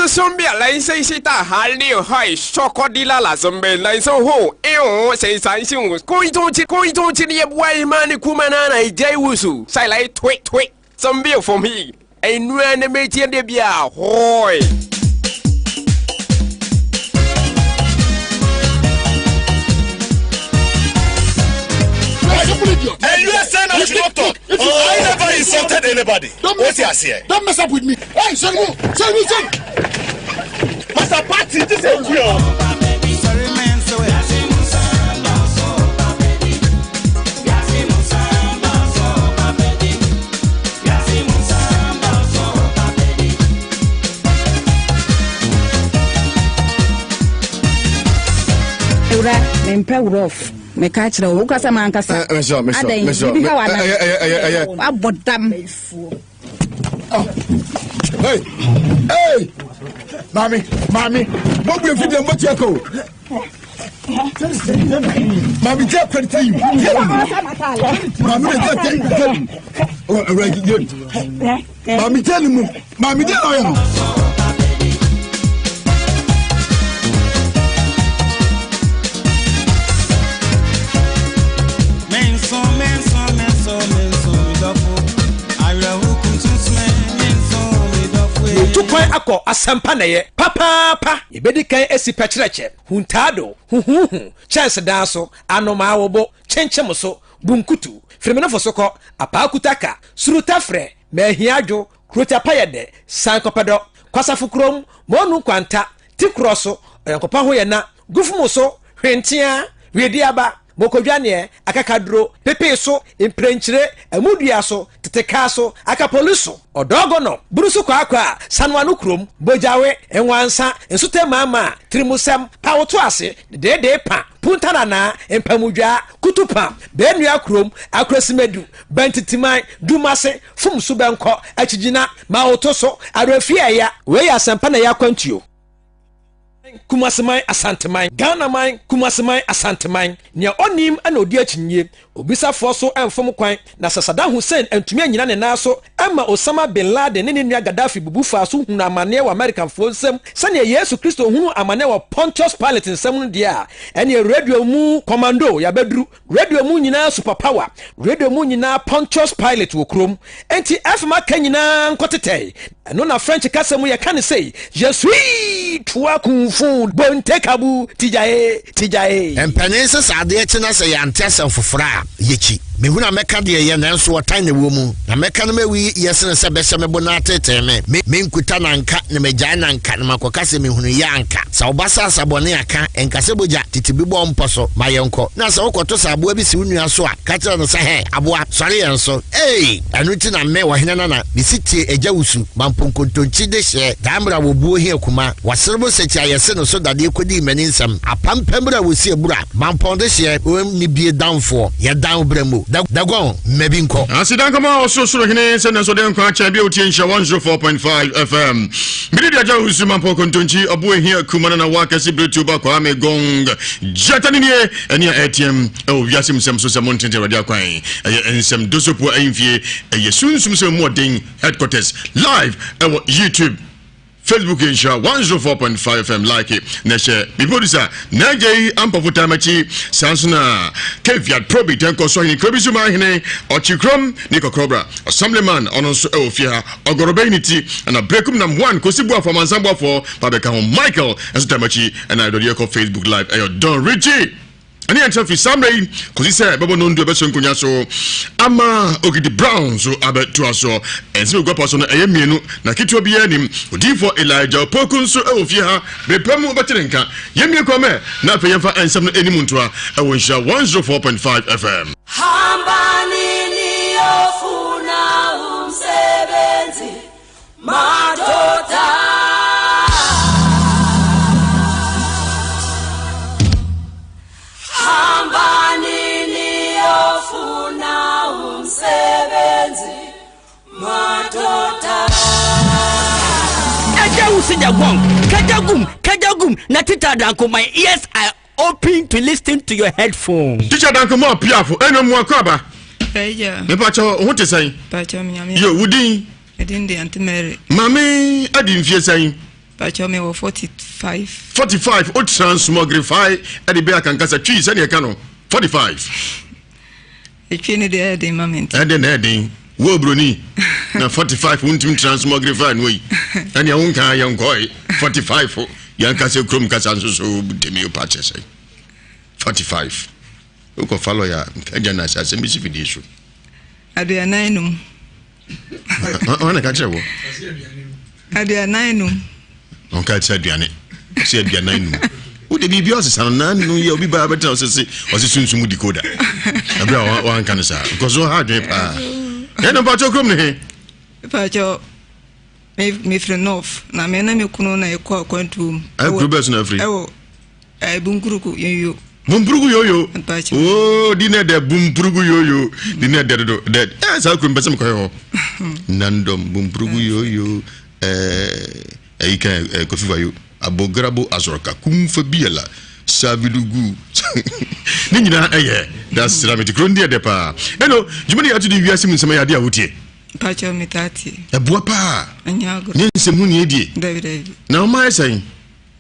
是身边人生是大寒流海，小可的啦啦身边人生好，哎谁相信我？故意中去，故意中去，你也不爱嘛？你哭嘛那来接无数，再来推推，真没有蜂蜜，哎，女人没见的比啊，嗨。 And you are saying I should not talk. I never insulted anybody. Don't What mess, you say? don't mess up with me. Hey, sorry, sorry, sorry. Master Party, this is real. Ewura, mempɛ worɔf. Meka kyerɛ wo, wokasa ma ankasa. Mesɔ, mesɔ, Adɛn, mesɔ. biribi ha wa Ɛyɛ, ɛyɛ, ɛyɛ, ɛyɛ. Abɔ dam. Hey, hey, maame, maame, mo bu efi deɛ mo tia ko. Maame jẹ pẹrẹ ti yi, jẹ mi. Maame de jẹ jẹ jẹ mi. Ɔ ɛwura jẹ mi. Maame jẹ ni mu, maame jẹ na ɔyɛ no. Yɛtu kwan akɔ asɛmpa na ɛyɛ papaapa. Yɛbɛdi kan asi pɛkyerɛkyɛ, huntaado, huhuhu, kyɛnsedan so, anomaa wobo, kyenkyem so, bunkutu, firimenofo so kɔ, apaakutaka, surutafrɛ, maahiadwo, kurotiapayɛdɛ, sankɔpɛdɔ, kwasafo kurom, mɔnu nkwanta, tikorɔ so, ɔyɔnkopa ho yɛ na, gufumu so, hwentea, wedeaba, mokodwaneɛ, akakaduro, pepee so, mprɛnkyire, amudua so, tetekaa so, akapoli so, ɔdɔɔgɔnɔ, burusu kwaakwa, sanoano kurom, bogyawe, nwansa, nsutɛ maama, tirimusɛm, pawoto ase, deedee pa, puntanana, mpamudwaa, kutupa, bɛnua kurom, akurasimedu, bɛntitiman, dumase, fum so bɛnkɔ, akyigyina, mawoto so, awerɛfie ɛya. Wei yɛ asɛmpa na ɛyɛ akwantuo. Kumaseman Asanteman, Ghanaman Kumaseman Asanteman. Nea ɔnim na odi akyinnye. Obisafoɔ so mfom kwan na sɛ Saddam Hussein antumi annyina ne nan so amma Osama bin Laden ne ne nua Gaddafi bubu faa so hunuu amanneɛ wɔ Amerikanfoɔ nsam sɛnea Yesu Kristo hunuu amanneɛ wɔ Pontius Pilate nsam no deɛ a, ɛneɛ radio mu kɔmando yɛabɛduru. Radio mu nyinaa super power. Radio mu nyinaa Pontius Pilate wɔ kurom. Enti FM aka nyinaa nkɔtetɛe. Ɛno na French kasa mu yɛka no sei, Je suis toi kung fu bonte kabu tijae tijae. Mpanin se sɛ adeɛ kye na sɛ yɛante asɛm foforɔ a, yɛkyi. Mehunu a mɛka deɛ ɛyɛ, nanso ɔtan na ɛwɔ mu. Na mɛka no mawi yɛ sene sɛ bɛhyɛ me bo na ateetee me. Me, menkuta no anka, na magyae no anka, na makɔka sɛ mehunuiɛ anka. Sɛ wo ba sa asa bɔne a, ka, nka sɛ bogya, tete bi bɔ wo mpɔ so, ma yɛnkɔ. Na sɛ wokɔto sɛ aboa bi si wo nua so a, ka kyerɛ no sɛ, Hɛ, aboa, sɔre yɛn so. Ei! Ɛno nti na me, ɔhene nana, mesi tie agya wusu, ma mponkontonkyi dehyeɛ, daa mmerɛ a wɔbuo hia kuma, wɔserebo sɛkyi a yɛse no so dadeɛ kɔdii m'ani nsɛm, apampam berɛ a wɔsi abura, mampɔn dehyeɛ, ɔnni bie danfoɔ, yɛdan wo berɛ mu, da, dagɔn, mma bi nkɔ. Aseda nka ma Ɔsorosoro Hene sɛ nanso ɔde nkwa akyɛ bia otie nhyira 104.5 FM. Mede de agya wusu mampɔn kontonkyi ɔbo ehia kuma no na wa kɛse beretuo ba Kwame Gong. Gyata ne nie ɛne a ɛteɛm ɛwɔ wiase mu nsɛm so sɛ montenten Awurade akwan. Ɛyɛ nsɛm dosopo ahemfie ɛyɛ sunsum sɛ mu ɔden headquarters live ɛwɔ YouTube. Facebook yɛ nhyira 104.5 FM like na hyɛ me producer Nagya yi ampɔfo tam akyi saa nso na Keviat Probi tɛnkɔ so ahene kuro bi so ma ahene ɔkye kurom ne kɔkɔrɔbra assemblyman ɔno nso ɛwɔ fie ha ɔgɔrɔbɛn ne ti ɛna brekum nam 1 kɔsi buafo amansan buafoɔ ba bɛka ho Michael nso tam akyi ɛna ɛdɔdeɛ kɔ Facebook live ɛyɛ Don Richie Ɛne yɛn nkyɛn firi saa mmerɛ yi kɔsi sɛ ɛbɛbɔ nondu ɛbɛhyɛ nkonnwa so ama Ogidi Brown nso abɛtoa soɔ. Ɛnsɛm egu apa so no ɛyɛ mmienu na ketewa biara nim. Odiyifoɔ Elijah Opoku nso ɛwɔ fie ha bere pa mu wobɛte ne nka. Yɛmmie kwan mɛ na afei yɛmfa nsɛm no anim ntoa ɛwɔ Nhyira 104.5 FM. Hambani niyofuna umsebenzi madoda. Hambani niyofuna umsebenzi madoda. Eja wusi the gong. Kajagum, kajagum. Na tita danko, my ears are open to listen to your headphone. Teacher Danko mo apiafo ɛna mu akɔ aba. Ɛyɛ. Mepa kyɛw ho te sɛn? Pakyɛw me nyame. Yo, wo din? Me din de Auntie Mary. Maame adi mfie sɛn? Pakyɛ me wɔ 45. 45 o transmogrify ɛde bɛ akankasa twi sɛdeɛ ɛka no 45. Etwi ne deɛ ɛden ma me nti. Ɛden na ɛden wo obroni na 45 wontumi transmogrify no yi ɛnea wonka yɛn nkɔe 45 yɛn kasa kurom kasa nso so tumi pa kyɛ sɛ 45 wokɔfa lɔya nka gya na asɛ asɛm bi si fidie so. 45. Wọn na ka kyerɛ wɔ. 45. Ɔnka sɛ aduane sɛ 45. Wode biribi ɔsesa no nanu yɛ obi baa bɛtena ɔsɛ se ɔsɛ sunsum mu decoder. Ɛberɛ a wanka no saa because ɔha adwene paa. Ɛna mpakyɛ kurom ne he? Mpakyɛ mefiri North na me ne me kunu na ɛkɔ akwantuo mu. Kuro bɛɛ so na afiri? Ɛwɔ Bumpurugu yoyo. Bumpurugu yoyo. Oo di ne dɛ bumpurugu yoyo. Di ne dɛ dodo dɛ. Ɛɛ saa kuro mpɛ sɛ mekɔhwɛ hɔ. Nandɔm bumpurugu yoyo. Ɛɛ ɛyi kan ɛɛ Kofi Vayo. Abograbo azɔrɔka kumfa biala savidugu. Ne nyinaa ɛyɛ da sramiti kuro ndi ɛdɛ paa. Ɛno dwumadi ato di wiase mu nsɛm ɛyɛ adeɛ a wotie. Mpakyɛw metaa tie. Ɛboa paa. Ɛnyɛ agorɔ. Nyɛ nsɛm hu ni edie. Dabi dabi. Na ɔma ayɛ sɛn?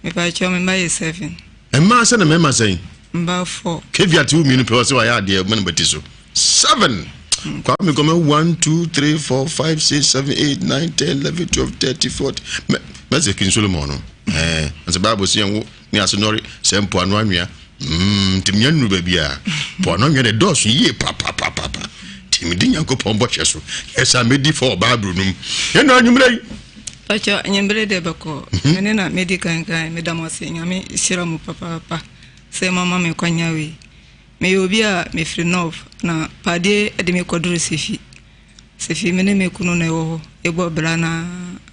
Mepakyɛw me mma yɛ seven. Mmaa sɛn na mmarima sɛn? Mmaa four. Caveat wo mmienu pɛ ɔsɛ wayɛ adeɛ ɔma no bɛti so. Seven. Kwame Gɔmɛ one two three four five six seven eight nine ten 11 12 13 14. Mɛ mɛsɛ King Solomon no. Ɛɛ ɔsɛ Bible sɛ yɛn wo ne ase nɔre sɛ mpoano anwea. Mm, nti menya nnuru baabi a mpoano anwea de dɔɔso yie papapapapa. Nti medi Nyankopɔn bɔhyɛ so. Yɛ sɛ medi fɔ Bible no mu. Yɛn na anwummerɛ yi. Pacho anwummere de bɛkɔ. Mhm. Mene na medi kankan meda mo ase Nyame hyira mo papaapa sɛ moama me kwanya wei. Meyɛ obi a mefiri North na padeɛ de me kɔduru Sefi. Sefi me ne me kunu na ɛwɔ hɔ yɛbɔ bra na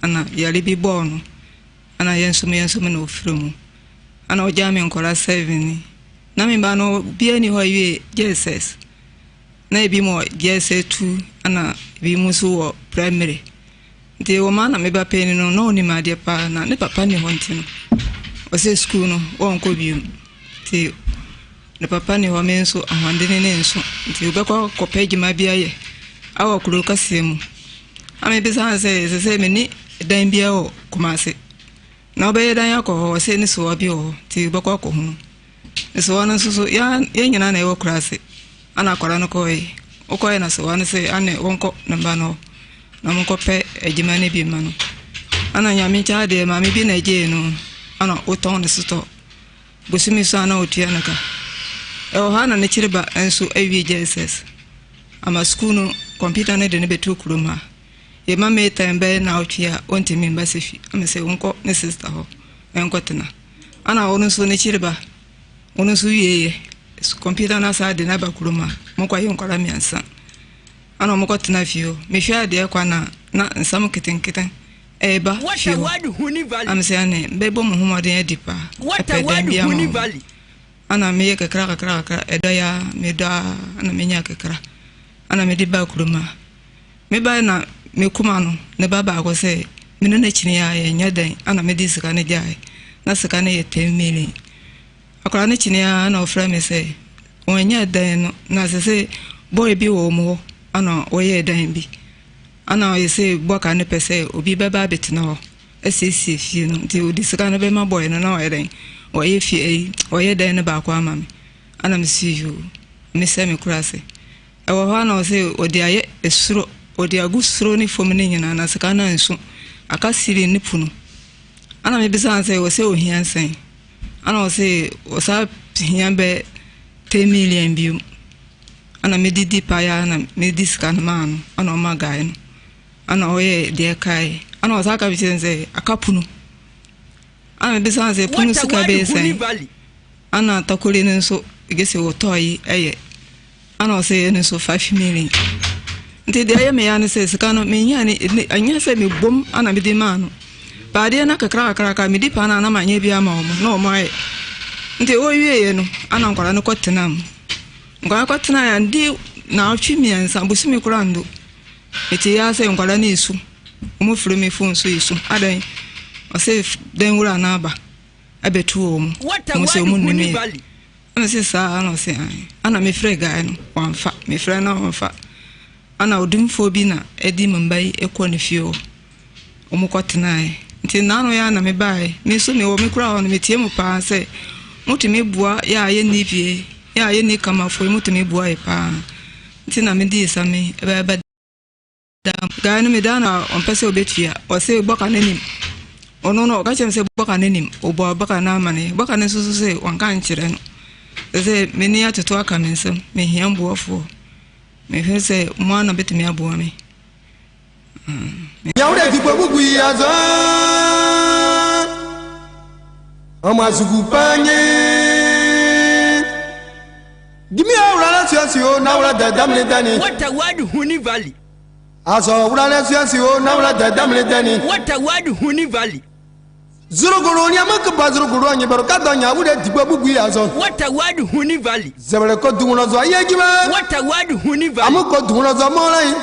ana yare bi bɔɔ no ana yɛnsom yɛnsom na ɔfiri mu ana ɔgyaa me nkɔla seven ni na me ba no bia ni hɔ awie JSS na ebi mu wɔ JSS 2 ana ebi mu nso wɔ primary. Nti wɔ maa na me ba panin no na ɔnim adeɛ paa na ne papa nni hɔ nti no ɔsɛ sukuu no wɔnkɔ bio nti ne papa nni hɔ me nso ahoɔdene ne nso nti wobɛkɔ kɔpɛ adwuma bi ayɛ awɔ kuro kɛseɛ mu a mebisa no sɛ ɛsɛ sɛ menni dan biara wɔ Kumase na wobɛyɛ dan akɔ hɔ ɔsɛ ne soa bi wɔ hɔ nti wobɛkɔ akɔhunu Nsowa no nso so, yɛn nyinaa na yɛwɔ kuraase. Ana akwadaa no kɔɔe. Ɔkɔɔe na sowa no sɛ ane wɔnkɔ ne mba no hɔ na wɔnkɔpɛ adwuma no bi mma no. Ana Nyame nkyɛn adeɛ maame bi na ɛgyee no ana wotɔn ne sotɔ. Bosome so a na ɔtua no ka. Ɛwɔ hɔ a na ne kyere ba nso awie JSS. Ama sukuu no kɔmputa no de no bɛtoo kurom ha. Yɛma May time bɛyɛ naawɔtwe a ɔntumi mba Sefi. Ama sɛ wɔnkɔ ne sista hɔ nkɔtena. Ana ɔno nso n'ekyir ba, ɔno nso wieeɛ kɔmputa no asan de no aba kurom a, wɔkɔyɛ nkwadaa mmiɛnsa. Ana wɔkɔtena fie hɔ. Mehwɛ adeɛ kwan a na nsɛm nketenkete ɛreba fie hɔ. Na mesɛ ɛne bɛbɔ mo ho mmɔden adi paa. Ɛpɛ dan bi ama wɔn. Ana meyɛ kakra kakra kakra ɛdɔ ya medɔ a ana menya kakra. Ana mede baa kurom a. Mebae na me kuma no ne ba baako sɛ me ne no kyini a yɛnyɛ dɛn ana mede sika no gyae na sika no yɛ 10 million. Akwadaa no kyini a na ɔfrɛ me sɛ wɔnyɛ dɛn no na sɛ sɛ boy bi wɔ wɔn hɔ ana wɔyɛɛ dan bi ana ɔyɛ sɛ bɔka no pɛ sɛ obi bɛba abɛtena hɔ asiesie fie no nti ɔde sika no bɛma boy no na ɔyɛ dɛn ɔyɛ fie ayi ɔyɛ dan no baako ama me ana mesi yoo mesɛ me kura ase. Ɛwɔ hɔ a na ɔse ɔde ayɛ soro, ɔde agu soro ne fam no nyinaa na sika no ansu, aka ceiling ne pono. Ana mebisa no sɛ ɔse ohia sɛn? Ana ɔse ɔsa hia bɛ 10 million bio. Ana medidi paeɛ na medi sika no maa no, ana ɔma guy no. Ana ɔyɛ deɛ ɛkaeɛ. Ana ɔsa ka kyerɛ no sɛ aka pono. Ana mebisa no sɛ pono sika bɛyɛ sɛn? Ana takori no nso gye sɛ wɔtɔɔ yi ɛyɛ Ana ɔsɛ yɛ no nso 5 million. Nti deɛ ɛyɛ me ya ne sɛ sika no menya ne ɛnyɛ sɛ mebom ana mede maa no. Baadeɛ na kakra kakraka medi paa na na manyɛ bi ama wɔn na wɔn ayɛ. Nti wɔwieɛ no ana nkwadaa no kɔtena mu. Nkwadaa kɔtena yɛ andi naawɔtwe 3 bosome koraa ndo. Mete ya sɛ nkwadaa no esu. Wɔn frɛ me phone so esu. Adɛn? Ɔsɛ dan wura no aba abɛtu wɔn. Wɔn sɛ wɔn nnim yɛ. Ɛna ɔse saa ɛna ɔse ae ɛna me frɛ guy no wamfa me frɛ no wamfa ɛna odumfoɔ bi na ɛde me mba yi kɔ ne fie hɔ ɔmo kɔ tenaeɛ. Nti nnaano yi ara na mebaeɛ. Me nso mewɔ me kura hɔ no, metie mo paa sɛ motumi boa yɛ a yɛnni fie, yɛ a yɛnni kamafoɔ yi, motumi boa yɛ paa. Nti na medii sa me bɛda mo. Guy no medaa no a ɔmpɛ sɛ ɔbɛtua. Ɔse bɔka no nim. Ɔno no ɔka kyerɛ me sɛ bɔka no nim. Ɔbɔɔ bɔka no amaneɛ. Bɔka no nso so se wanka ankyerɛ no. Sɛ sɛ m'ani atoto aka me nsam. Mehia mboafoɔ. Mehwɛ sɛ mo ara na bɛtumi aboa me. Nyawure ti kwe bubu ya zo. Ọmọ asugu panye. Gimi awura na suasi o na wura da damle dani. What a word Huni Valley. Aso wura na suasi o na wura da damle dani. What a word Huni Valley. Zuruguru ni amaka ba zuruguru anyi baro ka da nyawure ti kwe bubu ya zo. What a word Huni Valley. Zebere ko dunwuna zo aye jima. What a word Huni Valley. Amu ko dunwuna zo mo lai.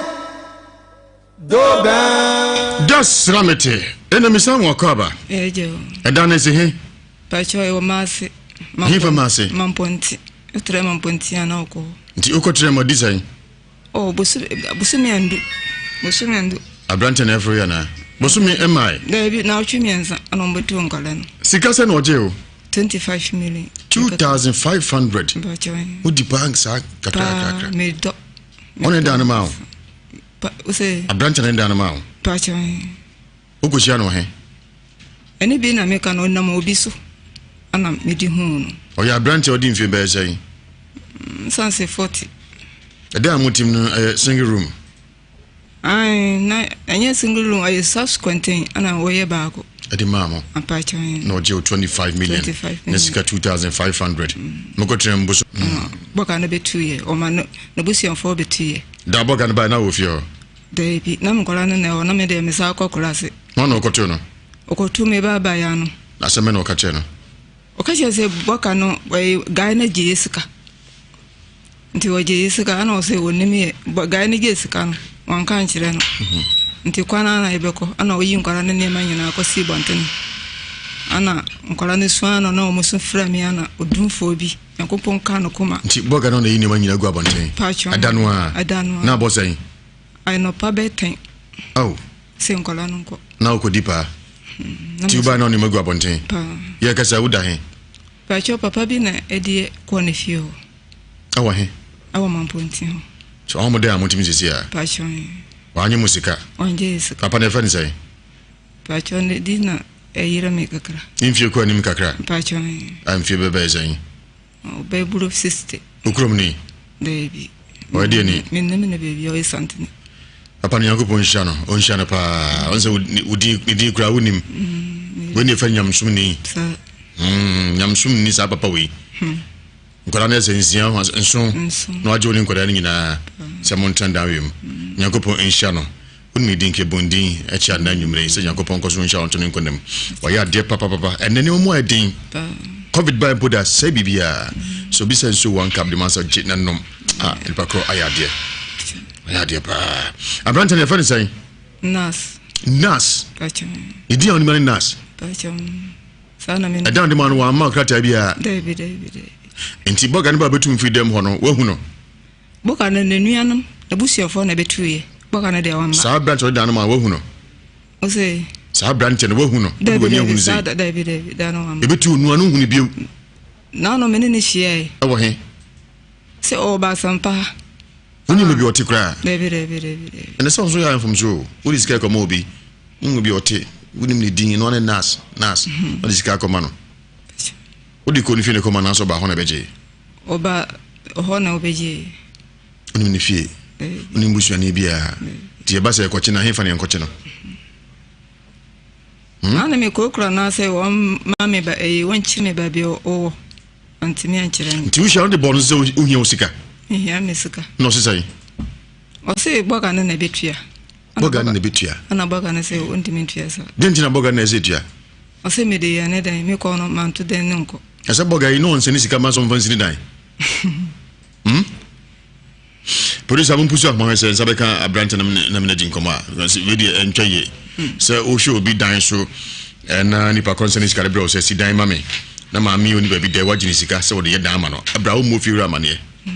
Do ben. Das ramete. Ena misa mo akɔ Ɛgye o. Ɛda ne se he. Pakyɛ ɛwɔ maase. He fa maase? Mamponti. Wotrɛ mamponti a na wokɔ hɔ. Nti wokɔtrɛ ma di sɛn? Oh, bosome andu. Bosome andu. Aberante na ɛforo yɛ anaa? Bosome ɛmae? Daabi, na ɔtwe mmiɛnsa ɛna ɔmbɛtu nkwadaa no. Sika sɛ na ɔgye o? 25 million. 2500. Mpakyɛ. Wodi paa saa kakra kakra. Paa, medɔ. Ɔne dan no ma o? Pa, wosɛ. Aberante na ne dan no ma o? Pakyɛ. Wokɔhyia no he? Ɛne bi na meka no, ɔnam obi so ana mede huu no. Ɔyɛ aberante a ɔdi mfe bɛyɛ sɛn? Nsan sɛ 40. Ɛdan a motim no ɛyɛ single room? Ae, na ɛnyɛ single room, ɛyɛ self contained ana wɔyɛ baako. Ɛde maa mo? Apakyɛ. Na ɔgye wo 25 million. 25 million. Na sika 2500. Mokɔtena mbo so. Bɔka no bɛtuiɛ, ɔma no n'abusuafoɔ bɛtuiɛ. Da bɔka no bae na wɔ fie hɔ? Daabi, na nkwadaa no na ɛwɔ, na me deɛ mesan kɔ kurase. Hwan na ɔkɔtoo no? Ɔkɔtoo me ba abaayewa no. Na asɛm bɛn na ɔka kyerɛɛ no? Ɔka kyerɛɛ sɛ bɔka no, ɛyi, guy no gye yɛ sika. Nti ɔgye yɛ sika, ɛna ɔsɛ ɔnim yɛ. Bɔ, guy no gye sika no, wanka ankyerɛ no. Mhm. Nti kwan ara na yɛbɛkɔ, ɛna ɔyi nkwadaa no nneɛma nyinaa kɔsii bɔntene. Ɛna nkwadaa no sua no na wɔn so frɛ me ana odumfoɔ bi. Nyankopɔn kaa no koma. Nti bɔga no na ɛyi nneɛma nyinaa gu abɔnten? Paatwɔ. Ɛda no ara? Ɛda no ara. Na abɔ sɛn? Anɔpa bɛyɛ tɛn. Ao. Sɛ nkwadaa no nkɔ. Na wokɔdi paa? Hmm, Nti wobaa na wo nneɛma gu abɔnten? Paa. Yɛ kasa woda he? Paatwɔ papa bi na ɛdeɛ kɔɔ ne fie hɔ. Ɛwɔ he? Ɛwɔ Mamponti hɔ. So ɔmo dɛn a motumi sisi a? Paatwɔ. Wanyɛ mo sika? Wanyɛ yɛ sika. Papa no yɛfrɛ no sɛn? Paatwɔ ne din na ɛyera me kakra. Ne mfie kɔ anim kakra? Paatwɔ. A mfie bɛbɛyɛ sɛn? Ɔbɛboro 60. Wo kurom ni? Daabi. Ɔyɛ deɛ ni? Menim no baabi a ɔyɛ santene. Papa no Nyankopɔn nhyira no, ɔnhyira no paa. Ɔn sɛ wo din ne din koraa wonim. Mm, wei ne ɛfɛ nyamsom ni. Mm, nyamsom ni saa papa wei. Hmm. Nkwadaa no yɛ sɛ nsia nson na wagye wo ne nkwadaa no nyinaa sɛ montena dan wei mu. Mm. Nyankopɔn nhyira no. Wonim ne din kebon din ɛkyɛ anaa anwummere yi sɛ Nyankopɔn nkɔ so nhyira wo nto ne nkwa mu. Wayɛ adeɛ papapapa. Ɛnɛ nneɛma mu ayɛ den. Covid baa mpo da sɛe biribiara. So obi sɛ nsuo one cup de ma sɛ gye na nom. Ah, nipa korɔ ayɛ adeɛ. Ayɛ adeɛ paa. Aberante no yɛfrɛ no sɛn? Nas. Nas. Ne din a wonim ne Nas. Ɛdan de ma no wɔamma krataa biara. Dabi dabi dabi. Nti bɔga no ba bɛtum firi dɛm hɔ no wahu no. Boka no n'anuanom, n'abusuafoɔ na ɛbɛtuiɛ. Boka no deɛ wamma. Saa aberanteɛ ɔde dan no ma wahu no. Ɔsɛ. Saa aberanteɛ no wahu no. Dabi dabi saa dabi dabi da no wamma. Ebetu onua no hu no bio. Naano me ne no hyiae. Ɛwɔ he? Sɛ ɔwɔ Basampa ha. Wonim baabi ɔte koraa? Dabi dabi dabi dabi. Ɛnɛ sɛ ɔnso yɛ mfomso o. Wode sika kɔma obi. Wohu bi ɔte. Wonim ne din no ɔne nurse nurse. Wode sika kɔma no. Wode kɔ ne fie ne kɔma no anaasɛ ɔba hɔ na ɛbɛgye. Ɔba hɔ na ɔbɛgye. Wonim ne fie? Wonim busuani biara? Nti yɛba sɛ yɛkɔkye no a, hefa na yɛnkɔkye no? Hmm? Na ne mekurakura no sɛ wɔmma me ba ɛyi wɔnkyerɛ me baabi a ɔwɔ. Ɔntumi ankyerɛ me. Nti wohyia no de bɔɔ no sɛ wohia wo sika? Mehia me sika. Na ɔse sɛn? Ɔse bɔga no na ɛbɛtua. Bɔga no na ɛbɛtua? Ɛna bɔga no sɛ ɔntumi ntua saa. Deɛ nti na bɔga no na ɛsɛ tua? Ɔse mede yɛ ne dɛn mekɔ no manto dɛn ne nkɔ. Na sɛ bɔga yi na ɔnsɛ ne sika ma sɛ ɔmfa nsi ne dan. Hmm? Producer mo mpusu ahoma hwɛ sɛ nsa bɛka aberante na na mene di nkɔmmɔ a wei deɛ ɛntwa yie. Hmm. Sɛ wohwɛ obi dan so na nipa kɔ nsɛ ne sika de brɛ wo sɛ si dan ma me na maame yi ɔni baabi dɛ wagye ne sika sɛ wɔde yɛ dan ama no ɛbrɛ a wommɔ fie wura amaneɛ. Hmm.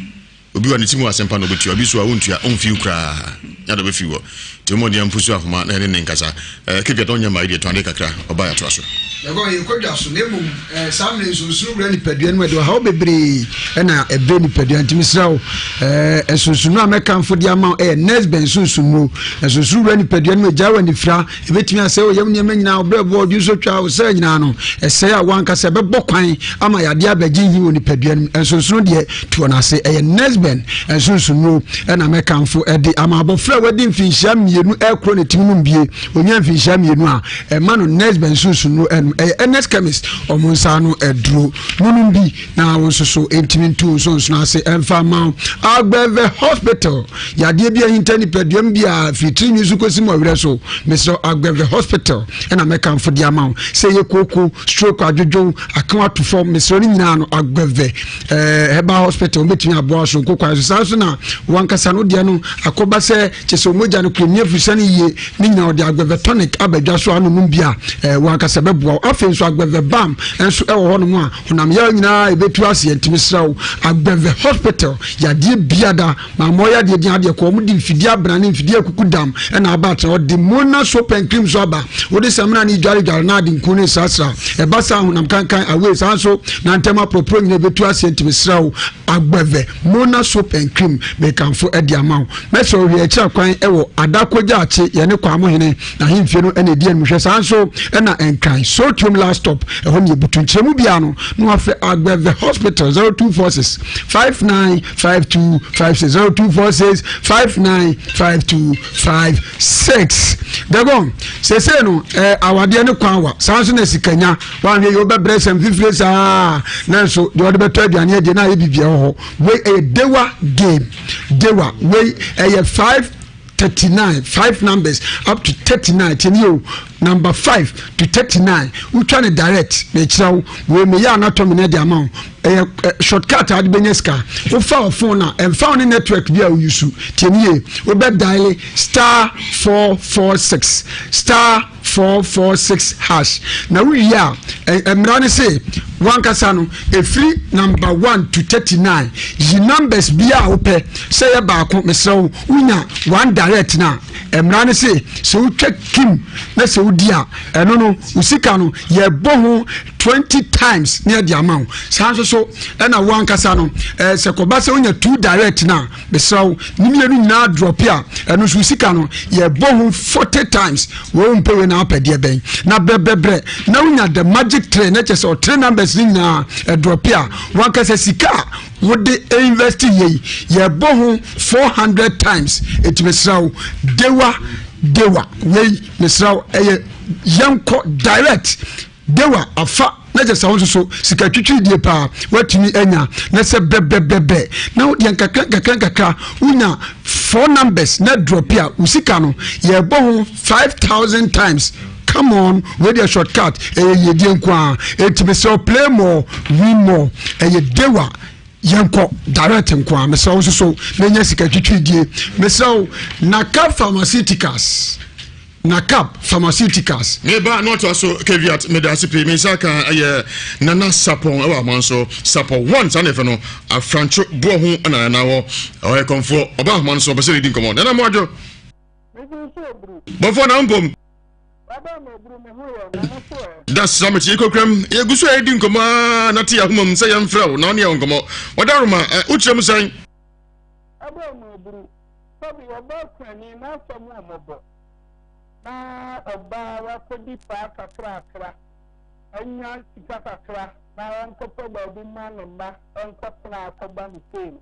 Obi wa ne ti mu asɛmpa na ɔbɛtua obi so a wontua ɔmfiw koraa. Nyɛ ade ɔbɛfiri wɔ. Nti mommɔ mmɔden mpo so ahoma na yɛne ne nkasa. Eh, Cape Yɛtɔn nyɛ mma yi deɛ tɔn adeɛ kakra, ɔba yɛatoa so. Yɛkɔ yɛkɔ dwa so na mmom eh, saa mmerɛ nsonsono wura nipadua no mu ɛde ɔhaw bebree ɛna ɛbrɛ nipadua nti mesrɛ wo eh, nsonsono a mɛkamfo de ama wo ɛyɛ nurse bɛn nsonsonuro nsonsono wura nipadua no mu ɛgyaa wɔ anifira ɛbɛtumi asɛe wo yam nneɛma nyinaa wo brɛboɔ ɔdwo nso twa wo sɛ nyinaa no ɛsɛe a wankasa ɛbɛbɔ kwan ama yadeɛ abɛgye nhi wɔ nipadua no mu nsonsono deɛ tu wɔn ase ɛyɛ nesben nsonsonnuro ɛna mɛkamfo ɛde ama abɔfra a wadi mfinhyia mmienu ɛkorɔ ne tiri nom bie onya mfinhyia mmienu a ɛma no nesben nsonsonnuro ɛnom ɛyɛ ns chemist wɔn nsa ano aduro nonom bi na wɔn nso so ntumi ntu nsonsono ase ɛmfa ma wo agbɛvɛ hospital yadeɛ bi ahinta nipaduam bi a firi tiri nwi so kɔsi mu ɔwerɛ so mesrɛ agbɛvɛ hospital ɛna mɛkamfo de ama wo sɛ yɛ kooko stroke adwodwo aka ato fam mesrɛ no nyinaa no agbɛvɛ eh, herbal hospital wɔbɛtumi aboa so nko kwan so saa nso na wankasa no deɛ no akɔba sɛ kyɛ sɛ ɔmogya no kura nni afirisa no yie ne nyinaa ɔde agbɛvɛ tonic abadwa so anonom bi a eh, wankasa bɛboa wo afei nso agbɛvɛ bam nso ɛwɔ hɔnom a honam yaw nyinaa ɛbɛtu aseɛ ntumi serɛ wo agbɛvɛ hospital yadeɛ biada Mammɔ yadeɛ din adeɛ kɔ wɔn de mfidie abena ne mfidie akuku dam ɛna aba atena wɔde mona soap and cream so aba wode samina ne dware dware na ade nku ne srasra ɛba saa honam kankan awei saa nso na ntɛm aporoporo nyina ɛbɛtu aseɛ ntumi srɛ wo agbɛvɛ mona soap and cream mekamfo ɛde ama wo mɛsɛ ɔhwɛ akyira kwan ɛwɔ adakogya akye yɛne kwamo hene n'ahemfie no ɛna ɛdi animhwɛ saa nso ɛna nkran sotuom last stop ɛhɔ ne yɛbutu nkyerɛmu biara no na wafrɛ agbɛvɛ hospital 0246 59 5256 0246 595256 dagon sese no eh, awadeɛ ne kwan wa saa nso na sikanya wanhwɛ yi wobɛbrɛ sɛm fifire saa nanso deɛ ɔde bɛtɔ aduane adie na ayɛ biribiara wɔ hɔ wei ɛyɛ dewa game dewa wei ɛyɛ 5 39 five numbers up to 39 tiɛni o number 5 to 39 wotwa ne direct na ɛkyerɛ wo wei meyɛ anatomy no de ama wo ɛyɛ shortcut a wode bɛnya sika wofa wo phone a ɛmfa wo ne network bi a woyusu tiɛni ye wobɛ dial star 446 star 446 hash na wowie a mmara no se wankasa no ɛfiri number 1 to 39 yi numbers bi a wopɛ sɛ yɛ baako mesrɛ wo wonya one direct no a mmara no se sɛ wotwa kim na sɛ wodi a ɛno no wo sika no yɛbɔ ho 20 times ne ɛde ama wo saa nso so ɛna wo ankasa no sɛ kɔba sɛ wonya two direct no a mesrɛ wo ne mmienu nyinaa drɔpe a ɛno nso sika no yɛbɔ ho 40 times wɔn mpɛ wei na apɛ deɛ bɛn na brɛbrɛbrɛ na wonya the magic three na kyɛ sɛ ɔthree numbers ne nyinaa ɛdrɔpe a wankasa sika a wode invest yɛ yi yɛbɔ ho 400 times ɛti mesrɛ wo dewa dewa wei mesrɛ wo ɛyɛ yɛnkɔ direct Dewa afa na kyɛ sɛ wo nso so sika twitwiri die paa woatumi anya na sɛ bɛbɛbɛbɛ na wodeɛ nkakra nkakra nkakra wonya four numbers na drop a wo sika no yɛbɔ ho 5000 times come on wei deɛ shortcut ɛyɛ yiedie nko a ɛnti mesrɛ play more win more ɛyɛ dewa yɛnkɔ direct nko a mesrɛ wo nso so na nya sika twitwiri die mesrɛ wo naka pharmaceuticals Nakab Pharmaceuticals. Me ba na ɔtoa so caveat meda ase pii me nsa ka ɛyɛ Nana Sapɔn ɛwɔ ahoma so Sapɔ one saa na yɛfɛ no afrantwo boɔ ho na nana wɔ ɔyɛ kɔmfoɔ ɔba ahoma no so ɔpɛ sɛ ne di nkɔmɔ Nana mo adwo bɔfoɔ na mpom da sra mekyi yɛkɔkuram yɛgu so a yɛdi nkɔmɔ a na te ahoma mu sɛ yɛmfrɛ wo na ɔne yɛ nkɔmɔ ɔda roma wokyerɛ mu sɛn ɛbɛn mu aburu sɛbi ɔbaa kurani n'asɛm wɔ mmɔbɔ na ɔbaa wakɔdi paa kakrakra anya sika kakra na ɔnkɔpɛ baabi ma ne mma nkɔtena akɔba ne sei no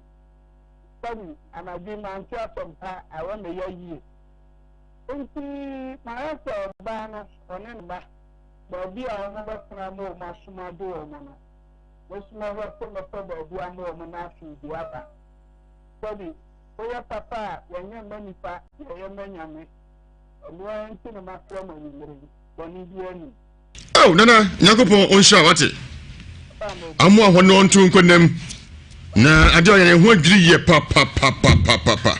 sɛbi anadwo mante asɛm pa awɔ me ya yie nti mayɛ sɛ ɔbaa no ɔne ne mma baabi a wɔn bɛtena ma wɔn asom ado wɔn no mesoma hɔ sɛ mɛpɛ baabi ama wɔn na asomdwoe aba sɛbi Woyɛ papa a, yɛnyɛ mma nnipa, yɛyɛ ma Nyame. Ɛno ara nti na mafrɛ mo anwummere yi, bɔne biara nnim. Oh nana nyankopɔn ɔnhyira wate amoa hɔ no ɔnto nkɔnam na adeɛ ɔyɛ ne ho adwiri yɛ papapapapapa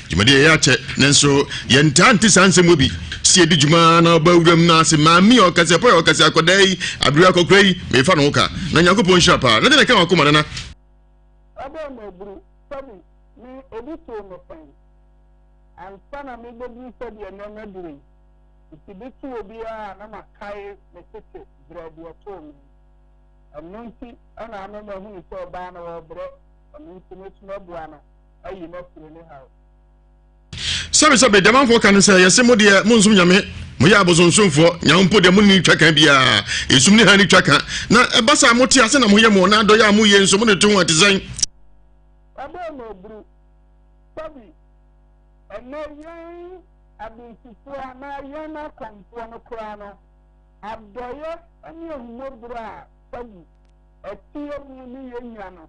dwumadi yɛyɛ akyɛ nanso yɛntaa nte saa nsɛm wɔ bi si yɛdi dwuma na ɔba wuram na ase maame a ɔkɛse pɔ yɛ ɔkɛse akɔdaa yi abiri akɔkora yi mefa no ho ka na nyankopɔn nhyira paa na deɛ na ɛka wakoma nana Ɛbɛn na eburu sɛbi me obi too me pɛn. Ansa na mebɛduru sɛdeɛ nnɛ maduru yi, nti bi to obiara a na makae me tete berɛ deɛ ɛtoo me. Ɛno nti na ama mahunu sɛ ɔbaa no ɔrebrɛ, ɛno nti me nso mɛboa no ayi no afiri ne haw. Sɛbesɛbe, deɛ amanfoɔ ka ne sɛ, Yɛse mo deɛ monsom Nyame, moyɛ abosonsomfoɔ, Nyame mpo deɛ monni no twaka biara, esum ne hann ne twaka, na ɛba saa a mote ase na moyɛ mo, na adɔeɛ a moyɛ nso mode to ho a ɛte sɛn? Ɛbɛɛ ma aburu. Sɛbi, ɛnnɛ yɛn adunsifoɔ anaa yɛn akɔmfoɔ no koraa no, adɔeɛ ne ahummɔborɔ a sɛbi ɛte yɛn mu ne yɛn nya no,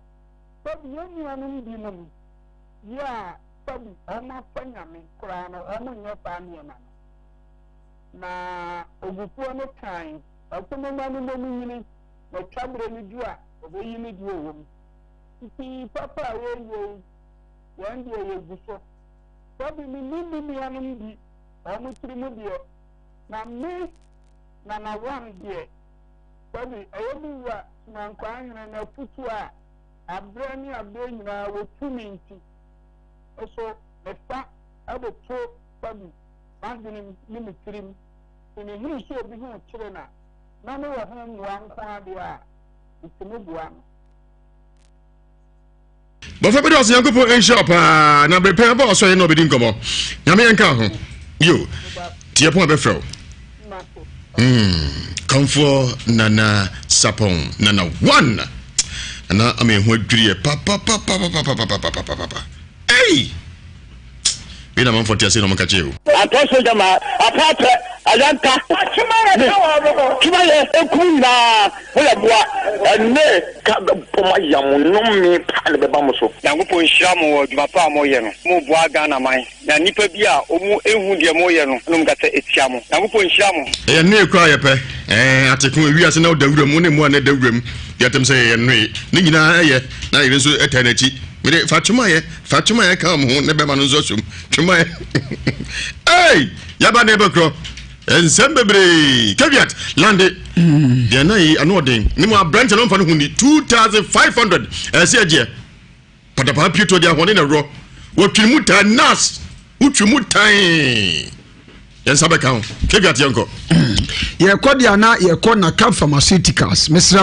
sɛbi yɛn nuanom binom yɛ a sɛbi wɔafa Nyame koraa no, wɔnyɛ saa nneɛma no. Na ogufoɔ no kae, ɔse momma no mmɔ mu nyini, na twaberɛ no du a, ɔbɛyi ne deɛ ɔwɔ mu. Nti papa a yɛyɛ yi, yɛn deɛ yɛgu so. Sɛbi mennim me nuanom bi wɔn tiri mu deɛ, na me Nana One deɛ, sɛbi ɛyɛ me wura Sumankwaa Hene n'afutuo a aberɛ ne aberɛ nyinaa wɔtu me nti, nso mefa de to sɛbi m'adwenem ne me tirim. Sɛ mehunu sɛ obi ho rekyere no a, na mewɔ ho mmoa nko ara deɛ a, metumi boa no. Bɔfo bi de ɔsɛ Nyankopɔn nhyira wo paa na bere pɛn aba ɔsɔre na ɔbɛdi nkɔmmɔ. Nyame yɛn ka ho. Yo, tiɛ pɔn abɛfrɛ wo. Mm, Kɔmfoɔ Nana Sapɔn, Nana One. Nana ama yɛn ho adwiri yɛ papapapapapapapapapa. Ei! Wei na amanfoɔ te ase na wɔka kyerɛ o. Atɔ sogya ma apaapɛ ayanka ne tumayɛ nkum nyinaa moyɛ mmoa ɛne. Ka bɛbɔ mo ayam nnome paa na ɛbɛba mo so. Nyankopɔn nhyira mo wɔ adwuma pa a mo yɛ no. Mo boa Ghana man. Na nnipa bi a ɔmu nhu deɛ mo yɛ no na ɔmu kasa tia mo. Nyankopɔn nhyira mo. Ɛyɛ nnoe koraa a yɛpɛ ɛɛ ateko ewiase na ɔda wuram wo ne mmoa na ɛda wuram deɛ atem sɛ yɛyɛ nnoe ne nyinaa ɛyɛ na yere nso ɛtaa n'akyi mede fa twema yɛ fa twema yɛ ka wɔn ho ne bɛma no nso asom twema yɛ ei yaba ne bɛkorɔ nsɛm bebree caveat lande deɛ na yi ano ɔden ne mu aberante no mfa no ho ni 2500 ɛsɛ agyeɛ patapaa pie to de ahoɔden na ɛworɔ wɔtwiri mu taa nas wotwi mu tan yɛn nsa bɛka ho caveat yɛnkɔ yɛkɔ deɛ na yɛkɔ naka pharmaceuticals mesrɛ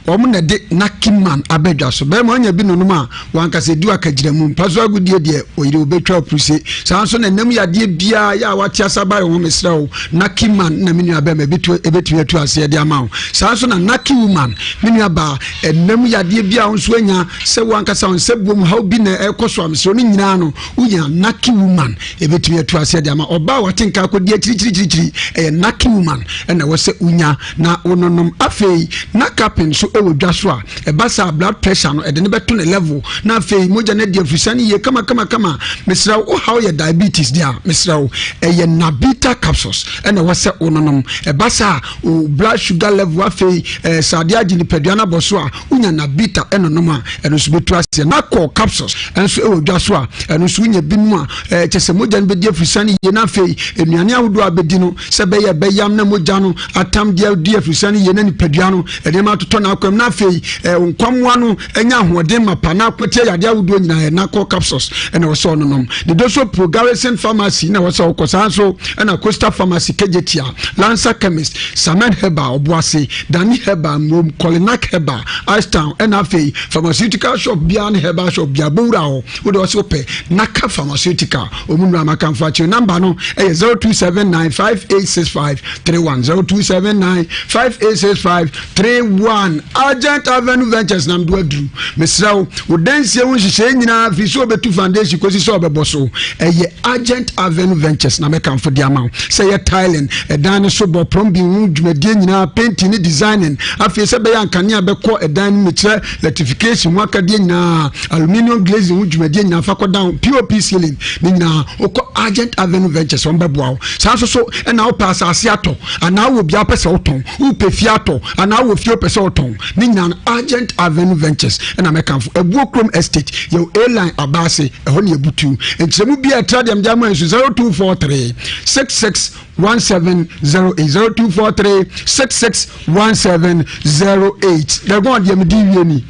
wo wɔn na de nakiman abɛdwa so bɛrima ɔnya bi nonom a wankasa edu akagyina mu mpa so agodie deɛ ɔyere obɛtwa apuruse saa nso na ɛnam yadeɛ biara yɛ a wate asa ba ho mesrɛ wo nakiman na me nua bɛrima ebɛtumi atu aseɛ de ama wo saa nso na naki woman me nua baa ɛnam yadeɛ biara nso anya sɛ wankasa wo nsɛ buom haw bi na ɛkɔ so a mesrɛ wo ne nyinaa no wonya naki woman Ebetumi atu aseɛ de ama ɔbaa a wate nka akɔdi akyirikyirikyirikyiri. Ɛyɛ Naki woman ɛna ɛwɔ sɛ wonya na wononom. Afei Nakapin nso wɔ dwa so a ɛba saa blood pressure no ɛde no bɛto ne level na afei mogya no adi afusane yie kama kama kama. Mesrɛ wo haw yɛ diabetes deɛ a mesrɛ wo ɛyɛ Nabita capsules ɛna ɛwɔ sɛ wononom. Ɛba saa o blood sugar level afei ɛɛ sradeɛ agye nipadua no abɔ so a wonya Nabita ɛnonom a ɛno nso bɛtu aseɛ. Nakɔ capsules nso ɛwɔ dwa so a ɛno nso wonya binom a ɛɛ kyɛ sɛ mogya no bɛdi afirisiane yie na afei nnuane ahodoɔ a bɛdi no sɛ bɛyɛ bɛyam na mogya no atam deɛ di afirisiane yie na nipadua no nneɛma atotɔ n'akwam na afei ɛɛ nkwammoa no anya ahoɔden mapa na akɔtia yadeɛ ahodoɔ nyinaa yɛ nakɔ capsules ɛna ɛwɔ sɛ ɔnonom ne do so pro garrison pharmacy na ɛwɔ sɛ ɔkɔ saa nso ɛna coastal pharmacy kejetia lancer chemist samen herbal ɔboase dani herbal mmom kolinak herbal ice town ɛna afei pharmaceutical shop biara ne herbal shop biara bowura hɔ wode ɔsɛ wopɛ naka pharmaceutical ɔmu nnura makamfo akyerɛ namba no ɛyɛ 02795865 31 02795865 31 Argent Avenue Ventures nam do aduru mesrɛ wo wo dansie ho nhyehyɛe nyinaa firi sɛ wobɛtu foundation kɔsi sɛ ɔbɛbɔ so ɛyɛ Argent Avenue Ventures na mɛkamfo de ama wo sɛ yɛ tiling ɛdan no so bɔ plumbing ho dwumadie nyinaa painting ne designing afei sɛ bɛyɛ ankanea bɛkɔ ɛdan no mu kyerɛ electrification ho akadeɛ nyinaa aluminium glazing ho dwumadie nyinaa fa kɔ down pop ceiling ne nyinaa wokɔ Argent Avenue Ventures wɔn bɛboa wo saa nso so ɛna wopɛ asase atɔ anaa wɔ bia wopɛ sɛ wotɔn wopɛ fie atɔ anaa wɔ fie wopɛ sɛ wotɔn ne nyinaa no Argent Avenue Ventures ɛna mɛkamfo Abuo Kurom Estate yɛwɔ A-line abaase ɛhɔ ne yɛbutu nkyerɛmu bi a ɛtra deɛ mede ama nso 0243 66 1708 0243 66 1708 dɛgɔn deɛ mede wie ni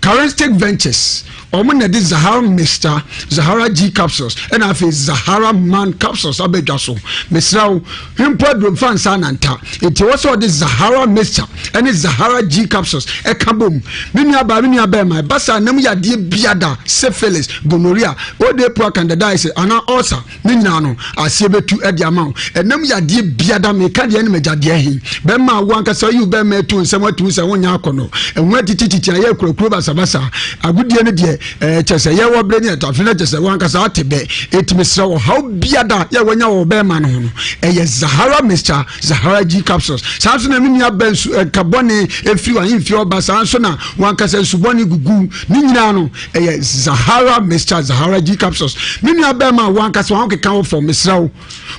Charistic Ventures. Wɔn na ɛde Zahara Mixture, Zahara G Capsules, ɛna afei Zahara Man Capsules aba dwa so. Mesrɛ wo, hwempo aduro mfa nsa ananta. Enti ɛwɔ sɛ ɔde Zahara Mixture ɛne Zahara G Capsules ɛka bom. Me nua baa, me nua bɛrima, ɛba saa nam yadeɛ biada, syphilis, gonorrhea, odeepua candidiasis anaa ulcer, Ne nyinaa no, aseɛ bɛtu de ama wo. Ɛnam yadeɛ biada, meka deɛ ne magyadeɛ he. Bɛma wo ankasa yi wo bɛma atu nsɛm atu sɛ wonyɛ akɔnnɔ. Ɛho atitititi ayɛ akurakuro basabasa. Agodie no deɛ, ɛɛ kyɛ sɛ yɛwɔ berɛ ne ɛtafere na kyɛ sɛ wo ankasa ate bɛ. Enti mesrɛ wo, ɔhaw biada yɛ wanya wɔ bɛma no ho no, ɛyɛ Zahara Mixture, Zahara G Capsules. Saa nso na me nua bɛ nsu nka bɔne ɛfiri w'ahemfie ɔba, saa nso na wankasa nsu bɔne gugu. Ne nyinaa no, ɛyɛ Zahara Mixture Zahara G capsules. Me nua bɛrima a wankasa wɔn keka wo fam, mesrɛ wo,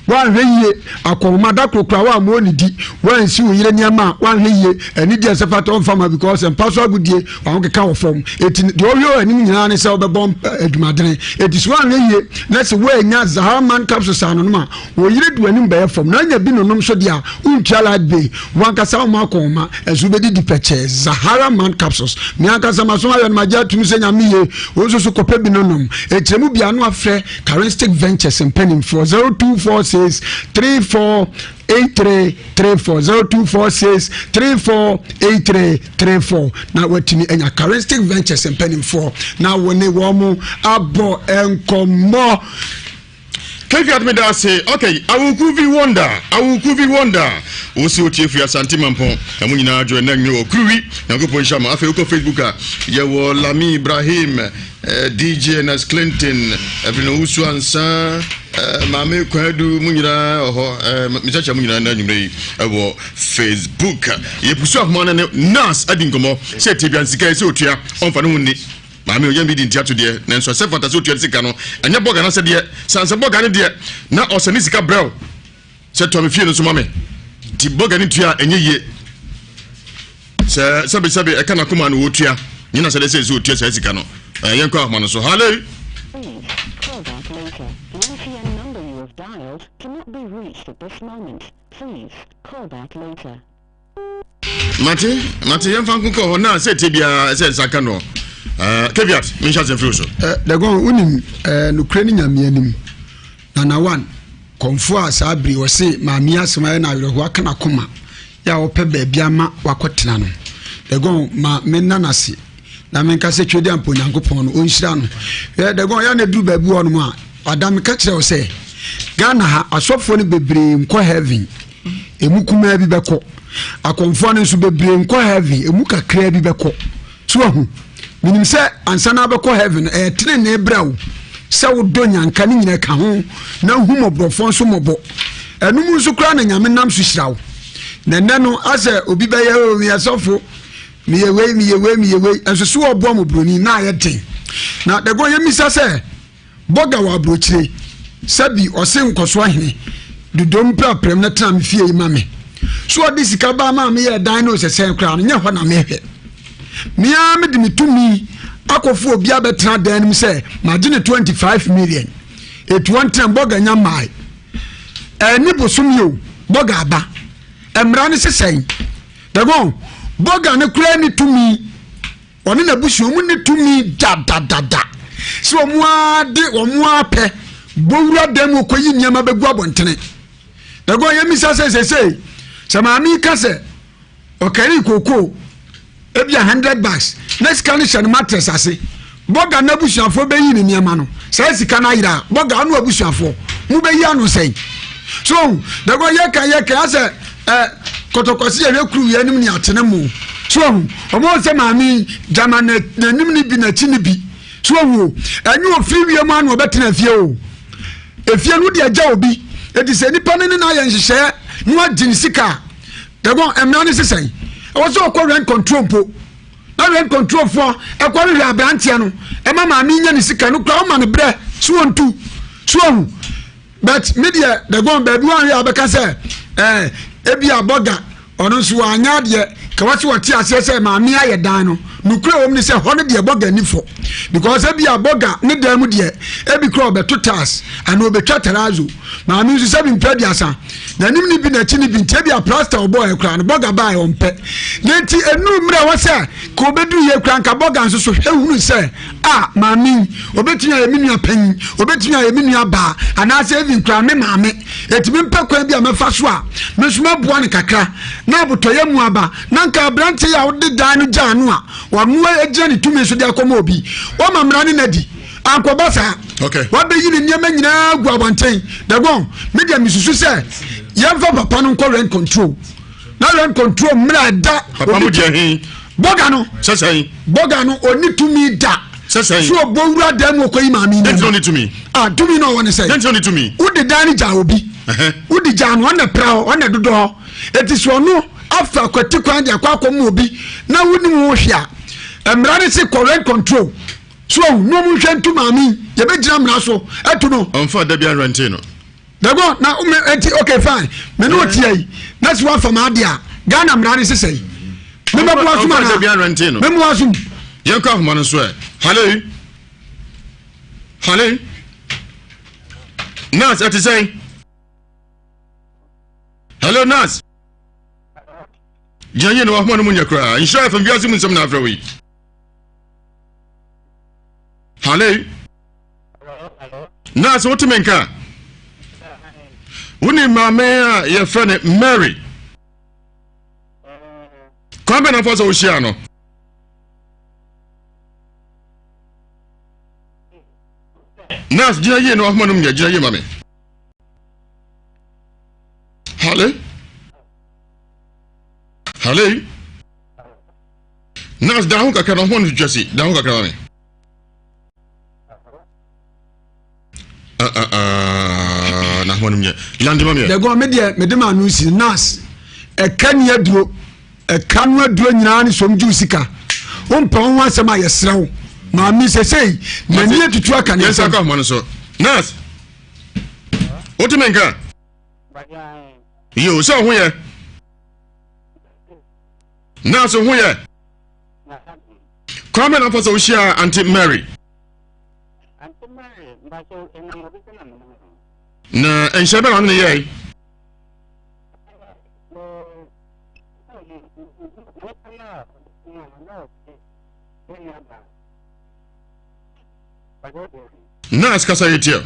woanhwɛ yie akɔnhoma da koro koraa woammɔ ne di, woansi wo yere nneɛma a woanhwɛ yie ɛne deɛ ɛsɛ fata ɔmfa ma because mpa so agodie wɔn keka wo fam. Eti deɛ ɔhwɛ wɔ anim nyinaa ne sɛ wobɛbɔ adwumadene. Eti so woanhwɛ yie na sɛ woannya Zahara Man capsules anonom a, Wo yere de w'anim bɛyɛ fam na anya bi nonom so deɛ a, wontua light bill. W'ankasa woma akɔnhoma, nso wobɛdidi pɛkyɛɛ. Zahara Man Capsules. Me ankasa maso ayɛ no magye atum sɛ Nyame ye. Wo nso so kɔpɛ bi nonom. Nkyerɛmu biara no afrɛ Charistic Ventures mpanimfoɔ 0246 34 8334 0246 34 8334 na watumi anya Charistic Ventures mpanimfoɔ na wo ne wɔn abɔ nkɔmmɔ. Kefiat meda ase ok Awuku vi wonder Awuku vi wonder Wo se wotie firi Asante Mampɔn na mo nyinaa dwo ɛnɛ nwɛ wɔ Kuruwi Nyankopɔn nhyira mo Afei wokɔ Facebook a yɛwɔ Lami Ibrahim eh, DJ Ernest Clinton Evelyn Owusu Ansa eh, Maame Kwadu mo nyinaa wɔ hɔ eh, mekyerɛkyerɛ mo nyinaa na anwummerɛ yi ɛwɔ Facebook Yɛpusu ahoma no ne Nas adi nkɔmmɔ sɛ ɛtie bia nsika sɛ otua ɔmfa ne ho nni Maame ɔyɛ me di nti ato deɛ nanso ɛsɛ fata sɛ otua ne sika no ɛnyɛ bɔga no asɛdeɛ san sɛ bɔga no deɛ na ɔsɛ ne sika brɛw sɛ toa me fie no so ma me nti bɔga no tua ɛnyɛ yie sɛ sɛbe sɛbe ɛka n'akoma no wɔtua nyɛ na sɛdeɛ sɛ sɛ otua saa sika no yɛnkɔ ahoma no so halei. Mate, mate, yɛmfa nko kɔ hɔ na sɛ ɛteɛ biara ɛsɛ nsa ka no. Uh, Keviat, menhyɛ asɛm firi so. Uh, Dagon, wonim uh, nokorɛ ne Nyame anim. Nana one, kɔmfoɔ a saa bere ɔse maame asɛm ayɛ no awerɛhoɔ aka n'akoma yɛ a ɔpɛ baabi ama wakɔtena no. Dagon, ma menna no ase na menka sɛ Twɛdi ampa Onyankopɔn no ɔnhyira no. Hwɛ Dagon, yɛ na ɛduru baabi wɔ nom a, ada meka kyerɛ wo sɛ Ghana ha asɔfoɔ no bebree nkɔ heaven. Emu kumaa bi bɛkɔ. Akɔmfoɔ no nso bebree nkɔ heaven, emu kakraa bi bɛkɔ. So ahu? Menim sɛ ansa na abɛkɔ heaven no, ɛyɛ tenenee berɛ o sɛ wodɔ nyanka ne nyina ka ho na hu mmɔborɔfoɔ nso mmɔbɔ. Ɛno mu nso koraa na Nyame nam so hyira wo. Na ɛnɛ no, asɛ obi bɛyɛ o meyɛ sɔfo, meyɛ wei, meyɛ wei, meyɛ wei, nso so ɔboa mmɔborɔni na ayɛ den. Na dɛgɔn yɛmmisa sɛ, Bɔga wɔ aburokyire sɛbi ɔse nkɔso ahene dodom praprɛm na tena me fie yi ma me so ɔde sika baa maa me yɛ dan no sɛsɛn koraa no nyɛ hɔ na mehwɛ me ara mede me tumi akɔfo obi abɛtena dan no mu sɛ magye ne 25 million etu ɔntena bɔga nya mmae ɛne bosom yi o bɔga aba mmara no sesɛn dɛgɔn bɔga no koraa ne tumi Ɔne n'abusua wɔn nni tumi dadadada sɛ wɔn ara de wɔn ara pɛ bɔwura dan mu kɔyi nneɛma bɛgu abɔntene. Ɛgɔ yɛn misa sɛ sɛsɛi sɛ maame yi ka sɛ ɔkari kookoo ebi a hundred bags na sika no hyɛ no mattress ase bɔga n'abusuafoɔ bɛyi ne nneɛma no saa sika no ayera a bɔga ɔno abusuafoɔ mo bɛyi ano sɛn so dɛgɔ yɛka yɛka asɛ ɛ kɔtɔkɔsi yɛhwɛ kuru yɛn anim ne atene mu so ɔho ɔmo sɛ maame yi gyama n'anim ne bi n'akyi ne bi so ɔho ɛnyɛ ofiri wiem ano ɔbɛtena fie o efie no de agya obi eti sɛ nipa no ne n'ayɛ nhyehyɛɛ na wagye ne sika dɛgɔ mmara ne sesɛn ɛwɔ sɛ ɔkɔ rent control mpo na rent control foɔ ɛkɔ hwehwɛ aberanteɛ no ɛma maame nya ne sika no kura ɔma no brɛ so wɔntu so ɔho but me deɛ dagon baabi wɔn ahwɛ abɛka sɛ ɛɛ ebi abɔga ɔno nso wanyɛ adeɛ ka wɔte wɔte aseɛ sɛ maame ayɛ dan no Nokorɛ wɔ mu ne sɛ hɔ no deɛ bɔga nni fɔ because ebi a bɔga ne dan mu deɛ ebi koraa ɔbɛto tiles anaa ɔbɛtwa terrazzo. Maame nso sɛbi mpɛ aduasa n'anim ne bi n'akyi ne bi nti ebi a plaster ɔbɔɔ koraa no bɔga baa ɔmpɛ. Ne nti enuru mmerɛ wɔ sɛ ka ɔbɛduru yie koraa nka bɔga nso so hwɛ hunu sɛ a maame yi ɔbɛtumi ayɛ me nua panyin ɔbɛtumi ayɛ me nua baa anaasɛ even koraa me maame eti me mpɛ kwan bi a mɛfa so a me nso mɛboa no kakra na abotɔyɛ mu aba na nka aberante yi a wode dan no gyaa no a wɔno agyina ne tumi so de akɔma obi wɔma mmara ne nadi ankɔba saa okay. wabɛyi ne nneɛma nyinaa gu abɔnten dagon me deɛ mesusu sɛ yɛmfa papa no nkɔ rent control na rent control mmerɛ ɛda papa mu deɛ he bɔga no sɛsɛn bɔga no ɔni tumi da sɛsɛn so ɔbɔ wura dan mu ɔkɔyi maame no ɔni tumi ah tumi na ɔwɔ ne sɛ ɔni tumi wode dan no gyaa obi wode gyaa no ɔna pra hɔ ɔna dodɔ hɔ eti so ɔno afa akwati kwan de akɔ akɔ mu obi na wonim ho hwɛ a mmara no se kɔ rent control so ɔhu na ɔmo nhwɛ ntu maame yɛbɛgyina mmara so atu no ɔmfa da bi arɛnte no Dago na me eti okay fine. Me no tie yi. Na si wa fa ma ade a. Ghana mmara ne sesɛ yi. Me me boa sum ana. Me boa sum. Yɛn kɔ ahoma no so ɛ. Hale. Hale. Nurse ɛte sɛn? Hello nurse. Gyina yie na wahoma no mu nyɛ koraa. Nhyira FM wiase mu nsɛm na afrɛ wo yi. Hale. Nurse wote me nka? Wonim maame a yɛfrɛ no Mary? Kwan bɛ na fa sɛ wohyia no? Nurse gyina yie na wahoma no mu nyɛ gyina yie ma me. Hale? Hale? Nurse da ho kakra na ɔho no twitwa si da ho kakra ma me. Ah, ah, ah, na ho no nyɛ lande ma me. Dɛgɔn me deɛ mede ma ano si nurse ɛka ni aduro ɛka no aduro nyinaa ne som gye sika wompɛ wo ho asɛm a yɛserɛ wo maame sɛsei n'ani atutu aka ne nsɛm. Yɛnsa kɔ ahoma no so. Nurse, wotumi nka? Yo, sɛ ho yɛ. Nurse ho yɛ. Kwan bɛ na wopɛ sɛ wohyia Auntie Mary? Na nhyɛ bɛ na ɔne ne yɛe? Nurse kasa yɛ tia.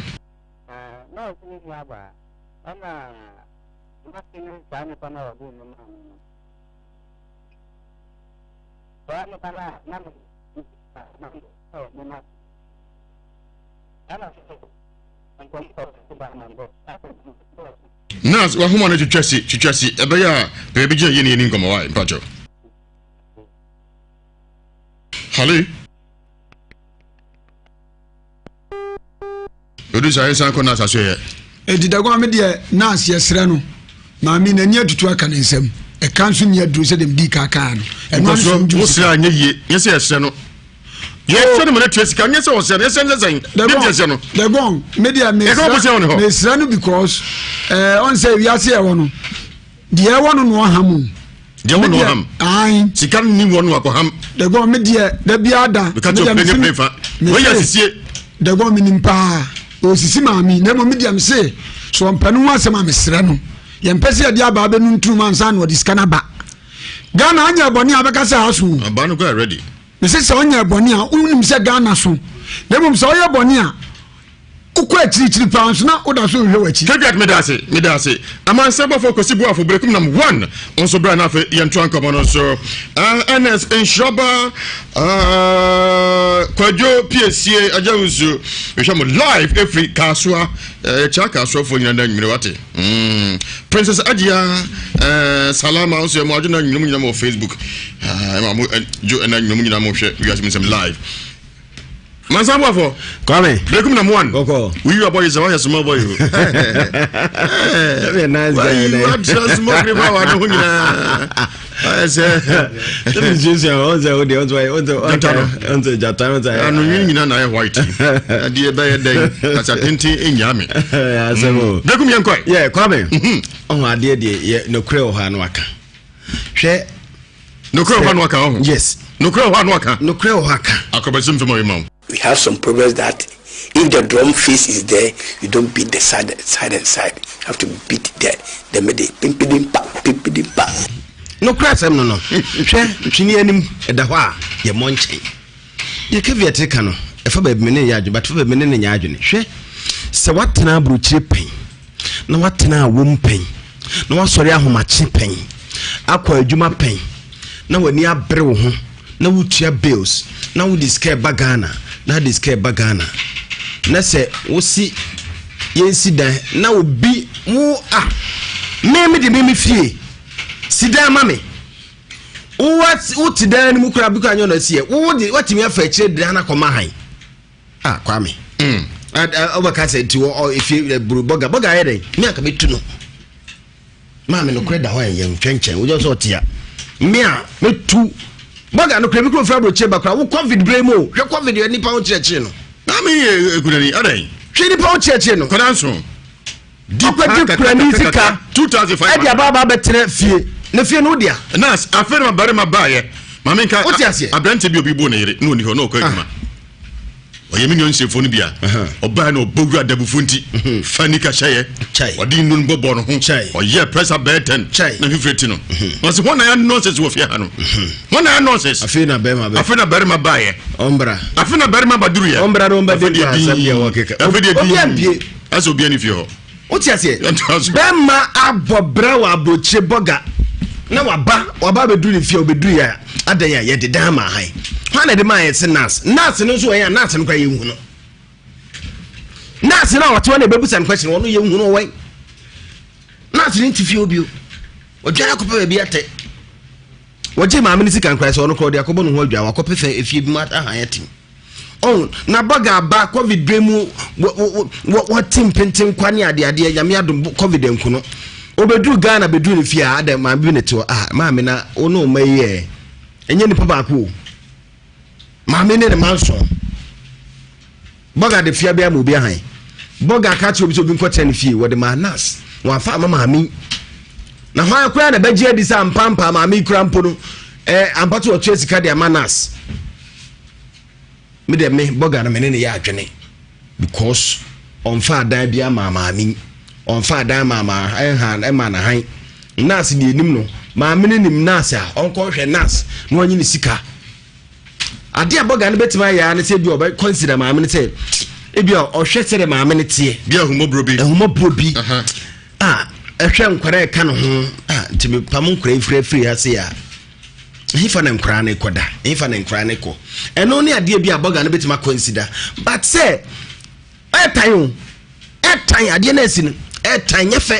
Nurse wahoma no twitwa si twitwa si ɛbɛyɛ a baabi gyina yie ne yɛni nkɔmmɔ wae mpakyɛw. Hale. Odu saa yɛnsan kɔ nurse aso yɛ. Eti dago me deɛ nurse yɛsrɛ no maame n'ani atutu aka ne nsam ɛka nso ni aduro sɛ dɛm dii kan kaa no ɛno ano so nju wosrɛ anyɛ yie nyɛ sɛ yɛsrɛ no yɛsrɛ no ma no atua sika nyɛ sɛ ɔsrɛ no yɛsrɛ no sɛ sɛn ne nti yɛsrɛ no dago me deɛ mesrɛ mesrɛ no because ɛɛ ɔn sɛ wiase ɛwɔ no Deɛ ɛwɔ no na ɔham o. Deɛ ɛwɔ no ɔham. Ayi. Sika no ni wɔ no akɔham. Dɛgɔn mi deɛ dabi ada. Meka kyerɛ pene pene fa. Wei yɛ asisie. Dɛgɔn mi nim paa. Osisi maame na mmom mi deɛ mi se so ɔmpɛ no ho asɛm a mesrɛ no. Yɛn mpɛ sɛ yɛde aba abɛnu nturum ansa na ɔde sika no aba. Ghana anyɛ bɔne a bɛka sɛ aso. Aba no kɔ ready. Mese sɛ ɔnyɛ bɔne a wonim sɛ Ghana so. Na mmom sɛ ɔyɛ bɔne a wokɔ akyirikyiri paa nso na woda so rehwɛ w'akyi. Kegrat meda ase meda ase amansan bɔfo Kwasi Boafo Berekum nam one nso bra na afei yɛntoa nkɔmmɔ no so uh, Ernest Nhyiraba uh, Kwadwo Piesie Agya Nsu mehwɛ mo live ɛfiri Kasoa uh, yɛkyia Kasoafoɔ nyina da nwumere wate mm. Princess Adia uh, Salama nso yɛ mo adwo na nwumere mu nyina mo wɔ Facebook uh, ɛma mo dwo ɛna nwumere mu nyina mo hwɛ wiase mu nsɛm live Mansa Boafo. Kwame. Brekum na one. Kɔkɔ. Woyi wa boy sɛ wayɛ small boy o. Ɛyɛ nice guy. Wayi wa tra small grip a wa ne ho nyinaa. Ayɛ sɛ. Sɛbi nsuasua ɔn sɛ o de ɔn sɛ ɔn sɛ Jata no. ɔn sɛ jata ɔn sɛ. Ano nwi nyinaa na ayɛ white. Adeɛ bɛyɛ dɛn kasa tenten enya me. Asɛm o. Brekum yɛn kɔɛ. Yɛ Kwame. Ɔhun adeɛ deɛ yɛ nokorɛ wɔ hɔ ano aka. Hwɛ. Nokorɛ wɔ hɔ ano aka ɔho. Yes. Nokorɛ wɔ hɔ a na waka. Nokorɛ wɔ hɔ aka. Akɔbɛsɛm fam a ɔyɛ ma wo. We have some problems that if the drum face is there, you don't beat the side, side and side. You have to beat the the middle. Pimpidim pa, pimpidim pa. Nokorɛ asɛm no no, hwɛ, twene anim ɛda hɔ a, yɛmmɔ nkyɛn. Deɛ Caveat reka no, ɛfa baabi me ne no yɛ adwene, but ɛfa baabi me ne no nyɛ adwene. Hwɛ, sɛ woatena aburokyire pɛn, na woatena awom pɛn, na woasɔre ahomakye pɛn, akɔ adwuma pɛn, na w'ani abere wo ho, na wotua bills, na wode sika ɛba Ghana, na wode sika ɛba Ghana, na sɛ wosi yɛnsi dan, na obi wo a, me me de me me fie, si dan ma me. Wote dan no mu koraa bi koraa nyɛ ɔno asiɛ wo de watumi afa akyire dan no akɔma han ah Kwame mm. Wobɛka sɛ nti wɔ efie buru bɔga bɔga ayɛ dɛn me anka mɛtu no maame nokorɛ da hɔ a ɛyɛ ntwɛnkyɛn wogye sɛ ɔte a me a mɛtu bɔga nokorɛ bi kuro fira aburokyire ba koraa wo covid berɛ mu o hwɛ covid yɛ nipa ho kyerɛkyerɛ no maame yɛ ekunani adɛn hwɛ nipa ho kyerɛkyerɛ no kɔda nso Ɔkɔgye kurani sika ɛde aba aba abɛtena fie na fie no wodea. Na afei na barima baayɛ maame nka wote aseɛ aberante bi obi bɔ ne yere na ɔni hɔ na ɔkɔ adwuma ah. ɔyɛ me nua nhyɛfoɔ no bi a ɔbaa na ɔbɔ wura dabufo nti mhm. fa nika hyɛyɛ ɔde nnuro no bɔbɔ no ho ɔyɛ prɛsa bɛyɛ tɛn na fifire ti no mhm. na ɔsɛ hɔn na yɛ nonsense wɔ fie ha no mhm. hɔn na yɛ nonsense afei na bɛrima afei na bɛrima baayɛ ɔmbra afei na bɛrima baduruyɛ ɔmbra na ɔmbra de asɛm deɛ wɔkeka afei deɛ bi Ɛsɛ obiara ne fie hɔ. Wote aseɛ? Bɛrima abɔ brɛ wɔ aburokyire bɔga na waba waba abɛduru ne fie a ɔbɛduru yɛ adan a yɛde dan ama han. Hwan na ɛde maa yɛ se nurse? Nurse no nso wɔn a nurse no koraa yɛnhu no. Nurse no a ɔte hɔ na ɛbɛbusa no question ɔno yɛnhu no wɔn. Nurse no nte fie hɔ bio. Ɔdwan akɔpɛ baabi atɛ. Wɔgye maame no sika nkora sɛ ɔno koraa ɔde akɔbɔ ne ho adwa wakɔpɛ fɛ efie bi mu ahan atim. Oh, na bɔga aba covid bere mu wɔte mpenten kwa ne adeadeɛ nyame adom covid anku no obɛduru ghana bɛduru ne fie a adɛ maame bi ne te hɔ ah maame na wo ne ɔma yi ɛ ɛnyɛ nipa baako o maame ne ne ma nson bɔga de fia bi ama obi ahan bɔga ka kyerɛ obi sɛ obi nkɔtena ne fie wɔde maa nas wɔamfa ama maame na hwan koraa na bɛgye adi sɛ ampampa maame kura mpo no eh, ampa to ɔtua sika de ama nas Me deɛ me bɔga no me ne no yɛ adwene because ɔnfa adan bi ama maame yi ɔnfa adan ma ma ɛnha ɛma na han nurse deɛ enim no maame no nim nurse a ɔnkɔ hwɛ nurse na ɔnye ne sika adeɛ a bɔga no bɛtumi ayɛ ara ne sɛ ebi ɔbɛ consider maame no sɛ ebi a ɔhwɛ sɛ de maame no teɛ bi ahumɔborɔ bi ahumɔborɔ bi a ɛhwɛ nkwadaa ɛka ne ho a nti mepam nkwadaa yi firi afiri ha se a. Hefa na nkoraa no kɔ da? Hefa na nkoraa no kɔ? Ɛno ne adeɛ bi a bɔga no bɛtumi akɔnsida. But sɛ ɛtan o, ɛtan adeɛ no asi no, ɛtan nyɛ fɛ.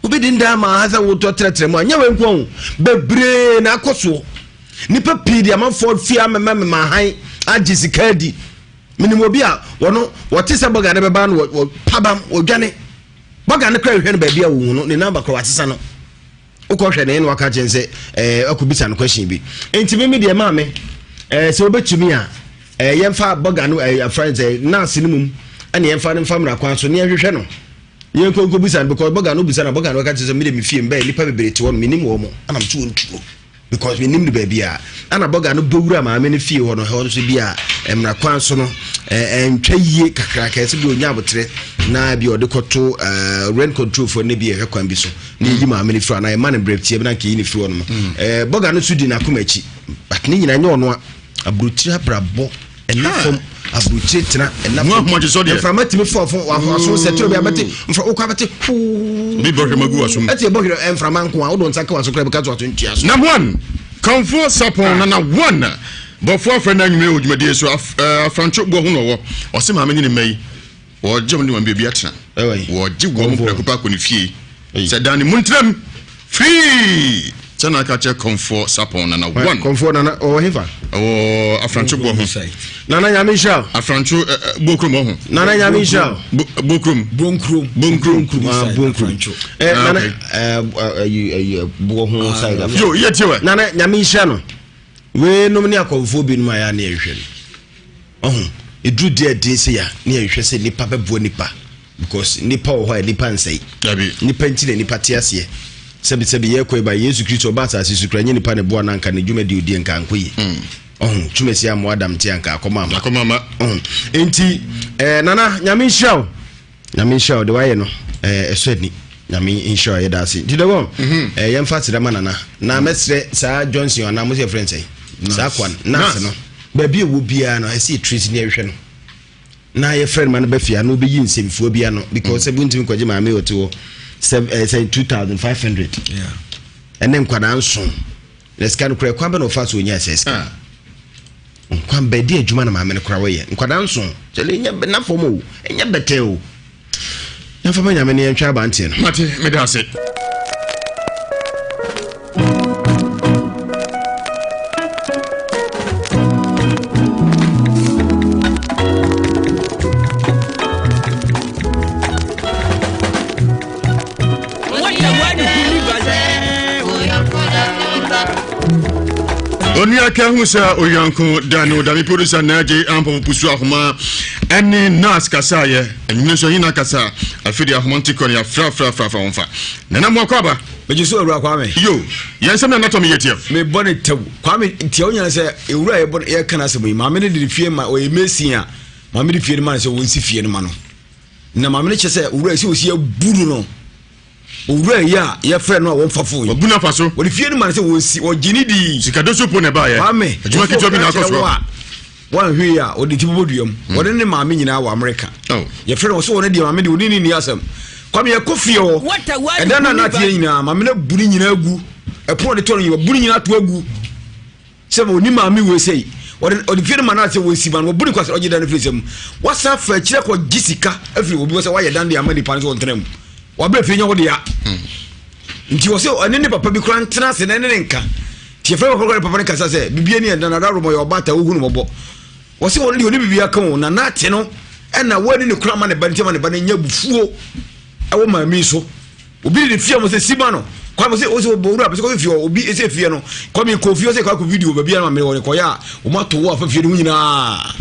Wobɛdi ndaa ma ha sɛ wotɔ trɛtrɛ mu a, nyɛ wei nko o, bebree na akɔ soɔ. Nipa pii de amanfoɔ fie amema mema han agye sika adi. Menim obi a wɔno wɔte sɛ bɔga no bɛba no wɔpabam wɔdwane. Bɔga no kora hwehwɛ no baabi a wɔhu no, ne namba kora wasesa no. Wokɔ hwɛ ne na waka kyɛn sɛ ɛɛ akɔ bisa no question bi. Nti me me deɛ maame ɛɛ sɛ wobɛtumi a ɛɛ yɛmfa bɔga no ɛɛ afra sɛ nurse no mum ɛna yɛmfa no mfa mmara kwan so ne yɛhwehwɛ no. Yɛn nko nko bisa no because bɔga no bisa no bɔga no bɛka kyerɛ sɛ me de me fie mbɛɛ nipa bebree te hɔ no menim wɔn mo ɛna me so wɔn tu no because menim no baabi a ɛna bɔga no bɔwura maame no fie hɔ no hɔ nso bi a mmara kwan so no ɛntwa yie kakraka ɛsɛ bi onya abotrɛ na bi ɔde kɔto rent control fo ne bi ɛhwɛ kwan bi so na yɛyi maame no firi anaa yɛma no berɛ tia bi na nka yɛyi no firi hɔ nom mm. Bɔga no nso di n'akoma akyi but ne nyinaa nyɛ ɔno a aburokyire abrabɔ ɛna fam aburokyire tena ɛna fam mframa tumi fɔ fɔ aso sɛ turo bi abɛte mfra wokɔ abɛte huu bi bɔhwɛ ma gu wasom ɛte bɔhwɛ mframa nko a wodɔ nsa ka waso kora bɛka so aso ntua so nam one kanfoɔ sapɔn nana one bɔfoɔ afrɛ no anwummerɛ wɔ dwumadie so afrantwo boɔ ho na ɔwɔ ɔse maame ne ne mma yi Wɔregye wɔn de wɔn baabi atena. Wɔregye wɔn prɛko pɛ akɔ ne fie. Sɛ dan ne mu ntenam firii. Sɛ na aka kyerɛ Kɔmfoɔ Sapɔn Nana one. Kɔmfoɔ Nana ɔwɔ hefa? Ɔwɔ Afrantwo boɔ ho. Nana Nyame nhyira wo. Afrantwo Bokurom ɔho. Nana Nyame nhyira wo. Bokurom. Bonkurom. Bonkurom. Bonkurom. Nana ɛyi boɔ ho side. Yo yɛ tie wɛ. Nana Nyame nhyira no. Wei nom ne akɔmfoɔ binom a yɛ a ne yɛhwɛ no. Ɔho, ɛduru deɛ ɛden sei a, ne yɛnhwɛ sɛ nipa bɛboa nipa because nipa wɔ hɔ a nipa nsɛe. Dabi. Nipa nti na nipa te aseɛ. Sɛbisɛbi yɛkɔ yi ba Yesu Kristo ɔba asase so kura nye nipa ne boa na nka ne dwuma di odie nka ankɔ yie. Ɔho twumasi amoa Adam te anka akɔma ama. Akɔma ama. Ɔho nti ɛɛ nana nyame nhyira wo. Nyame nhyira wo de wayɛ no ɛɛ ɛsɔ ani. Nyame nhyira wo yɛda ase. Nti dɔgɔ ɛɛ yɛmfa aseda ma nana na mɛsrɛ saa Johnson anaa mo sɛ yɛfrɛ no sɛn? Saa akoa no nurse no baabi ɛwɔ biara no ɛsɛ yɛ trace ne yɛhwehwɛ no. na yɛfrɛ no ma no ba fie a na ɔbɛyi nsɛmfua bi ano because sɛ wontumi nkɔgye maame ɔte hɔ sɛ eh, sɛ 2500 ɛne nkwadaa nson na sika no kora kwan bɛ na ɔfa so ɔnya sɛ sika ah. nkwan bɛ di adwuma na maame no kora wɔyɛ nkwadaa nson kyɛlɛ ɛnyɛ na fam o ɛnyɛ bɛtɛ o yɛmfa ma nyame no yɛntwɛ abanteɛ no mate meda ase Onua ka hu sɛ oyanko da no da me producer na agye ampɔfo pusu ahoma ɛne nas kasaayɛ ɛnwene nso ɛnyina kasa afei de ahoma nti kɔ no yɛafrafrafrafa wɔn fa nana mo akɔ aba Megye so Owura Kwame. Yo, yɛn nsɛm na natɔ me yɛ tiɛ. Mebɔ ne tɛw. Kwame, ntia wo nyina sɛ ewura yɛbɔ yɛka n'asɛm yi, maame no de ne fie ma ɔyɛ mason a, maame de fie no ma no sɛ wɔnsi fie no ma no. Na maame no kyɛ sɛ owura yi sɛ ɔsi abu no no. Owura yi a yɛfrɛ no a wɔmfa fo yi. Wabu no afa so. Wɔde fie no ma no sɛ wɔnsi, wɔgye ne dii. Sikadoso po na ɛbaeɛ. Kwame, Adwuma ketewa bi na akɔ so. Wɔanhwɛ yie a, wɔde ti bɛbɔ dua mu. Hmm. Wɔne ne maame nyinaa wɔ Amerika. Oh. Yɛfrɛ no wɔsɛ wɔne deɛ maame deɛ ɔne ne nni asɛm. Kwame yɛkɔ fie hɔ. Ɛdan no a n'ateɛ nyinaa maame no abu ne nyinaa agu. Ɛpono ɔde tɔ no nyinaa wabu ne nyinaa ato agu. Sɛ wɔni maame wei sɛ wɔde ɔde fie no ma no asɛ wɔsi ma no wɔbu ne kwasɛ ɔgye dan no firi nsam. Wasan fa akyire kɔ gye sika afiri obi hɔ sɛ wayɛ dan de ama nipa no sɛ ɔntena mu. Wabrɛ fie nya wo dea. Hmm. Nti wɔ sɛ ɔne ne papa bi koraa ntena ase na ɛne ne nka. Nti yɛfrɛ papa koraa ne papa no kasa sɛ biribi ani ɛda na daworo mɔ yɛ ɔbaata wohu no mɔbɔ. Wɔ sɛ wɔn deɛ ɔne biribi aka o na n'ate no ɛna wɔani ne koraa ma ne ba no nti ma ne ba no nya abufuo ɛwɔ maame yi so. Obi de ne fie mo sɛ sima no kwame sɛ ɔsɛ owura pɛ sɛ kɔsɛ fie obi ɛsɛ fie no kwame kɔ fie ɔsɛ kɔ akɔ video baabi a maame wɔ ne kɔyɛ a wɔn ato wɔ afa fie no ho nyinaa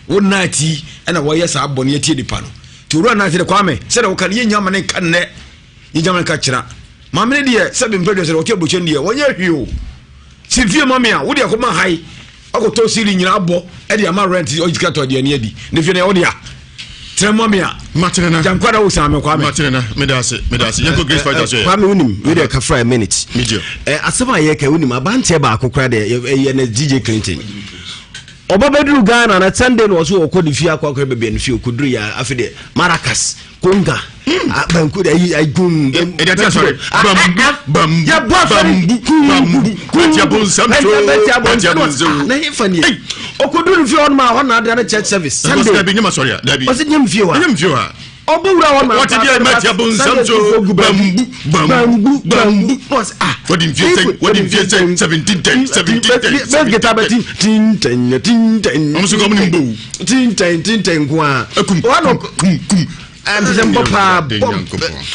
wɔn naati ɛna wɔyɛ saa bɔne atie nipa no nti owura naati de kwame sɛdeɛ wɔka no yɛnya ma ne nka nnɛ yɛnya ma ne nka kyena maame no deɛ sɛ bempɛ deɛ sɛ ɔte aburokyɛ no deɛ wɔnyɛ hwee o si fie ma me a wode akɔma hae akɔtɔ siri nyinaa bɔ ɛde ama rent ɔgye sika tɔ aduane adi ne fie no ɛwɔ dea tena ma me a matenena gyankwada wo saa me kwame matenena meda ase meda ase yɛnkɔ grace fighter so yɛ kwame wonim wei deɛ kafra a minute eh, asɛm a yɛka wonim abanteɛ baako koraa deɛ ɛyɛ no gj clinton ɔba bɛduru ghana na sunday na ɔso ɔkɔ ne fie akɔ akɔhwɛ baabi a ne fie ɔkɔduru yɛ afei deɛ maracas konga hmm. ah, banku ayi ayi gun. ɛdi ati asɔre bambu bambu bambu bambu bɛti abonsam so bɛti abonsam. na hefa nie ɔkɔduru ne fie hɔ nom a hɔ na adea ne church service sunday. dabi nyɛ ma sɔre a dabi. ɔsi nyɛ mi fie hɔ a. nyɛ mi fie hɔ a. Ɔbɔ wura hɔ ma Wɔte deɛ mɛte abonsam so bambu bambu bambu. Wɔde mfie sɛn wɔde mfie sɛn 1710 1710. Bɛs guitar bɛ tin tin tɛn tin tɛn. Wɔn nso kɔn mu ni mbo. Tin tɛn tin tɛn nko ara. Kum kum kum kum. Ɛnsɛ mbɔ paa bɔ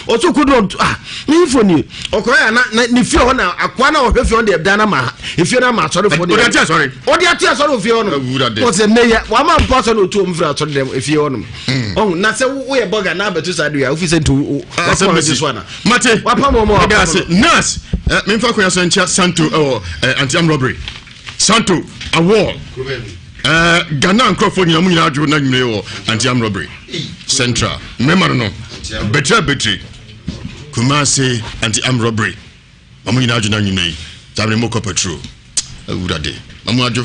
ɔso kodu ɔnto ah ne ifo ni ɔkɔrɔ yɛ na ne fie hɔ na akoa na ɔhwɛ fie hɔ deɛ dan na ma efie na ma asɔrefoɔ deɛ. Ɔde ate asɔre. Ɔde ate asɔre wɔ fie hɔ nom. Ɔsɛ ne yɛ wama mpo asɔre na otu wɔn firi asɔre dɛm efie hɔ nom. Ɔhu na sɛ woyɛ bɔga na abɛto saa deɛ wofi sɛ nti wakoma bɛgye so ana. Mate. Wapam wɔn a wapam no. Nurse memfa akonnwa so nkyia Santo ɛwɔ anti arm robbery. Santo awɔ Ghana nkurɔfoɔ nyinaa mu nyinaa adwo na nwumire wɔ anti arm robbery central mmarima no no betire betire Kumasi anti arm robbery. Ma mo nyinaa adwo na anwummerɛ yi saa bere mokɔ patrol awurade ma mo adwo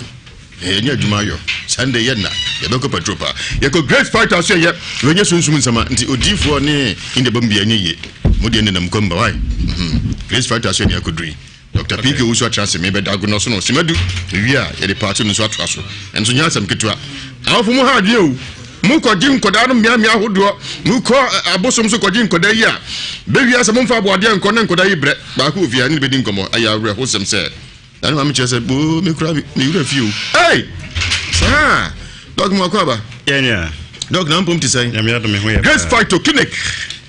yɛnyɛ adwuma ayɔ sunday yɛ nna yɛbɛkɔ patrol paa yɛkɔ great fighter so yɛyɛ wɔnyɛ sunsum nsɛma nti odiifoɔ ne india bam bia nyɛ yie mo deɛ nenam kɔm ba wae mhm. great fighter so yɛ ne akɔduru yi Dr. PK Owusu atra ase mebɛda agonɔ so no simadu ewie a yɛde paati no nso atoa so ɛnso nyɛ asɛm ketewa awofo mo ha adwene o Mokɔgye nkɔdaa no mmeammea ahodoɔ, mokɔ abosom so kɔgye nkɔdaa yi a, bɛwie asɛ momfa aboadeɛ nkɔ na nkɔdaa yi brɛ. Baako wɔ fie ha ne no bɛdi nkɔmmɔ. Ɛyɛ awerɛhosɛm sɛ na ne maame kyerɛ sɛ, boo, me koraa me werɛ fi o. Ei! Saa! Dɔk mo akɔ aba. Yɛn nua. Dɔk na mpom te sɛn? Nyame adom me ho yɛ paa. Grace Phyto Clinic.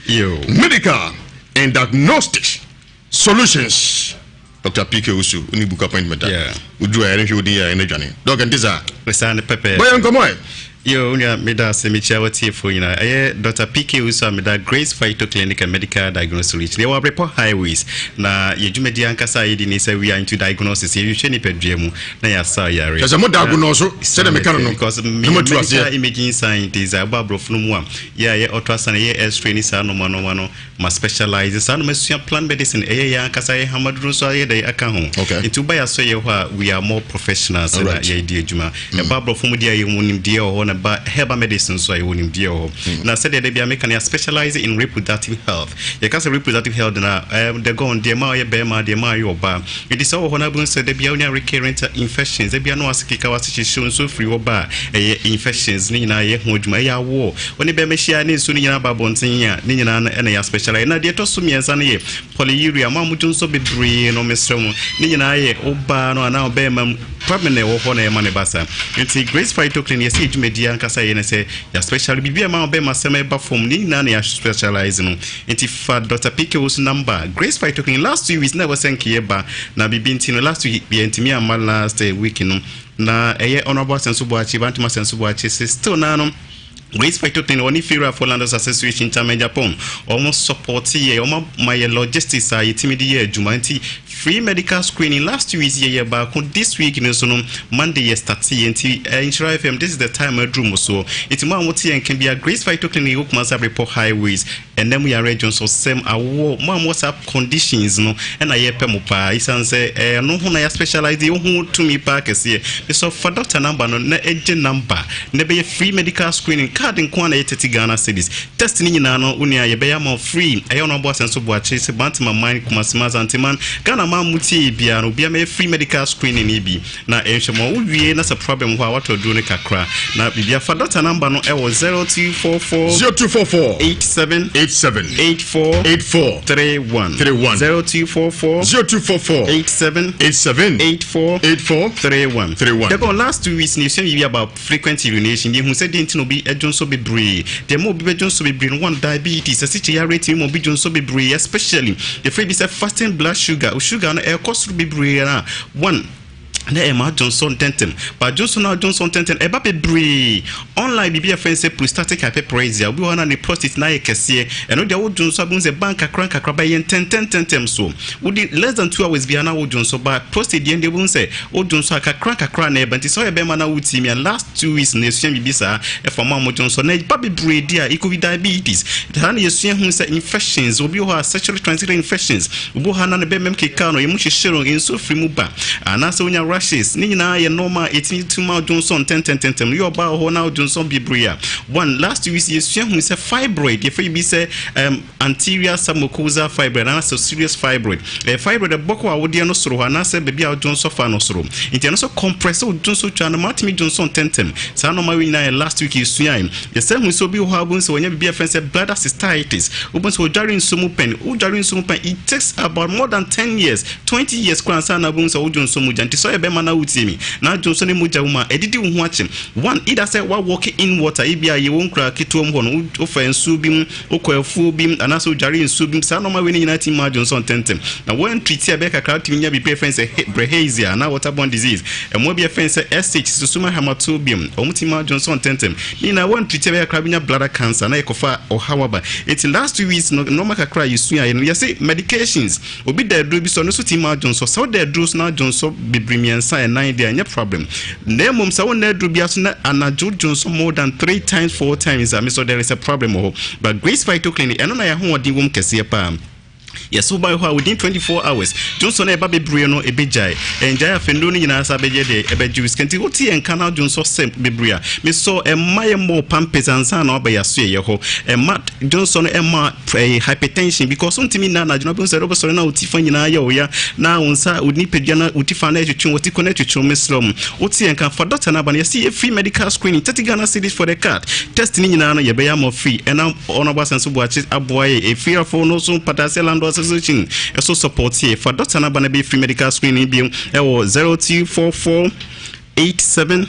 Yo. Medical and Diagnostics Solutions. Doctor PK Owusu, wo ne book appointment a, woduru a yɛne hwɛ wo din yɛ a yɛne adwane. Doc, ɛnte saa? Saa ne pɛpɛɛpɛ. Bɔ yɛn nkɔmmɔ ɛ. Yo, onua, meda ase, mekyia w'atiefoɔ nyinaa. Ɛyɛ Dɔkta PK Owusu a meda Grace Phyto Clinic and Medical Diagnosis Solution. Yɛwɔ Abrepɔ Highways, na yɛn dwumadie ankasa a yɛdi ne sɛ we are into diagnosis, yɛhwehwɛ nipadua mu na yɛasa yareɛ. Kyerɛ sɛ mo diagnose sɛdeɛ meka no no, Because na meyɛ moatu aseɛ. medical imaging scientist a ɛba aborɔfo no mu a, yɛ a yɛ ultrasound, yɛ x-ray ne saa nnoɔma nnoɔma no, Ma specialise saa na masua plant medicine ɛyɛ yɛn ankasa yɛ hamaduro nso ayɛ dɛn aka ho nti woba yɛ asɔyɛ hɔ a we are more professionals na yɛdi adwuma ɛba aborɔfo mu deɛ a yɛwɔ nimdeɛ wɔ hɔ na ɛba herbal medicine nso a yɛwɔ nimdeɛ wɔ hɔ na sɛdeɛ da bia meka no yɛ specialise in reproductive health. Yɛka sɛ reproductive health na the gone deɛ ma ɔyɛ bɛrima deɛ ma ɔyɛ ɔbaa nti sɛ wɔ hɔ no abɛhu sɛ da bia wonya recurrent infections, da bia na wase keka wase hyehyew nso firi hɔ ba a ɛyɛ infections ne nyinaa yɛ ho adwuma. Ɛyɛ awoɔ wo ne bɛrima hyia ne nsuo no nyinaa ba abɔnten a ne nyinaa no ɛna yɛ specialize. Na deɛ ɛtɔ so mmiɛnsa no yɛ polyuria. Mo a modwo nsɔ bebree no mesrɛ mo, ne nyinaa yɛ ɔbaa no anaa ɔbɛrima mu problem na ɛwɔ hɔ na ɛma ne ba saa. Nti Grace Phyto Clinic yɛsɛ yɛ dwumadie ankasa yɛ ne sɛ yɛ special biribi a ɛma ɔbɛrima sɛm ɛba fam ne nyinaa na yɛ specialize no. Nti fa Doctor PK Owusu number. Grace Phyto Clinic last 2 weeks na ɛwɔ sɛ nka yɛba na biribi nti no last week yɛntumi amma last week no na ɛyɛ Honourable Asenso Boakye Bantama Asenso Boakye se still naa no Grace Phyto Clinic wɔne Fiewura for Landlords Association Chairman Japan wɔn support yɛ wɔn ama yɛ logistics a yɛtumi de yɛ adwuma. Nti free medical screening last 2 weeks yɛyɛ baako, this week no nso no Monday yɛ start yɛ. Nti Nhyira FM, this is the time aduru mo soɔ. Nti mo a mote yɛn nka bia, Grace Phyto Clinic wɔ Kumasi Abrepɔ Highways. Ɛnam yare, dwonsɔsɛm, awoɔ, mo a mowɔ saa conditions no ɛna yɛpɛ mo paa, ɛsiane sɛ ɛno ho na yɛ specialize, yɛ ho tumi paa kɛseɛ. Mesɔ fa doctor number no na ɛgye number na ɛbɛyɛ free medical screening. Card nko a na ɛyɛ 30 Ghana cedis. Test ne nyinaa no wo nua yɛbɛyɛ ama wo free. Ɛyɛ ɔno aboa sɛn so boakye sɛ Bantama man, Kumasi man, Asante man, Ghana man mu tie biara no obiara mɛyɛ free medical screening yi bi na ɛnhwɛ ma wowie na sɛ problem hɔ a watɔ aduro no kakra na biribia. Fa doctor number no ɛwɔ 0244 0244 87 87 84 84 31 31 0244 0244 87 87 84 84 31 31. Dɛbɔ last 2 weeks ni yɛsua biribi about frequent urination. Yɛhu sɛ deɛ nti na obi adwo nso bebree, deɛ ma obi bɛdwo nso bebree no, one, diabetes, ɛsikyi yare tumi ma obi dwo nso bebree, especially yɛfrɛ bi sɛ fasting blood sugar. O sugar no ɛkɔ soro bebree na one na ɛma adwonsɔ ntɛntɛm, ba adwonsɔ no adwonsɔ ntɛntɛm ɛba bebree. Online biribi a yɛfrɛ no sɛ prostatic hyperplasia, obi wɔ hɔ na ne prostate na ayɛ kɛseɛ, ɛno deɛ wodwonsɔ abɛhu sɛ ba nkakra nkakra ba yɛ ntɛntɛntɛntɛm so wodi less than 2 hours biara na wodwonsɔ ba. Prostate deɛ wobɛhu sɛ wodwonsɔ a kakra kakra na ɛba. Nti sɛ ɔyɛ bɛrima na wotie mi a, last 2 weeks na yɛsua biribi saa ɛfa mo a modwonsɔ na ɛba bebree di a, it could be diabetes. Saa na yɛsua hu sɛ infections, obi wɔ hɔ a sexually transmitted infections, obi wɔ hɔ a na ne bɛrima mu keka no, ɛmu hyehyɛ no, nsuo firi mu ba anaasɛ wonya rashes, ne nyinaa yɛ nɔɔma a ɛtumi tu ma dwonsɔ ntɛntɛntɛntɛm. Yɛ ɔbaa wɔ hɔ na dwonsɔ bebree a, one, last 2 weeks yɛsua hu sɛ fibroid, yɛfrɛ bi sɛ anterior submucosal fibroid anaasɛ serious fibroid, ɛyɛ fibroid ɛbɔkɔ awodeɛ no soro hɔ anaasɛ baabi a wodwonsɔ fa no soro, nti ɛno nso compress wo dwonsɔ twa no ma wotumi dwonsɔ ntɛntɛm. Saa nɔɔma wei nyinaa yɛ last week yɛsuae. Yɛsɛ hu sɛ obi wɔ hɔ a wobɛhu sɛ wɔnya biribi a yɛfrɛ sɛ bladder cystitis. Wobɛhu sɛ wɔdware nsuo mu pɛn, wodware nsuo mu pɛn, it takes about more than 10 years, 20 years koraa ansa na wobɛhu sɛ wodwo nsuo mogya. Nti sɛ ɔyɛ bɛrima na wotie mi na adwo nsuo ne mogya wo mu a ɛdidi wo ho akye, one, either sɛ wa walk in water, ebi a yɛwɔ nkura ketewa mu hɔ no, wofa nsuo bi mu, wokɔ afuo bi mu anaasɛ wodware nsuo bi mu, saa nɔɔma wei no nyinaa tumi ma adwo nsuo ntɛntɛm. Na woantreat a, ɛbɛyɛ kakra wotumi nya biribi a yɛfrɛ no sɛ bilharzia anaa waterborne disease. Ɛmmoa bi a yɛfrɛ no sɛ Schistosoma haematobium, wɔn tumi ma adwo nsuo ntɛntɛm. Ne nyinaa woantreat a, ɛbɛyɛ kakra wobɛnya bladder cancer na yɛkɔfa ɔhaw aba. Nti last 2 weeks no nneɛma kakra a yɛsuaeɛ no, yɛse medications, obi da aduro bi so, ɔno nso tumi ma adwonsɔ. Sɛ woda aduro so na adwonsɔ bebree mmiɛnsa ɛnan deɛ, ɛnyɛ problem. Na mmom sɛ wonna aduro bi aso na anadwo dwonsɔ more than three times, four times a, mesɔ there is a problem wɔ hɔ. But Grace Phyto Clinic, ɛno na yɛahoɔden wɔ mu kɛseɛ paa. Yɛsɛ woba hɔ a, within 24 hours dwonsɔ no ɛba bebree no ɛbɛgyae. Ɛngyae afei nnuro no nyinaa sa bɛgye deɛ ɛbɛgye wo sika. Nti wote yɛn nka no adwonsɔ sɛ bebree a, mesɔ ɛmma yɛ mmɔ pampers ansa na waba yɛaso yɛyɛ hɔ. Ɛma dwonsɔ no ɛma hypertension because wontumi nna anadwo no, wobɛhu sɛ wobɛsɔre na wo ti fa nyinaa yɛ wo ya na wo nsa, wo nipadua no, wo ti fa no ɛtwetwe, wo ti kɔ no ɛtwetwe. Mesrɛ mu, wote yɛn ka, fa doctor no aba no. Yɛse yɛ free medical screening, 30 Ghana cedis for the card. Test ne nyinaa no yɛbɛyɛ ama free. Ɛna ɔno aba sɛn so boakye aboa yɛ ɛfiafo no so Patase Landlord Association ɛso support yɛ. Fa doctor no aba no, bɛyɛ free medical screening bio ɛwɔ 0244 87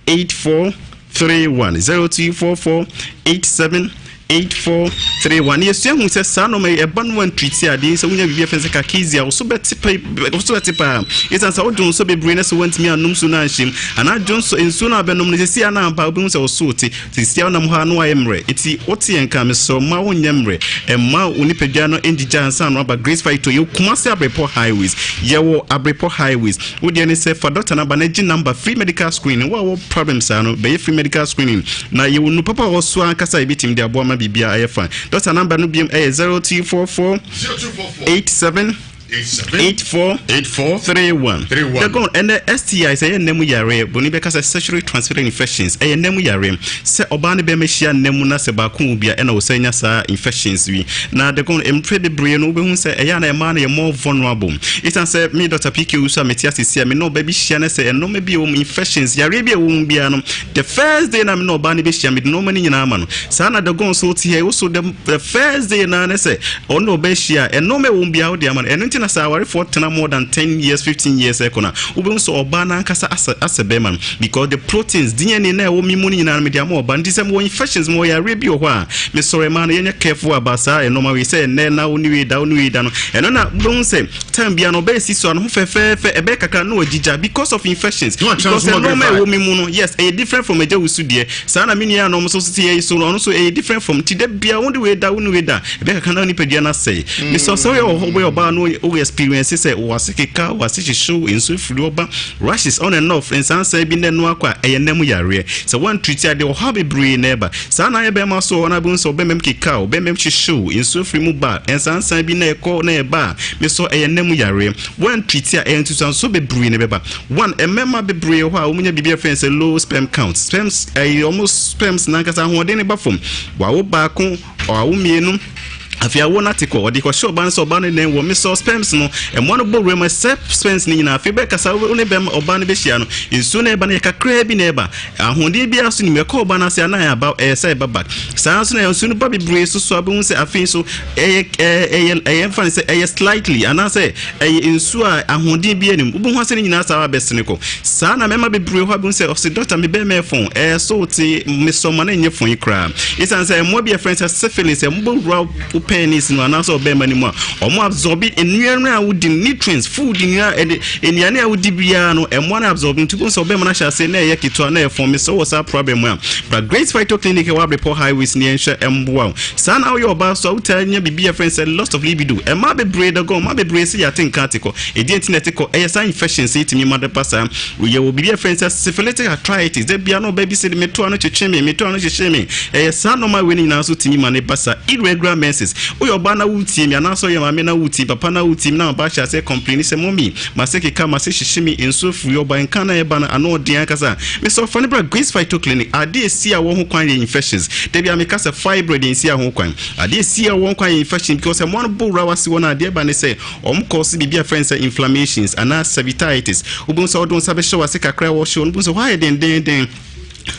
84 31, 0244 87. 8431. Na yɛsua hu sɛ saa nɔɔma yi ɛba no wantriti adeɛ sɛ wonya biribi afɛn sɛ kakizia wo so bɛte pa wo so bɛte paa ɛsiane sɛ wodwo nso bebree na sɛ woantumi anom nsuo no anhyem anaa dwo nso nsuo no abɛnom no sɛsi a na aba wobɛhu sɛ wo so te sɛsi a wonam hɔ a na woayɛ mmerɛ nti wote yɛn ka mesrɛ ma wonyɛ mmerɛ ɛmma wo nipadua no ngyigya ansa no aba Grace Phyto yɛwɔ Kumasi Abrepɔ Highways yɛwɔ Abrepɔ Highways Wo deɛ ne sɛ fa doctor number na gye number free medical screening wo a wɔ problem saa no bɛyɛ free medical screening na yɛwɔ nu papa wɔ so ankasa a yɛbɛtumi de aboa ma biribiara ayɛ fine doctor number no biom ɛyɛ 0244 87 84 31 Dagon ɛnɛ STI sɛ ɛyɛ nna mu yareɛ bɔne bɛka sɛ sexually transmitted infections ɛyɛ nna mu yareɛ sɛ ɔbaa ne bɛrima hyia nna mu na sɛ baako wɔ bi a ɛna wɔsɛ nya saa infections yi Na the gon mprɛ bebree no wobɛhu sɛ ɛyɛ a na mmaa no yɛ more vulnerable. Ɛsiane sɛ me Doctor PK Owusu a mete ase sei a me ne ɔbaa bi hyia na sɛ nnoɔma bi a ɛwɔ mu, infections, yareɛ bi a ɛwɔ mu biara no, the first day na me ne ɔbaa no bɛhyia mede nnoɔma no nyinaa ama no. Saa na the gon nso te ha yi, wo so the, the first day na ne sɛ ɔne ɔbaa hyia a nnoɔma ɛwɔ mu biara wode ama no. Ɛno nti na sɛ awarefoɔ tena more than 10 years, 15 years ɛkɔ no a, wobɛhu sɛ ɔbaa no ankasa asɛ, asɛ bɛrima no because the proteins, DNA na ɛwɔ me mu no nyinaa no mede ama ɔbaa no. Nti sɛ mewɔ infections, mewɔ yareɛ bi wɔ hɔ a, Mesɔre maa no yɛnyɛ careful about saa nnoɔma wei sɛ ɛnnɛ na wo ne wei da wo ne wei da no ɛno na wobɛhu sɛ time biara no ɔbɛyɛ si so a ne ho fɛfɛɛfɛ ɛbɛyɛ kakra na wagyigya because of infections because nnoɔma ɛwɔ me mu no yes ɛyɛ different from agya wusu deɛ saa na me nua no nso te yɛ so no ɔno nso ɛyɛ different from ti da biara wo ne wei da wo ne wei da ɛbɛyɛ kakra na nipadua no asɛe mm. mesɛ sɛ woyɛ wɔ hɔ woyɛ ɔbaa no woyɛ experience sɛ wɔ keka wɔ ase hyehyew nsuo firi ɔba Rashes on and off, nsansan bi na ɛno akɔ a, ɛyɛ nna mu yareɛ. Sɛ woantreati a, ɛde ɔhaw bebree na ɛba. Saa na ayɛ bɛrima so wɔ hɔ no abɛhu sɛ ɔbɛmam keka wo, bɛmam hyehye wo, nsuo firi mu ba, nsansan bi na ɛkɔ na ɛba a, mesɔ ɛyɛ nna mu yareɛ. Woantreati a, ɛyɛ nsusuansoɔ bebree na ɛbɛba. One, mmarima bebree wɔ hɔ a wɔnya biribi a yɛfrɛ no sɛ low sperm count. Sperms, ɛyɛ wɔn sperms no ankasa ahoɔden no ba fam. Wawo baako, Ɔawo mienu, afei awo no ate kɔ, ɔde kɔhyɛ ɔbaa no sɛ ɔbaa no nɛn wɔ mesɔ sperms no, mmoa no bɔ wura mu ɛsɛ sperms no nyinaa, afei bɛkasa wo ne bɛma ɔbaa no bɛhyia no, nsuo no ɛba no yɛ kakraa bi na ɛba, ahoɔden biara so nim, ɛkɔ ɔbaa no ase a na ɛaba, ɛyɛ sɛ ɛba back, saa nso na nsuo no ba bebree so so a bɛhu sɛ afei nso ɛyɛ ɛyɛ ɛyɛ mfa no sɛ ɛyɛ slightly anaasɛ ɛyɛ nsuo a ahoɔden biara nim, wobɛhu asɛ ne nyinaa saa abɛsene kɔ, saa na mɛma bebree hɔ abɛhu sɛ ɔse dɔkta me bɛrima ɛfɔn, ɛyɛ so te mesɔ ma no nyɛ fɔn yi koraa. Esiane sɛ mmoa bi a yɛfrɛ no sɛ syphilis, wɔbɛwura wo penis no anaasɛ ɔbɛrima no mu a, wɔn absorb nnuane a wodi no, nutrients, food nnuane, ɛde nnuane a wodi biara no, mmoa no absorb nti wobɛhu sɛ ɔbɛrima no ahyɛ ase na ɛyɛ ketewa na ɛyɛ fɔm. Mesrɛ wɔ saa problem a, bra Grace Phyto Clinic ɛwɔ Abrepɔ Highways ne yɛnhwɛ mmoa wo. Saa na woyɛ ɔbaa so a wotaa nya biribi a yɛfrɛ no sɛ loss of libido. Mmaa bebree dɔgɔn, mmaa bebree sɛ yɛate nka ate kɔ. Ɛdeɛn nti na ɛte kɔ? Ɛyɛ saa infections yi tumi ma de ba saa. Yɛwɔ biribi a yɛfrɛ no sɛ syphilitic arthritis. Da biara na ɔbaa bi se meto ano kyekye me, meto ano hyehye me. Ɛyɛ saa nnoɔma wei no nyinaa nso tumi ma no ba saa. Irregular menses. Woyɛ ɔbaa na woretie me anaasɛ woyɛ maame na woretie me, papa na woretie me na ɔbaa hyɛ aseɛ complaini sɛ mummy, m'ase keka, m'ase hyehye me, nsuo firi ɔbaa nka na ɛba no ano ɔden ankasa. Mesrɛ wo fa no bra Grace Phyto Clinic. Adeɛ a ɛsi a wɔ ho kwan yɛ infections. Da biara meka sɛ fibroid nsi a ho kwan. Adeɛ a ɛsi a wɔ ho kwan yɛ infection because mmoa no bɔ wura w'ase hɔ no a adeɛ ɛba ne sɛ Wɔn cause biribi a yɛfrɛ no sɛ inflammations anaa cervicitis. Wobɛhu sɛ wode wo nsa bɛhyɛ w'ase kakra wɔ hyew no, wobɛhu sɛ hɔ ayɛ dendeenden.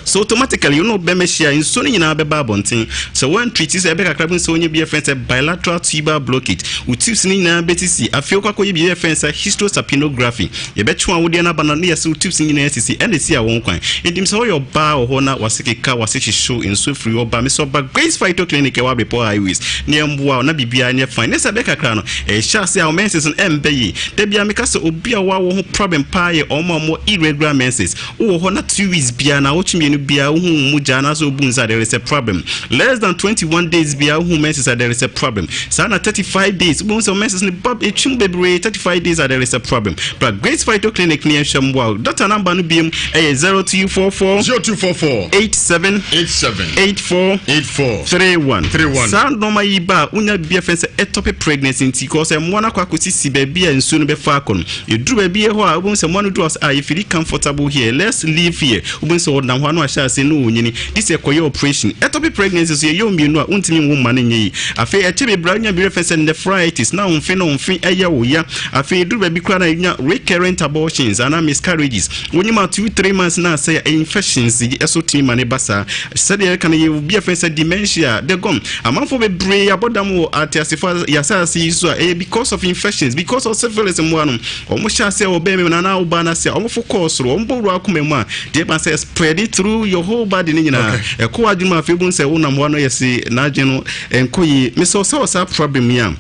So automatically wo ne wo bɛma hyia a, nsuo no nyinaa bɛba abɔnten. Sɛ woantreat sɛ ɛbɛ kakra wobɛhu sɛ wonya bi a yɛfrɛ no sɛ bilateral tubal blockage. Wo tubes no nyinaa bɛsisi. Afei wokɔ akɔyɛ biribi a yɛfrɛ no sɛ hysterosalpingography. Yɛbɛtwe w'awodeɛ no aba no na yɛse wo tubes no nyinaa asisi. Ɛna ɛsi a wɔn kwan. Enti sɛ woyɛ ɔbaa wɔ hɔ na w'ase keka, w'ase hyehyew, nsuo firi hɔ ba, mesɛ ɔba Grace Phyto Clinic ɛwɔ Abrepɔ Highways na yɛmmoa wo na biribiara nyɛ fine. Ne sɛ ɛbɛyɛ kakra no, ɛhyɛ ase a wo menses no ɛmbɛ yie. Da biara meka sɛ obi a w'awo ho problem paa yɛ wɔn a wɔwɔ irregular menses. Wowɔ hɔ na 2 weeks biara, naawɔtwe mmienu biara wohu wo mogya anaasɛ wobu nsa a, there is a problem. Less than 21 days biara wohu menses a, there is a problem. Saa na 35 days wobɛhu sɛ wo menses no ba ɛtwam bebree 35 days a, there is a problem. Bra Grace Phyto Clinic ne yɛnhwɛ mmoa wo. Doctor number no biom ɛyɛ 0244 0244 87 87 84 84 31 31. Saa nneɛma yi ba a wonya biribi a yɛfrɛ no sɛ ectopic pregnancy nti kɔɔ sɛ mmoa no akɔ akɔsisi baabi a nsuo no bɛfa akɔ no. Ɛduru baabi hɔ a wobɛhu sɛ mmoa no duru hɔ sɛ ah yɛfili comfortable here let's live here. Wobɛhu sɛ ɔnam hɔ a na wahyɛ ase na ɔnyini. Gye sɛ ɛkɔyɛ operation. Ectopic pregnancy nso yɛyɛ wo mmienu a wontumi nwo mma no nyɛ yie. Afei ɛkyɛ bebree a wonya biribi a yɛfrɛ no sɛ nephritis na wo mfe na wo mfe yɛ wo ya. Afei ɛduru baabi koraa na yɛnya recurrent abortions anaa miscarriages. Wonyim a 2, 3 months na asɛe a, infections yi nso tumi ma no ba saa. Sɛdeɛ yɛka no yɛwɔ bi a yɛfrɛ no sɛ dementia, the gum. Amanfoɔ bebree abɔ dam wɔ ateasefoɔ yɛasase yi so a ɛyɛ because of infections, because of syphilis mmoa no. Wɔn hyɛ aseɛ wɔ bɛrima mu anaa ɔbaa no ase a, wɔn fo kɔɔ soro, wɔn bɔ wura akoma mu a, deɛ ɛba sɛ spread. through your whole body ne nyinaa ɛkɔ w'adwene mu afei bu sɛ wonam hɔ no yɛ se n'adwene no ɛnkɔ yie. Mesɛ sɛ wɔ saa problem yi a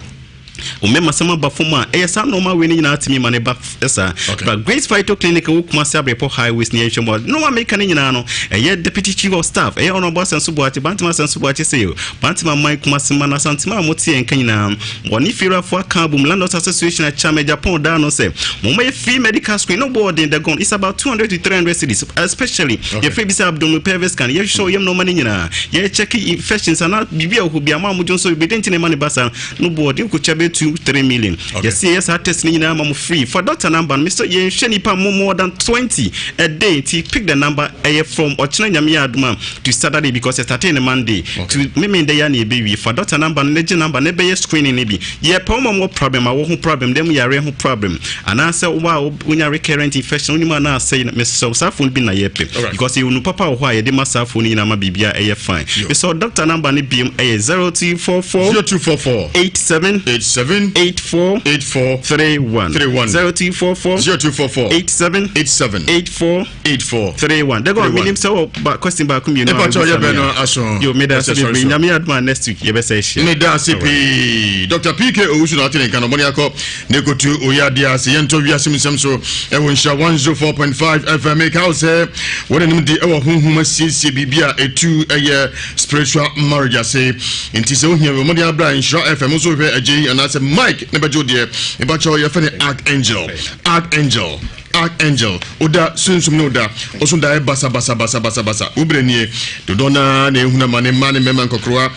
wo mmarima sɛm aba fam a, ɛyɛ saa nneɛma wei no nyinaa tumi ma ne ba saa. But Grace Phyto Clinic wɔ Kumasi Abrepɔ Highways ne yɛnhwɛ mu a, nneɛma meka no nyinaa no, ɛyɛ Deputy Chief of Staff, ɛyɛ Honourable Asenso Boakye, Bantam Asenso Boakye sɛ Bantam aman Kumasi ma no Asantema a mote yɛn nka nyinaa, wɔne Fiewurafoɔ aka abom, Landlords Association akyame Japan daa no sɛ momma yɛ free medical screen no bɔɔ den dagon, it's about 200 to 300 cedis, especially yɛfrɛ bi sɛ abdominal pelvic scan, yɛhwehwɛ wo yam nneɛma no nyinaa, yɛkyɛke infections anaa biribi a ɛwɔ hɔ biara, mo a modwo nso bebree, dɛn nti na ɛma no ba saa? No boɔ de kotwa bɛ 2 3 million. Yɛsi yɛyɛ saa test no nyinaa ma mo free. Fa doctor number no, mesɛ yɛnhwɛ nipa mo more than 20 a day, nti pick the number. Ɛyɛ from ɔkyena Nyame yɛ adom a to Saturday, because yɛ startee no Monday to memen dɛ ya na yɛbɛwie. Fa doctor number no na gye number na ɛbɛyɛ screening no bi. Yɛpɛ wɔn a wɔwɔ problem, awɔ ho problem, dɛm yareɛ ho problem, anaasɛ wo a wonya recurrent infection, wonim a na asɛe no, mesrɛ wo saa phone bi na yɛpɛ, because yɛwɔ nu papa wɔ hɔ a yɛde ma saa phone no nyinaa ma biribiara ɛyɛ fine. Mesrɛ wo doctor number no biom ɛyɛ 0244 0244 87 87 84 84 31 31 0244 0244 87 87 84 84 31. Dɛgɔ 31. menim sɛ wɔ ba question baako mmienu a Mepa kyɛw, wobisa yɛbɛ me no a. aso. Yo, meda ase Ɛsɛ sɔre bebree. so. Nyame adom a next week yɛbɛsɛ ahyia. Meda ase pii. Dr. PK Owusu na ate ne nka no, ɔbɔne akɔ ne kotu oyɛ adeɛ ase. Yɛntɔ wiase mu nsɛm so ɛwɔ Nhyira 104.5 FM. Meka wo sɛ wɔn anim de ɛwɔ honhom asiesie biribi a ɛtu ɛyɛ spiritual marriage ase. Nti sɛ wohia bi, mmɔden abra Nhyira FM nso hwɛ agye yi anaasɛ Mike ne bɛgye wo deɛ. Mepakyɛw yɛfɛ ne Archangel. Archangel. Archangel, Oda sunsum ne oda oso daeɛ basa basa basa basa basa. Wo berɛ nie. Dodoɔ no ara na ɛhunu amane, mmaa ne mmarima, nkɔkorowa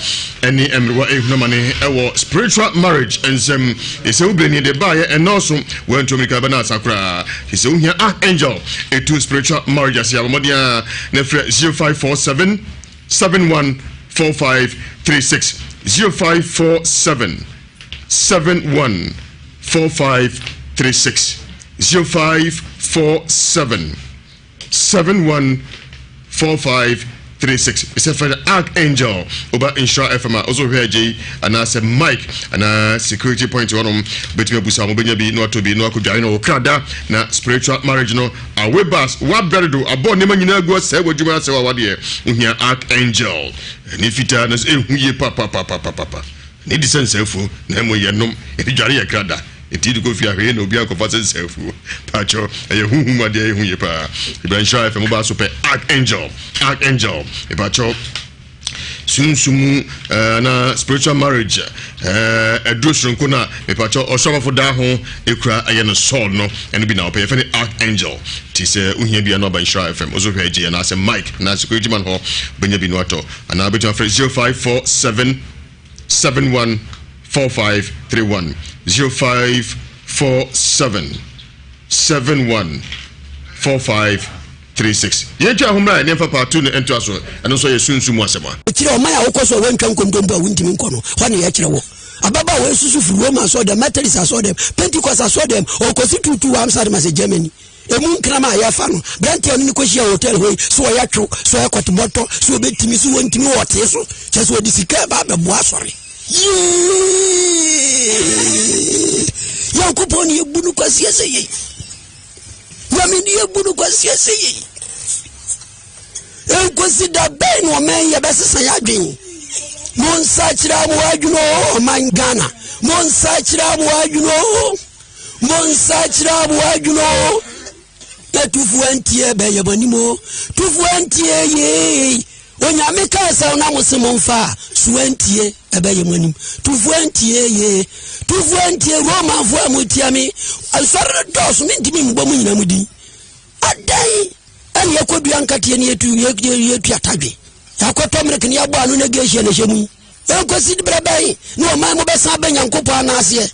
ne mmerewa ɛhunu amane ɛwɔ spiritual marriage nsɛm. Ɛsɛ wo berɛ nie deɛ baayɛ ɛnnɔɔso, woantu amirika bɛna asa koraa. Ɛsɛ wohia Archangel ɛtu spiritual marriage ase a, bɔ mmɔden ara na frɛ 0547 714536, 0547 714536. 0547 714536. Sɛ fɛ Archangel oba Nhyira FM a ɔso hwɛ agye yi anaasɛ Mike anaa security point hɔnom bɛtumi abusa wɔn, bɛnya bi na watɔ bi na wakɔdware no ɔkra da na spiritual marriage no awe bas wabrɛ dodo abɔ nneɛma nyinaa gu asɛe w'adwuma asɛe w'awadeɛ. Wohia Archangel ne fitaa no ɛhu yie papapapapapa ne di sɛ nsaafuo na mmom yɛnom yɛde dware yɛ kra da. Nti de kɔ fie ahwɛ yie na obiara nkɔfa sɛ nsaafuo. Pakyɛw, ɛyɛ honhom mu adeɛ a ɛho yie paa. Ebia Nhyira FM wobaa so pɛ Archangel, Archangel. Mepakyɛw, sunsum mu eh, na spiritual marriage eh, aduro soronko no a mepakyɛw ɔsoro abɔfo daa ho ekura ɛyɛ no Saul no, ɛno bi na ɔpɛ. Yɛfɛ no Archangel. Nti sɛ wohia bi a na ɔba Nhyira FM. Wo nso hwɛ agye anaasɛ Mike anaa security man hɔ bɛnya bi no atɔ. Anaa wobɛtumi afrɛ 0547 714531 0547 714536. Yɛntwa ho mmra ne yɛmfa part 2 no ntoa so. Ɛno nso yɛ sunsum mu asɛm a. Kyerɛ ɔman a wokɔ so a woantwa nkontompo a wontumi nkɔ no, hɔ ne yɛkyerɛ wɔ. Ababaawa yi susu firi Roma asɔɔdɛm, Methodist asɔɔdɛm, Pentecost asɔɔdɛm, ɔkɔsi tuutuu wɔ Amsterdam ase Germany. Emu nkrama a yɛfa no, berante a ɔne no kɔhyia hotel hɔ yi, so ɔyɛ two, so ɔyɛ kɔtebɔtɔ, so ɔbɛtumi, so wɔntumi, wɔ ɔtee so. Kyerɛ sɛ ɔde sika ɛba abɛboa asɔre. Yee! Nyankopɔn ne yɛbu no kwaseɛ sɛ yei. Nyame ne yɛbu no kwaseɛ sɛ yei. Ɛnkosi da bɛn na ɔman yi yɛbɛsesa yɛ adwen? Monsakyera mo adwene o, ɔman Ghana. Monsakyera mo adwene o. Monsakyera mo adwene o. Na tufoɔ antie bɛyɛ mo anim o. Tufoɔ antie yee. Onyame kaa sɛ na mo se momfa a, so antie ɛbɛyɛ mo anim. Tufoɔ antie yee. Tufoɔ antie Romanfoɔ a motia me. Nsɔre no dɔɔso mentumi mbɔ mo nyina mo din. Adɛn ɛne yɛkɔdua nkateɛ ne yɛtu yɛtu atadwe. Yɛakɔtɔ mmerek ne yɛabɔ ano na gehyia na ɛhyɛ mu yi. Ɛnkɔsi berɛ bɛn na ɔman mu bɛsan aba Nyankopɔn anaaseɛ?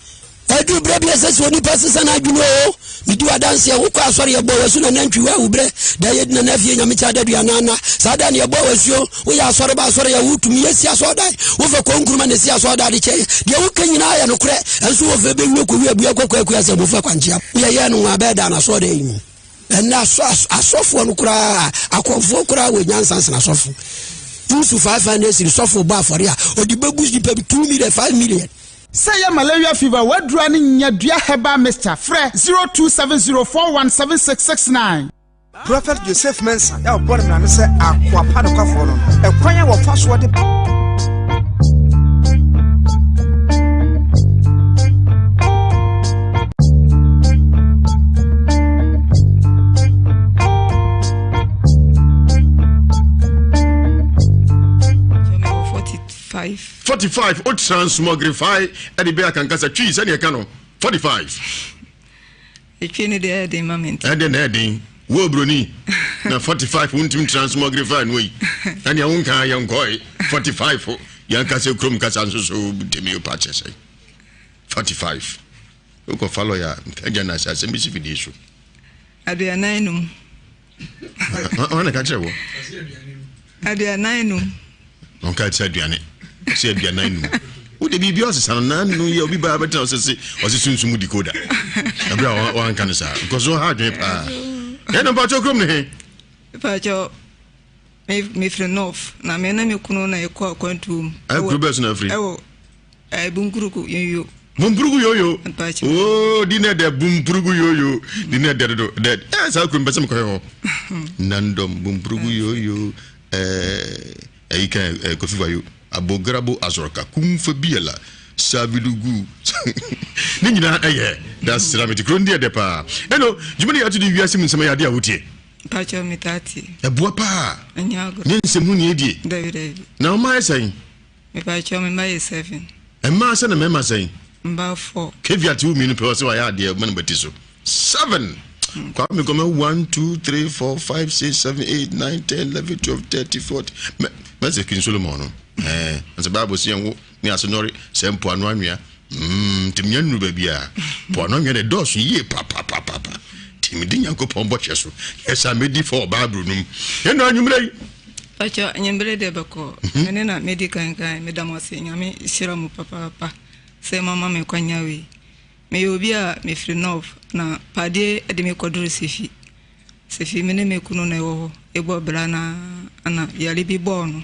Ɛduru berɛ bi ɛsɛ sɛ onipa sesa n'adwene o. Medi w'adanseɛ, wokɔ asɔre yɛbɔ w'asu na nantwi w'awu berɛ da yɛdi nana afie nyame kyɛ adadu anaa nna saa da ne yɛbɔ w'asuo. Woyɛ asɔre ba asɔre yɛ wotumi yɛsi asɔredan wofɛ kɔnkuruma na ɛsi asɔredan de kyɛ deɛ woka nyinaa yɛ nokorɛ ɛnso wɔfɛ bɛwie kɔwie abua kɔkɔ akua sɛ mofa kwankyea yɛyɛ no abɛɛ da no asɔredan yi mu. Ɛnna asɔfoɔ no koraa, akɔmfoɔ koraa wɔ nyansa sene asɔfo. Nsu 500 cedi sɔfo bɔ afɔre a, ɔde bɛgu nipa bi 2 million, 5 million. Sɛ ɛyɛ malaria fever, w'aduro ne Nyadua herbal mixture. Frɛ 0270417669. Prophet Joseph Mensah a ɔbɔ ne mmara no sɛ akoa pa nokwafoɔ no no, ɛkwan a wɔfa soɔ de Five. 45 o transmogrify ɛde bɛyɛ akankasa twi sɛdeɛ ɛka no 45. Etwi no deɛ ɛyɛ den ma me nti. Ɛdeɛ na ɛyɛ den. Wo obroni na 45 wontumi transmogrify no yi. Ɛnea wonka yɛn nkɔe 45 yɛn kasa kurom kasa nso so ntumi opa kyɛ sɛ 45 wokɔfa lɔya nka gya na asɛ asɛm bi si fidie so. 45. Ɔn na ka kyerɛ wɔ. 45. Ɔnka sɛ aduane sɛ 45. Wode biribi ɔsesa no nanu yɛ obi baa bɛtena ɔsɛ se ɔse sunsum decoder. Ɛberɛ a wanka no saa because ɔha adwene paa. Ɛna mpakyɛ kurom ne he? Mpakyɛ mefiri North na me ne me kunu na yɛkɔ akwantuo mu. Kuro bɛɛ so na afiri? Ɛwɔ Bumpurugu yoyo. Bumpurugu yoyo. Oo di na dɛ bumpurugu yoyo di na dɛ dodo dɛ ɛɛ saa kuro mpɛ sɛ mekɔhwɛ hɔ. Nandɔm bumpurugu yoyo ɛɛ ɛyi kan ɛɛ kofi vayo abograbo azɔrɔka kumfa biala savilugu ne nyinaa ɛyɛ dasra mete kuro no deɛ dɛ paa ɛno dwuma ne yɛato de wiase mu nsɛm ɛyɛ adeɛ a wotie. Mpakyɛ metaa tie. Ɛboa paa. Ɛnyɛ agorɔ. Nyɛ nsɛm ho ne ɛdie. Dabi dabi. Na ɔma ayɛ sɛn? Mepakyɛw me mma yɛ seven. Mmaa sɛn na mmarima sɛn? Mmaa four. Caveat wo mmienu pɛ ɔsɛ wayɛ adeɛ ɔma no bɛti so. Seven. Kwame Gɔmɛ one two three four five six seven eight nine ten 11 12 13 14 mɛ mɛsɛ King Solomon no. Ɛɛ ɛsɛ Bible sɛ yɛn wo ne ase nɔre sɛ mpoano anwea. Mm, nti menya nnuru baabi a mpoano anwea de dɔɔso yie papapapapa. Nti medi Nyankopɔn bɔhyɛ so. Yɛ sɛ medi fɔ Bible no mu. Yɛn na anwummerɛ yi. Pacho anwummere deɛ bɛkɔ mene na medi kan kan meda mo ase nyame hyira mo papaapa sɛ moama me kwanya wei meyɛ obi a mefiri north na padeɛ de me kɔduru sefi sefi me ne me kunu na ɛwɔ hɔ ɛbɔ bra na ana yare bi bɔɔ no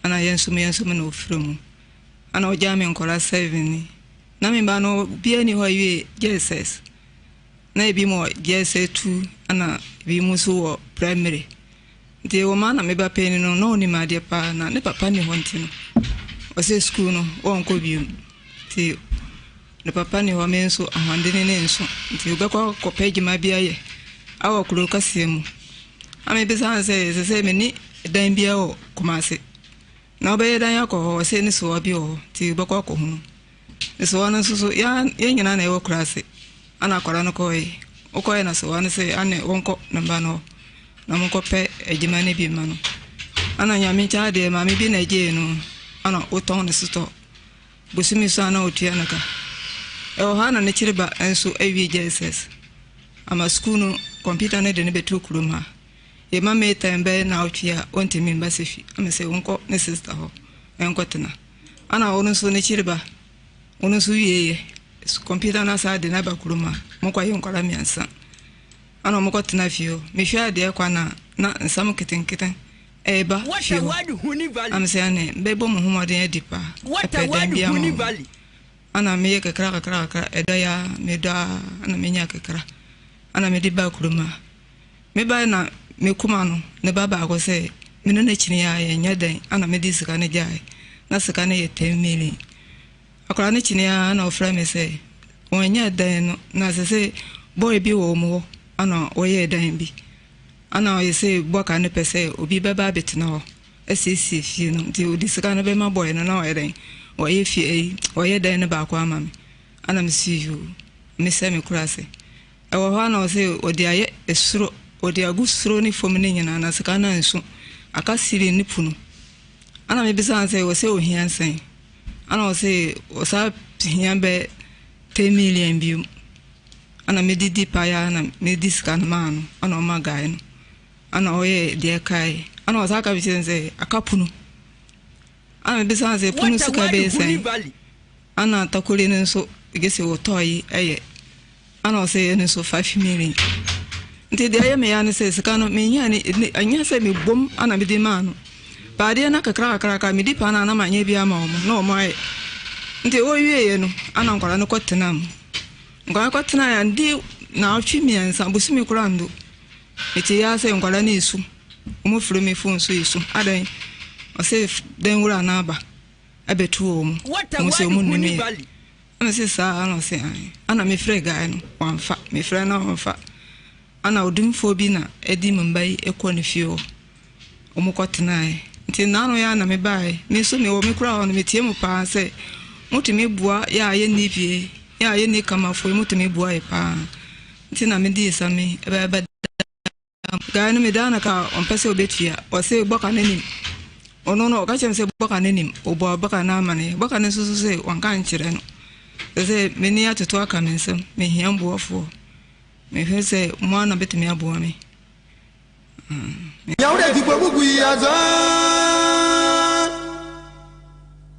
ana yɛnsom yɛnsom na ɔfiri mu ana ɔgyaa me nkɔla seven ni na me ba no biara ni hɔ awie JSS na ebi mu wɔ JSS 2 ana ebi mu nso wɔ primary Nti ɛwɔ mu ara na me ba panin no, na ɔnim adeɛ paa, na ne papa nni hɔ nti no, ɔsɛ sukuu no, ɔnkɔ bio. Nti ne papa nni hɔ, me nso ahoɔdene ne nso, nti wobɛkɔ akɔpɛ adwuma bi ayɛ awɔ kuro kɛseɛ mu. Na mebisa no sɛ, ɛsɛ sɛ menni dan biara wɔ Kumase, na wobɛyɛ dan akɔ hɔ? Ɔsɛ ne soa bi wɔ hɔ, nti wobɛkɔ akɔhunu. Sowa no nso so, yɛn nyinaa na yɛwɔ kuraase. Ana akwadaa no kɔɔe. Wokɔɔe na sowa no sɛ ane wɔnkɔ ne mba no hɔ na wɔnkɔpɛ adwuma no bi mma no. Ana Nyame nkyɛn adeɛ, maame bi na ɛgyee no ana wotɔn ne sotɔ. Bosome so a na ɔtua no ka. Ɛwɔ hɔ a na ne kyere ba nso awie JSS. Ama sukuu no, kɔmputa no de no bɛtoo kurom ha. Yɛma May time bɛyɛ naawɔtwe a ɔntumi mba Sefi. Ama sɛ wonkɔ ne sista hɔ nkɔtena. Ana ɔno nso ne kyiri ba ɔno nso wie yɛ kɔmputa no asa de no aba kurom a mokɔyɛ nkwadaa mmiɛnsa ana wɔkɔ tena fie hɔ mehwɛ adeɛ kwa na na nsɛm nketenkete ɛreba fie hɔ am sɛ ɛne bɛbɔ mo ho mmɔden adi paa ɛpɛ dan bi ama wɔn ana meyɛ kakra kakra kakra ɛdɔ ya medɔ a ana menya kakra ana mede ba kurom a Mebae na me kuma no ne ba baako sɛ me ne no kyini a yɛnyɛ dɛn ana mede sika no gyae na sika no yɛ 10 million. Akwadaa no kyini a na ɔfrɛ me sɛ wɔnyɛ dɛn no na sɛ sɛ boy bi wɔ wɔn hɔ ana wɔyɛɛ dan bi ana ɔyɛ sɛ bɔka no pɛ sɛ obi bɛba abɛtena hɔ asiesie fie no nti ɔde sika no bɛma boy no na ɔyɛ dɛn wɔyɛ fie ayi wɔyɛ dan no baako ama me ana mesi yoo mesɛ me kura ase Ɛwɔ hɔ a na ɔse ɔde ayɛ soro, ɔde agu soro ne fam no nyinaa na sika no ansu, aka ceiling ne pono. Ɛna mebisa no sɛ ɔse ohia sɛn? Ɛna ɔse ɔsa hia bɛ 10 million biom. Ɛna mede di paeɛ a na mede sika no maa no, ɛna ɔma guy no. Ɛna ɔyɛ deɛ ɛkae. Ɛna ɔsa ka kyerɛ no sɛ aka pono. Ɛna mebisa no sɛ pono sika bɛyɛ sɛn? Ɛna takori no nso gye sɛ wɔtɔɔ yi ɛyɛ Ana ɔsɛ yɛ no nso 5 million. Nti deɛ ɛyɛ me ya ne sɛ sika no menya ne ɛnyɛ sɛ mebom ana mede maa no. Baadeɛ na kakra kakra kakra medi paa na na manyɛ bi ama wɔn na wɔn ayɛ. Nti wɔwieɛ no ana nkwadaa no kɔtena mu. Nkwadaa no kɔtena ya ndi naawɔtwe mmiɛnsa bosome koraa ndo. Mete yɛ ara sɛ nkwadaa no resu. Wɔfrɛ me phone so resu. Adɛn? Ɔse dɛn wura no aba abɛtu wɔn. Wɔn sɛ wɔn nnim yɛ. Ɛna ɔse saa ɛna ɔse ae. Ɛna mefrɛ guy no wamfa. Mefrɛ no wamfa. Ɛna odumfoɔ bi na ɛde me mba yi kɔ ne fie hɔ. Wɔn kɔ tenaeɛ. Nti nnaano yi ara na mebaeɛ. Me nso mewɔ me kura hɔ no metie mo paa sɛ motumi boa yɛ a yɛnni fie, yɛ a yɛnni kamafoɔ yi motumi boa yɛ paa. Nti na medii sa me bɛda. Guy no medaa no ka a ɔmpɛ sɛ ɔbɛtua. Ɔse bɔka no nim. Ɔno no ɔka kyerɛ me sɛ bɔka no nim. Ɔbɔɔ bɔka no amaneɛ. Bɔka no nso so se wanka ankyerɛ no. Sɛ sɛ m'ani atoto aka me nsam. Mehia mboafoɔ. Mehwɛ sɛ mo ara na bɛtumi aboa me. Nyawure ti gbogbo yi azɔ.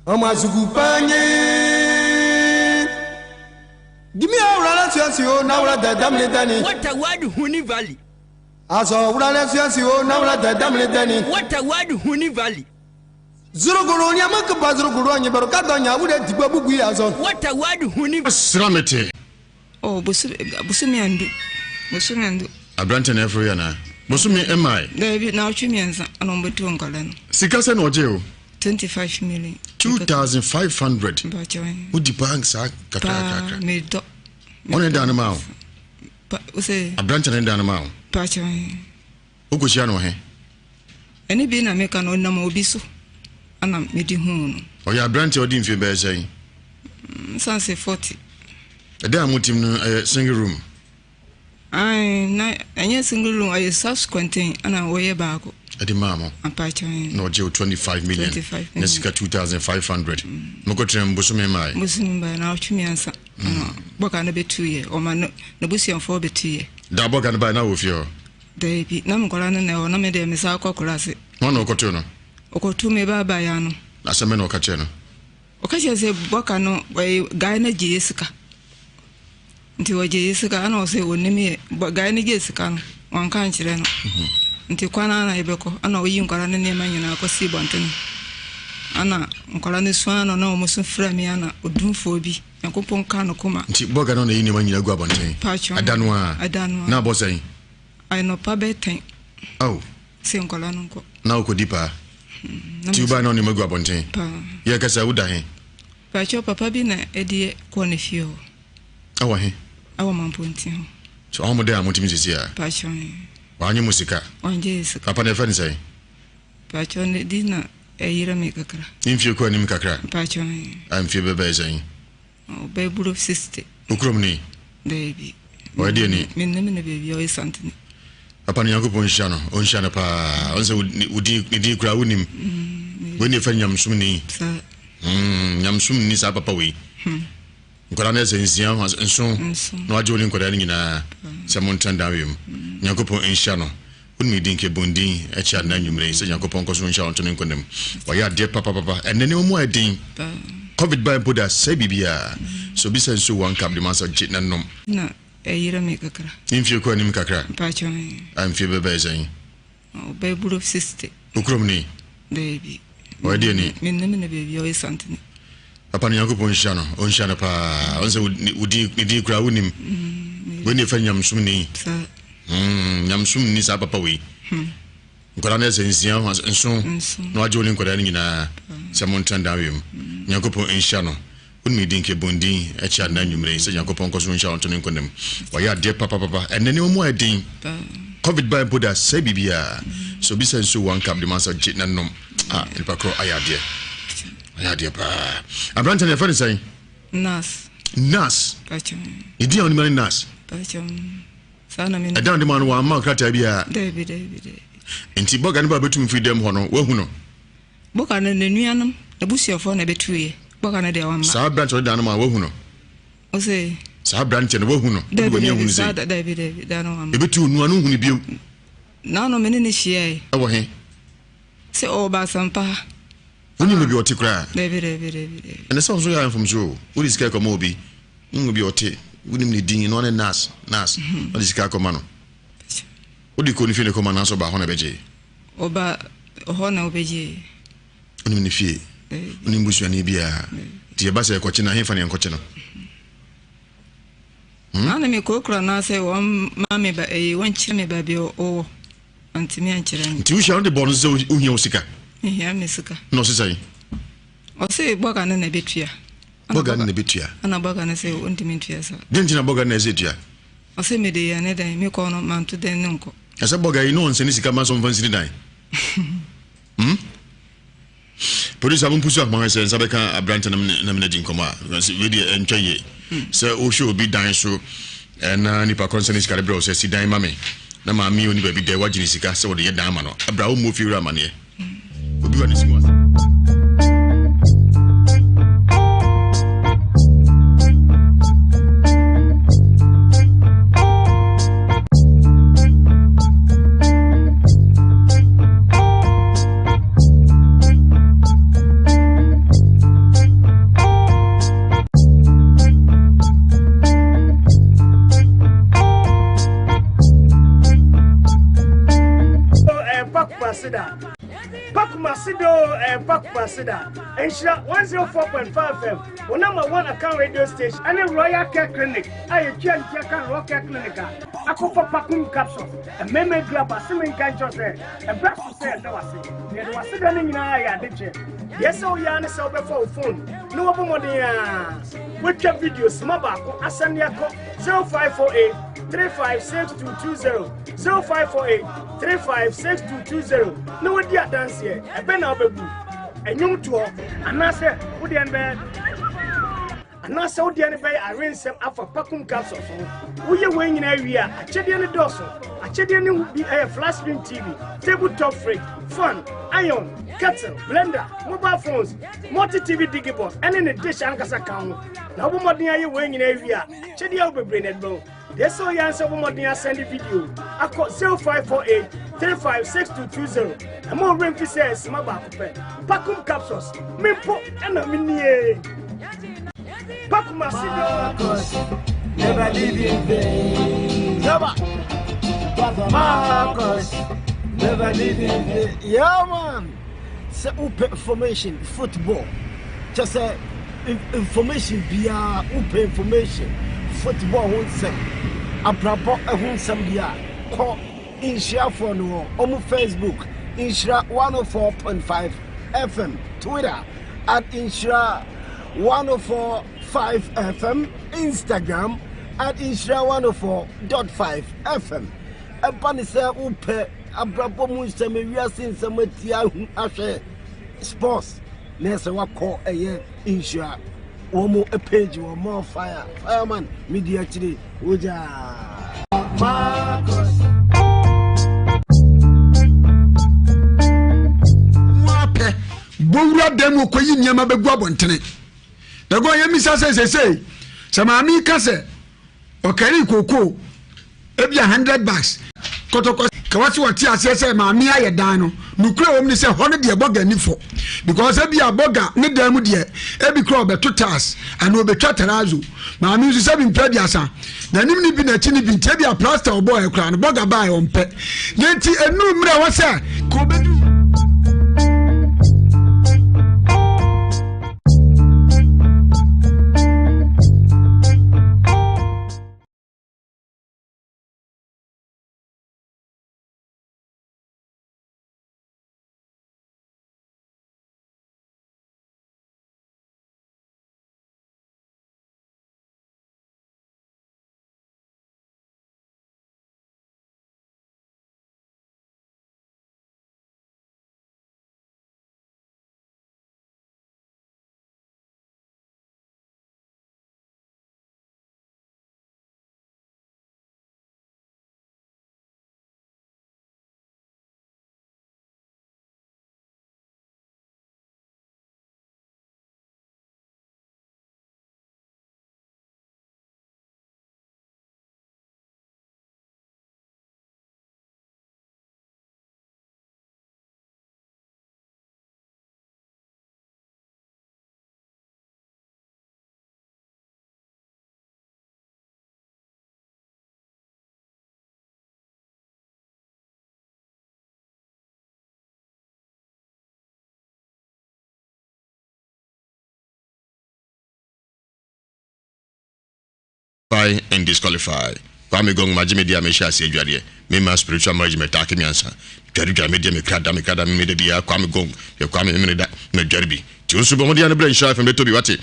Ọmọ asugu panye. Gimi awura la suasi o na wura da damle dani. What a word Huni Valley. Azɔ wura la suasi o na wura da damle dani. What a word Huni Valley. Zuruguru ni ama kupa zuruguru anyi baro ka dɔ nyawure ti gbogbo yi azɔ. What a word Huni. Sra me te. Oh, bosome, bosome andu. Bosome andu. Aberante na ɛforo yɛ anaa? Bosome mmae. Daabi, naawɔtwe mmiɛnsa ɛna wɔn bɛtu nkwadaa no. Sika sɛ na ɔgye o? 25 million. 2500. Mpakyɛ. Wodi paa saa kakra kakra. Paa, medɔ. Ɔne dan no ma o. Pa, ose. Aberante na dan no ma o. Mpakyɛ. Wokɔhyia no wɔ he? Ɛne bi na meka no, ɔnam obi so ana mede huu no. Ɔyɛ aberante a ɔdi mfe bɛyɛ sɛn? Nsan sɛ 40. Ɛdan a motim no ɛyɛ single room? Ae, na ɛnyɛ single room, ɛyɛ subs contain ana wɔyɛ baako. Ɛde maa mo? Apakyɛ. Na ɔgye wo 25 million. 25 Na sika 2500. Mokɔtena mu bosome mmae? Bosome mmae, na ɔtwe mmiɛnsa. Bɔka no bɛtuiɛ, ɔma n'abusuafoɔ bɛtuiɛ. Da bɔka no bae na wɔ fie hɔ? Daabi, na me nkwadaa no na ɛwɔ hɔ, na me deɛ mesan kɔ akuraase. Hwan na ɔkɔtoo no? Ɔkɔtoo me ba abaayewa no. Na asɛm bɛn na ɔka kyerɛɛ no? Ɔka kyerɛɛ sɛ bɔka no, ɛɛ, guy no gye yɛ sika. Nti ɔgye yɛ sika, ɛna ɔsɛ ɔnim yɛ. Bɔ, guy no gye sika no, wanka ankyerɛ no. Nti kwan ara na yɛbɛkɔ, ɛna ɔyi nkwadaa no nneɛma nyinaa kɔsii bɔntene. Ɛna nkwadaa no su ara na na wɔn su frɛ me ana odumfoɔ bi. Nyankopɔn kaa no koma. Nti bɔga no na eyi nneɛma nyinaa gu abɔnten? Paatwɔ. Ɛda no ara? Ɛda no ara. Na abɔ sɛn? Anɔpa bɛyɛ tɛn. Ao. Sɛ nkwadaa no nkɔ. Na wokɔdi paa? Hmm, Nti wobae na nneɛma gu abɔnten? Paa. Yɛ kasa woda he? Paatwɔ papa bi na ɛde yɛ kɔɔ ne fie hɔ. Ɛwɔ he? Ɛwɔ Mamponten hɔ. So ɔmo dɛn a motumi sisi a? Paatwɔ. Wanyɛ mo sika? Wangye yɛ sika. Papa no yɛfrɛ no sɛn? Mpakyɛw ne din na ɛyera me kakra. Ne mfie kɔ anim kakra? Mpakyɛw ɛɛ. A mfie bɛbɛyɛ sɛn? Ɔbɛboro 60. Wo kurom ni? Daabi. Ɔyɛ deɛ ni? Mennim no baabi a ɔyɛ Santene. Papa no Nyankopɔn nhyira no, ɔnhyira no paa. Ɔn sɛ wo din, ne din koraa wonim. Mm, wei ne yɛfrɛ no nyamesom ni. Saa. Mm, nyamesom ni saa papa wei. Hmm. Nkwadaa no yɛ sɛ nsia, nson, na wagye wo ne nkwadaa no nyinaa sɛ montena dan wei mu. Nyankopɔn nhyira no. Wonim ne din Kebondin ɛkyɛ anaa anwummere yi sɛ Nyankopɔn nkɔ so nhyira wo nto ne nkwa mu. Wayɛ adeɛ papapapa. Ɛnnɛ nneɛma mu ayɛ den. Covid bae mpo de asɛe biribiara. Sɛ obi sɛ nsuo one cup de ma sɛ gye na nom. Na ɛyera me kakra. Ne mfie kɔ anim kakra. Mpakyɛ ɔn. A mfie bɛbɛyɛ sɛn? Ɔbɛboro 60. Wo kurom ni? Daabi. Ɔyɛ deɛ ni? Mennim no baabi a ɔyɛ Santene. Papa no Nyankopɔn nhyira no, ɔnhyira no paa. Ɔn sɛ wo din, ne din koraa wonim. Wei ne yɛfrɛ no nyamesom ni. Mm, nyamesom ni saa papa wei. Hmm. Nkwadaa no yɛ sɛ nsia, nson, na wagye wo ne nkwadaa no nyinaa sɛ montena dan wei mu. Nyankopɔn nhyira no. Wonim ne din Kebondin ɛkyɛ anaa anwummere yi sɛ Nyankopɔn nkɔ so nhyira wo nto ne nkwa nna mu. Wayɛ adeɛ papapapa. Ɛnnɛ nneɛma mu ayɛ den. Covid bae mpo de asɛe biribiara. Sɛ obi sɛ nsuo one cup de ma sɛ gye na nom. Ah, nipa korɔ ayɛ adeɛ. Ayɛ adeɛ paa. Aberante no yɛfrɛ no sɛn? Nas. Nas. Ne din a wonim ne Nas. Ɛdan de ma no wamma krataa biara. Dabi dabi dabi. Nti bɔga no ba bɛtum firi dɛm hɔ no wahu no. Boka no n'anuanom, n'abusuafoɔ na ɛbɛtuiɛ. Boka no deɛ wamma. Saa aberanteɛ ɔde dan no ma wahu no. Ose. Saa aberanteɛ no wahu no. Dabi dabi saa dabi dabi da no wamma. Ebetu onua no hu no bio. Naano me ne no hyiae. Ɛwɔ he? Sɛ ɔwɔ Basampa ha. Wonim baabi ɔte koraa? Dabi dabi dabi dabi. Ɛnɛ sɛ ɔnso yɛ mfomso o. Wode sika kɔma obi. Wohu bi ɔte. Wonim ne din no ɔne nurse nurse. Wode sika kɔma no. Wode kɔ ne fie ne kɔma nanso ɔba hɔ na ɛbɛgye. Ɔba hɔ na ɔbɛgye. Wonim ne fie? Wonim busuani biara? Nti yɛba sɛ yɛkɔkye no a, hefa na yɛnkɔkye no? Hmm? Ana me kurakura no sɛ wɔn ma me ba ɛyi wɔn kyerɛ me baabi ɔwɔ. Ɔntumi ankyerɛ me. Nti wohyia no de bɔ no sɛ wohia wo sika? Mehia me sika. Na ɔse sɛn? Ɔse bɔga no na ɛbɛtua. Bɔga no na ɛbɛtua? Ɛna bɔga no sɛ ɔntumi ntua saa. Deɛ nti na bɔga no na ɛsɛ tua? Ɔse mede yɛ ne dan, mekɔ no manto dan no nkɔ. Ɛsɛ bɔga yi na ɔnsɛ ne sika ma sɛ ɔmfa nsini dan. Hmm? Producer mo mpusu akoma sɛ nsa bɛka aberante na mene di nkɔmmɔ a wei deɛ ɛntwa yie hmm. sɛ wohwɛ obi dan so na nipa kɔ nsɛ ne sika de brɛ wo sɛ si dan ma me na maame ɔni baabi dɛ woagye ne sika sɛ wɔde yɛ dan ama no ɛbrɛ a wommɔ fie wura amaneɛ obi wa ne si mu ase. Kwasida, Nhyira 104.5 FM, wo number one account radio station, ɛne Royal Care Clinic a yɛtua ntia ka Royal Care Clinic a akɔfa pakum capsules, mmarima aduru aba se menka nkyerɛ sɛ ɛberɛ so sɛ yɛda wase na yɛde waseda no nyinaa yɛ ade kyɛ. Deɛ sɛ woyɛ ne sɛ wobɛfa wo phone na wɔbɔ mmɔden a woatwa video sima baako asɛnde akɔ 0548 356220 0548 356220 na wodi adanseɛ ɛbɛ na wobɛbu ɛnwomtoɔ anaasɛ wodeɛ no bɛyɛ anaasɛ wo deɛ no bɛyɛ awensɛm afa pakum capsules ho. Woyɛ wei nyinaa wie a, akyɛdeɛ no dɔɔso. Akyɛdeɛ no bi yɛ flat screen TV, table top fridge, fan, iron, kettle, blender, mobile phones, multi TV digibox, ɛne ne dish ankasa ka ho. Na wobɔ mmɔden ayɛ wei nyinaa wie a, akyɛdeɛ a wo bebree na ɛde bɛwo. Deɛ sɛ woyɛ ansɛ wobɔ mmɔden asɛnde video akɔ 0548 356220. Ɛma wo werɛ mfi sɛ sima baako pɛ. Pakum capsules, me mpo ɛna me nie. Pakum ase Never live in vain. Never. Marcus, never live in vain. Yeah, man. Sɛ wopɛ information football kyɛ sɛ information biara wopɛ information football ho nsɛm abrabɔ ho nsɛm deɛ a kɔ nhyirafoɔ no hɔ ɔmo Facebook nhyira 104.5 FM Twitter at nhyira 104.5 FM Instagram at nhyira 104.5 FM ɛba ne sɛ wopɛ abrabɔ mu nsɛm ewiase nsɛm atia ahu ahwɛ sports na ɛsɛ wakɔ ɛyɛ nhyira wɔn mo page wɔ more fire fireman media akyire wogyaa Marcus. Apɛ bɔwura dan mu kɔyi nneɛma bɛgu abɔntene dɛgɔ yɛmmisa sɛ sesei sɛ maame yi ka sɛ Ɔkarii kookoo ebia hundred bags. Kɔtɔkɔ ka wase wɔte aseɛ sɛ maame ayɛ dan no. Nokorɛ wɔm ne sɛ hɔ no deɛ bɔga ni fɔ because ebia bɔga ne dan mu deɛ ebi kora ɔbɛto tiles anaa ɔbɛtwa terrazzo. Maame nso sɛbi mpɛ aduasa n'anim ne bi n'akyi ne bi nti ebia plaster ɔbɔɔ ɛkora no bɔga baa ɔmpɛ. Ne nti enu mmerɛ wɔ sɛ ka ɔbɛdu. Qualify and disqualify. Kwame Gong magye me deɛ a mehyɛ aseɛ adwareɛ. Me ma spiritual marriage mɛtaake me ansa. Dware dware me deɛ me kra da me kra da me da biara Kwame Gong deɛ Kwame memene da na dware bi. Nti wo nso bɔ mmɔden a no brɛ Nhyira FM bɛtɔ bi wate.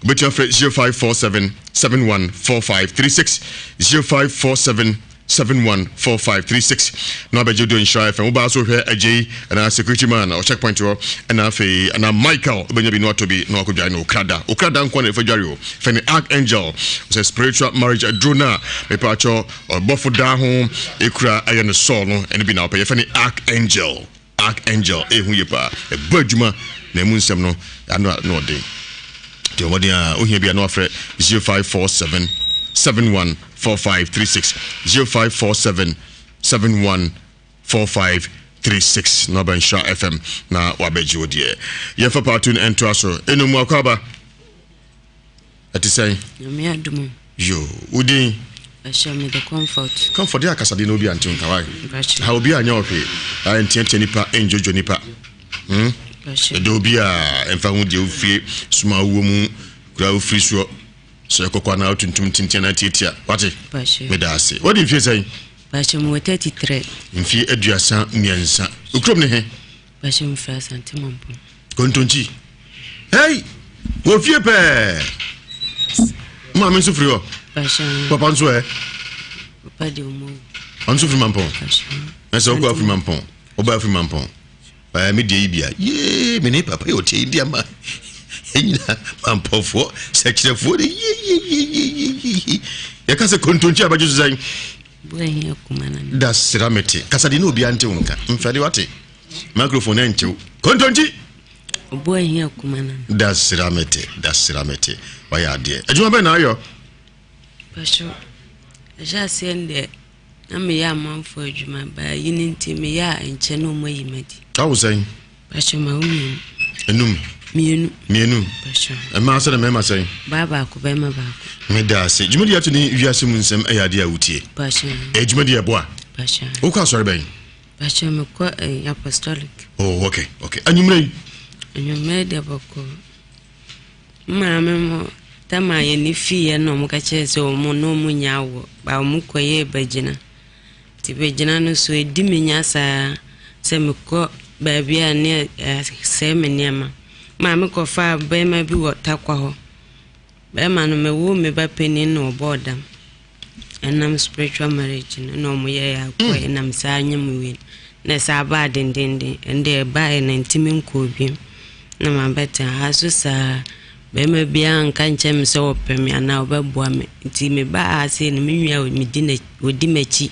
Wobɛtumi afrɛ 0547 714536 0547 714536 na wabɛgye do Nhyira FM. Wobaa so hwɛ Agyei anaa security man ɔ checkpoint hɔ ɛna afei anaa Michael wobɛnya bi na watɔ bi na wakɔdware no okrada. Okrada nko na ɛfa dware o. Fɛ ne Archangel sɛ spiritual marriage aduro no a mepaakyɛ ɔbɔfo daa ho ekura ɛyɛ no sɔɔ no ɛno bi na wopɛ. Yɛfɛ ne Archangel. Archangel ehu yie paa. Ɛbɔ adwuma na emu nsɛm no ano ano ɔden. Nti ɔmɔden a ohia bi a na wafrɛ 0547 714536 0547 714536 na waba Nhyira FM na wabɛgye wo deɛ. Yɛmfa part 2 no ɛntoa so. Eno mu akɔ aba. Ɛte sɛn? Nyame adom o. Yo, wo din? Ɛhyɛ me de comfort. Comfort yɛ akasadeɛ na obi ante nka wae. Ha obi anyɛ ɔhwee. Ayɛ nteatea nipa, ɛndwodwo nipa. Hmm? Ɛdɔ obi a ɛmfa ho deɛ ofie soma wowɔ mu kura ofiri soɔ. Sɛ ɛkɔkɔ anaa otuntum tenten anaa tiatia. Wate? Meda ase. Wadi mfie sɛn? Bahyɛ mu wɔ 33. Mfie 33. Okurom ne he? Bahyɛ mu firi Asante Mampong. Kontonkyi. Hey! Wɔ fie pɛɛ. Maame nso firi hɔ. Papa nso ɛ. Papa de ɔmo awu. Ɔno nso firi Mampong. Ɛsɛ ɔkɔ afiri Mampong. Ɔba afiri Mampong. Ɛɛ me deɛ yi bia. Yee me ne papa yɛ ɔte yi di ama. Ɛnyina Mampɔfoɔ sɛkyerɛfoɔ de yeyeyeyeye. Yɛka sɛ kontonkyi abɛgye so sɛn. Da sira mete. Kasa de ne obiara nte wo nka. Mfɛde wate. Microphone ɛntew. Kontonkyi. Obu ahia kuma na. Da sira mete, da sira mete. Wayɛ adeɛ. Adwuma bɛn na ayɔ? Pastor, ɛhyɛ aseɛ no deɛ na meyɛ amanfoɔ adwuma baa yi no nti meyɛ a nkyɛ na ɔmo ayi madi. Awo sɛn? Pastor ma wo mmienu. Enum. Mmienu. Mmienu. Pastor. Mmaa sɛ na mmarima sɛn? Baa baako bɛrima baako. Meda ase. Dwumadi ato ne wiase mu nsɛm ɛyɛ adeɛ a wotie. Pastor. Ɛyɛ dwumadi ɛboa. Pastor. Wokɔ asɔre bɛn? Pakyɛ me kɔ eh, apostolic. Oh, okay, okay. Anwummerɛ yi? Anwummerɛ deɛ bɔkɔ. Maame mo tama yɛ ne fie na ɔmo ka kyerɛ sɛ ɔmo na ɔmo nya awɔ ba ɔmo kɔ yɛ bɛgyina. Nti bɛgyina no so edi me nya saa sɛ mekɔ baabi a ne sɛe me nneɛma. Maame kɔfaa bɛrima bi wɔ takwa hɔ. Bɛrima no mewoo me ba panin na ɔbɔɔ dam. Ɛnam spiritual marriage no na wɔn yɛɛ akɔɛ mm. ɛnam saa nyɛ mu wie na ɛsaa baa dendenden ɛnde ɛbaeɛ na ntumi nkɔɔ bio na mabɛtena ha so saa bɛrima biara nka nkyɛn me sɛ ɔpɛ me anaa ɔbɛboa me nti mebaa ha sei no me nua ɔdi m'akyi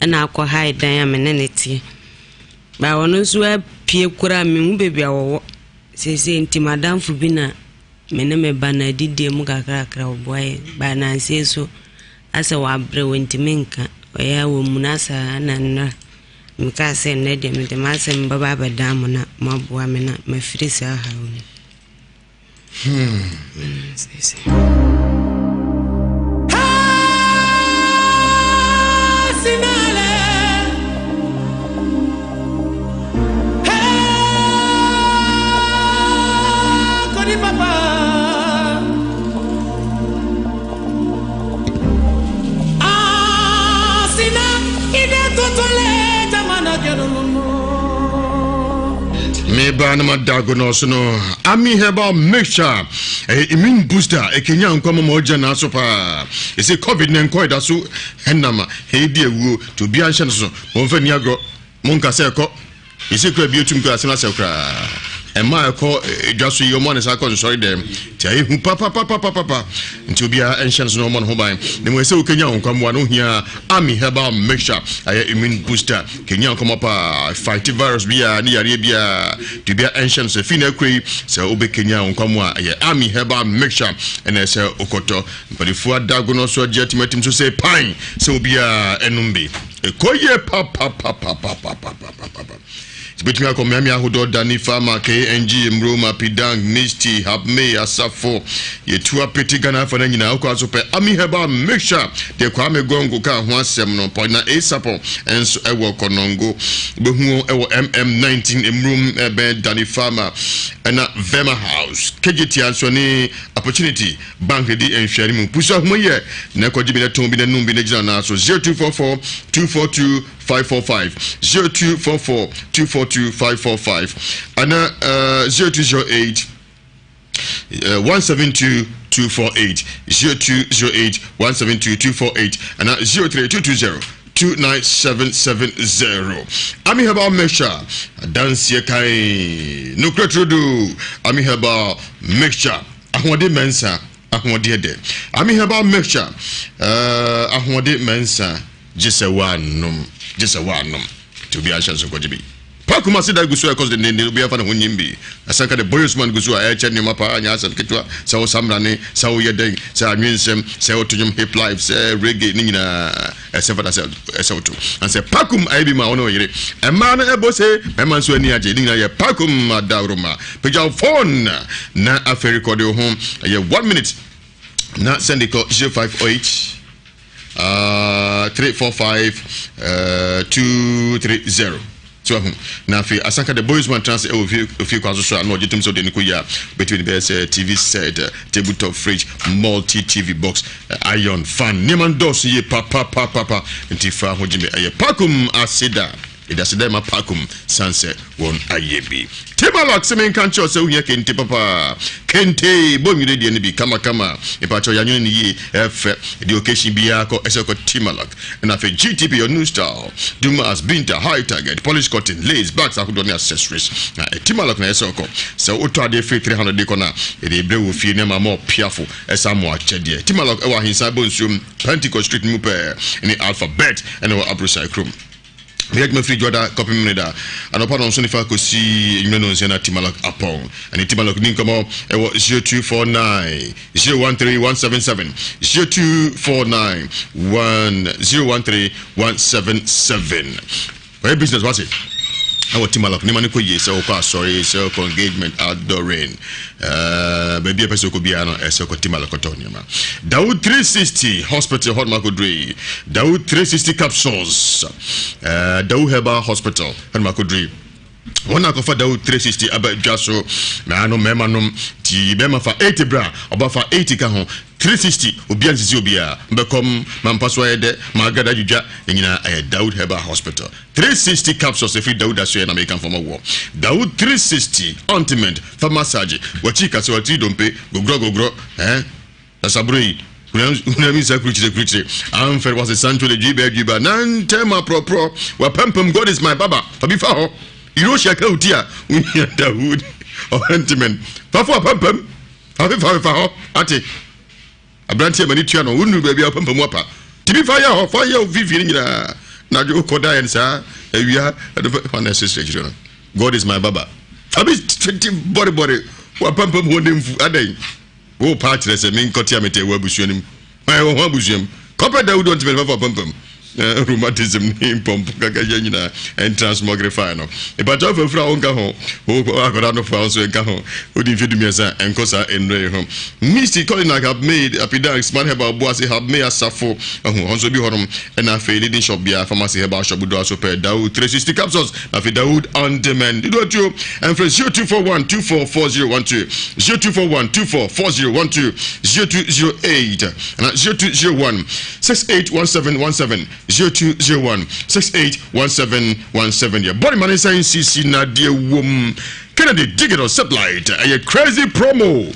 ɛna akɔ hae dan a me ne ne teɛ baa ɔno nso apue koraa mehu baabi a wɔwɔ seesei nti madamfo bi na Me ne me ba no adidie mu kakrakra ɔboa yɛn but nansa yi so asɛ wabrɛ ɔntumi nka ɔyɛ a ɔmuna saa na nnora mekaa sɛ nnɛ deɛ mede m'asɛm bɛba abɛdan mo na moaboa me na mafiri saa haw no hmm. Meba na madago no so no Ami herbal mixture ɛyɛ immune booster ɛkenya nkwa ma ma ɔgya n'aso paa ɛsɛ covid na nkɔ ɛda so ɛnam ɛdi awuo nti obiara nhyɛ no so wɔmfa ni agorɔ Monka sɛ ɛkɔ. Ese kura bi etum kura asɛm asɛm koraa. Ɛma ɛkɔ dwa so yi ɔmo ane saa kɔ nsɔre dɛm. Nti ayɛ hu papapapapapa. Nti obiara ɛnhyɛ no so na ɔmmɔ ne ho ban. Na mmom ɛsɛ wokenya wo nkwammoa no ohia Ami herbal mixture ayɛ immune booster. Kenya nkɔmɔ paa, fight virus biara ne yareɛ biara. Nti obiara ɛnhyɛ no so. Ɛfiri na akura yi sɛ wobɛkenya wo nkwammoa a ɛyɛ Ami herbal mixture ɛna ɛsɛ wokɔtɔ. Mpanifoɔ adago no so agye atimatim so sɛ pan sɛ obiara ɛnom bi. Ɛkɔ yie papapapapapapapa. Yɛbɛtumi akɔ mmeammea ahodoɔ Dani Farmer, KNG, Mroma, Pidang, Nisti, Hapme, Asafo. Yɛtu apete Ghana afa no nyinaa. Wokɔ aso pɛ Ami Herbal Mixture deɛ Kwame Gongo kaa ho asɛm no. Pɔna Asapɔ nso ɛwɔ Kɔnɔngo. Wobɛhu wɔn ɛwɔ MM19 Mrom ɛbɛn Dani Farmer ɛna Vema House. Kejetia nso ne. Opportunity Bank na di nhwɛane mu. Pusu ahoma yi ɛ na kɔgye bi na tɔn bi na nom bi na gyina nan so. 0244 242 545 0244 242 545 ana uh, 0208 uh, 172 248 0208 172 248 ana 03220 29770. Ami Herbal Mixture adanseɛ kan nokorɛ turodo. Ami Herbal Mixture ahoɔden mɛnsa ahoɔdeɛ dɛ. Ami Herbal Mixture uh, ahoɔden mɛnsa gye sɛ woanom gye sɛ woanom nti obiara nhyɛ nso nkɔgye bi. Pa Kumasi da gu so a ɛkɔ so denneennen, obiara mfa ne ho nnyim bi. Asanka The Boyos Man gu so a ɛrekyɛ nneɛma paa, nyɛ asɛm ketewa, sɛ wo samrane, sɛ woyɛ dɛn, sɛ anwensɛm, sɛ woto nnwom hip life, sɛ reggae, ne nyinaa ɛsɛ fata sɛ ɛsɛ woto. Na sɛ Pakum ayɛ bi ma wo ne wo yere, mmaa no ɛbɔ se, mmarima nso ani agye, ne nyinaa yɛ Pakum adaworoma. Pagya wo phone na afei rekɔde wo ho, ɛyɛ one minute na sɛnde kɔ 058 uh, 345 uh, 230 so ahu na afei asanka the boys man trans ɛwɔ fie ofie kwan so so a na ɔgye tom sɛ ɔde ne kɔ yi a bɛtumi de bɛyɛ sɛ tv set, table top fridge, multi tv box, iron fan, nneɛma ndɔɔso yie papapapapa nti fa ho gye me. Ɛyɛ pakum aseda. Yɛde aseda rema Pakum sane sɛ wɔn ayɛ bi. Tamalak se menka nkyerɛ wo sɛ wohia kente papa. Kente bɔ nwire deɛ no bi kamakama. Mepakyɛw yɛanwene no yie, ɛfɛ. Ɛde occasion biara kɔ ɛsɛ kɔ Timalak. Ɛna afei GTP your new style. Dumas, Binta, High Target, Polish Cotton, Lace, Bags ahodoɔ ne accessories. Na Timalak na ɛsɛ ɔkɔ. Sɛ wotɔ adeɛ firi 300 de kɔ no a, yɛde brɛ wɔ fie na ɛma ma ɔpiafo ɛsan mo akyɛdeɛ. Timalak ɛwɔ Ahensan Bonsuom, Pentecost Street no mu pɛɛ ne Alphabet ɛna ɛwɔ Abrosai kurom. Meyɛ adwuma firi Dwoada kɔpem Memeneda anɔpa nɔnson ne fa kɔsi anwummerɛ nɔnsia na Timalok apɔn. Ɛne Timalok ni nkɔmmɔ ɛwɔ 0249 013 177, 0249 013 177. Kɔyɛ business wase ɛwɔ Timalok nneɛma no kɔ yie sɛ wokɔ asɔre sɛ wokɔ engagement outdooring eh, baabi a ɛpɛ sɛ wokɔ biara no ɛsɛ wokɔ Timalok kɔtɔ nneɛma. Dawood 360 Hospital hɔ nom akɔduru yi. Dawood 360 Capsules, eh, Dawood Herbal Hospital hɔ nom akɔduru yi. Wɔn na akɔfa Dawood 360 aba dwa so. Na ano mmarima nom ti bɛrima fa 80 bra, ɔba fa 80 ka ho. 360 obiara nsisi obiara. Mbɛkɔm ma mpa so ayɛ dɛ, ma agrada adwidwa. Ne nyinaa ɛyɛ Dawood Herbal Hospital. 360 capsules ɛfiri Dawood asoɛ na meka mfama woɔ. Dawood 360 ointment fa massage wakyi kase watiri dompe gogrɔ gogrɔ eh Sasabro yi hunam nsa kurukyire kurukyire amfɛre wase santo de dwiba dwiba nantɛm aprɔprɔ wapampam God is my baba fa bi fa hɔ Hiroshi aka wo ti a wohia Dawood ointment fa fa wapampam fa fefa fefa hɔ ate Aberanteɛ m'ani tua no, wonnuru baabi a wopampamu apa. Tumi fa yɛ hɔ, fa yɛ wo mfimfini no nyinaa. Anadwo wokɔ da yɛ no saa, awia, ɛno hɔ na ɛsesrɛ kyerɛ no. God is my baba. Fa bi tete bɔrebɔre, wapampam hɔ ne mfu, adɛn? Wo pa akyerɛ sɛ menkɔte a metɛ wɔ abusua no mu. Hwan wɔ ho abusua mu? Kɔpɛ Dawud ɔntumi ne fafa pampam. Rheumatism ne mpɔmpɔ kakahya nyinaa ɛntransmogrify no. Mepakyɛw fa firi a wonka ho, wo akwadaa no foa nso nka ho. Wodi mfe 13 a, ɛnkɔ saa nnuro yi ho. Misty Colinak have made Apidank Smart Herbal Boase have made Asafo ahu hɔ nso bi hɔnom. Ɛna afei leading shop biara, pharmacy herbal shop dodoɔ aso pɛ Dawood 360 capsules na afei Dawood on demand. Dodoɔ tuo ɛmfrɛ 0241 244012 0241 244012 0208 ana 0201 681717 0201 681717 yɛ bɔne ma ne nsa nsisi na deɛ wom. Kennedy Digital Satellite ɛyɛ crazy promo.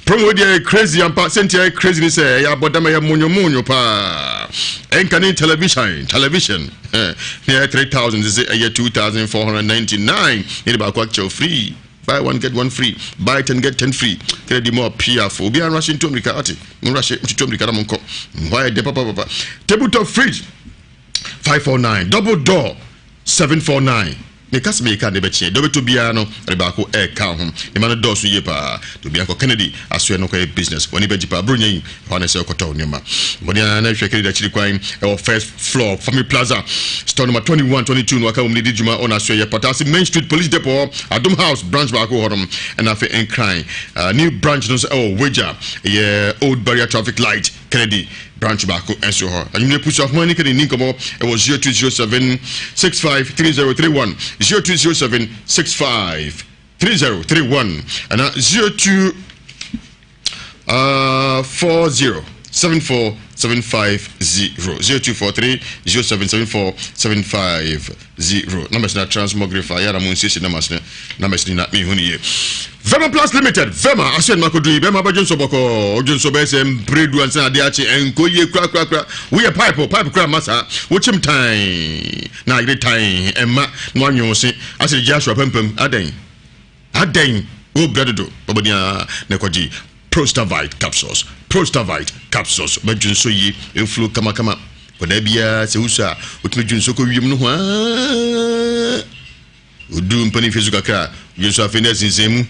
Promo deɛ ɛyɛ crazy ampa. Sɛnti ɛyɛ crazy ne sɛ ɛyɛ abɔdam, ɛyɛ monyomonyo paa. Ɛnka ne television, television ne ɛyɛ 3000 sɛ ɛyɛ 2499 ne de baako akyɛw free. Buy one get one free, buy 10 get 10 free. Kennedy mo apiafo obiara nrahye ntu amirika ate. Monrahye ntutu amirika na monkɔ. Hɔ ayɛ dɛ papapapa. Tabletop fridge 549, double door 749. Meka sɛ meka de bɛkyeɛ deɛ wobɛtɔ biara no ɛde baako ɛka ho. Nneɛma no dɔɔso yie paa. De obiara kɔ Kennedy asoɛ no kɔyɛ business. W'ani bɛgye paa. Buronya yi ɛhɔ na ɛsɛ wokɔtɔ nneɛma. Mmɔden ara na hwɛ Kennedy akyiri kwan ɛwɔ first floor Family Plaza store number 21, 22 no aka wɔn de di dwuma wɔ n'asoɛ yɛ Patase Main Street Police Depot hɔ Adom House branch baako wɔ hɔnom ɛna afei Nkran new branch no nso ɛwɔ Wagya ɛyɛ Old Barrier Traffic Light Kennedy branch baako nso hɔ. Anwummerɛ pusu ahoma ne Kennedy ni nkɔmmɔ ɛwɔ 0207 653031 0207 653031 ɛna 02. 40 74 75 0 0243 0774 75 0 numbers na transmogrify yɛra mo nsiesie numbers no numbers ni na mehu no yie. Vema Plus Limited Vema ahyɛ no makodu yi bɛma bɛdwe nso bɔkɔɔ ɔdwe nso bɛyɛ sɛ mpere du ansa adeɛ akye ɛnkɔ yie korakorakora woyɛ pipe pipe kora mma saa wokyem tan na ayere tan ɛmma na wanwe wo se asɛ de gye aso apampam adɛn Adɛn? Wobrɛ dodo. Bɔ mmɔden ara na kɔgye Prostavite capsules. Prostavite capsules bɛdwo nsɔ yie, mfuro kamakama. Kɔdaa biara sɛ wosɔ a, wotumi dwo nsɔ kɔ wiem no ho aa. Woduru mpanin mfe so kakra a, dwo nsɔ afei na asinsɛn mu.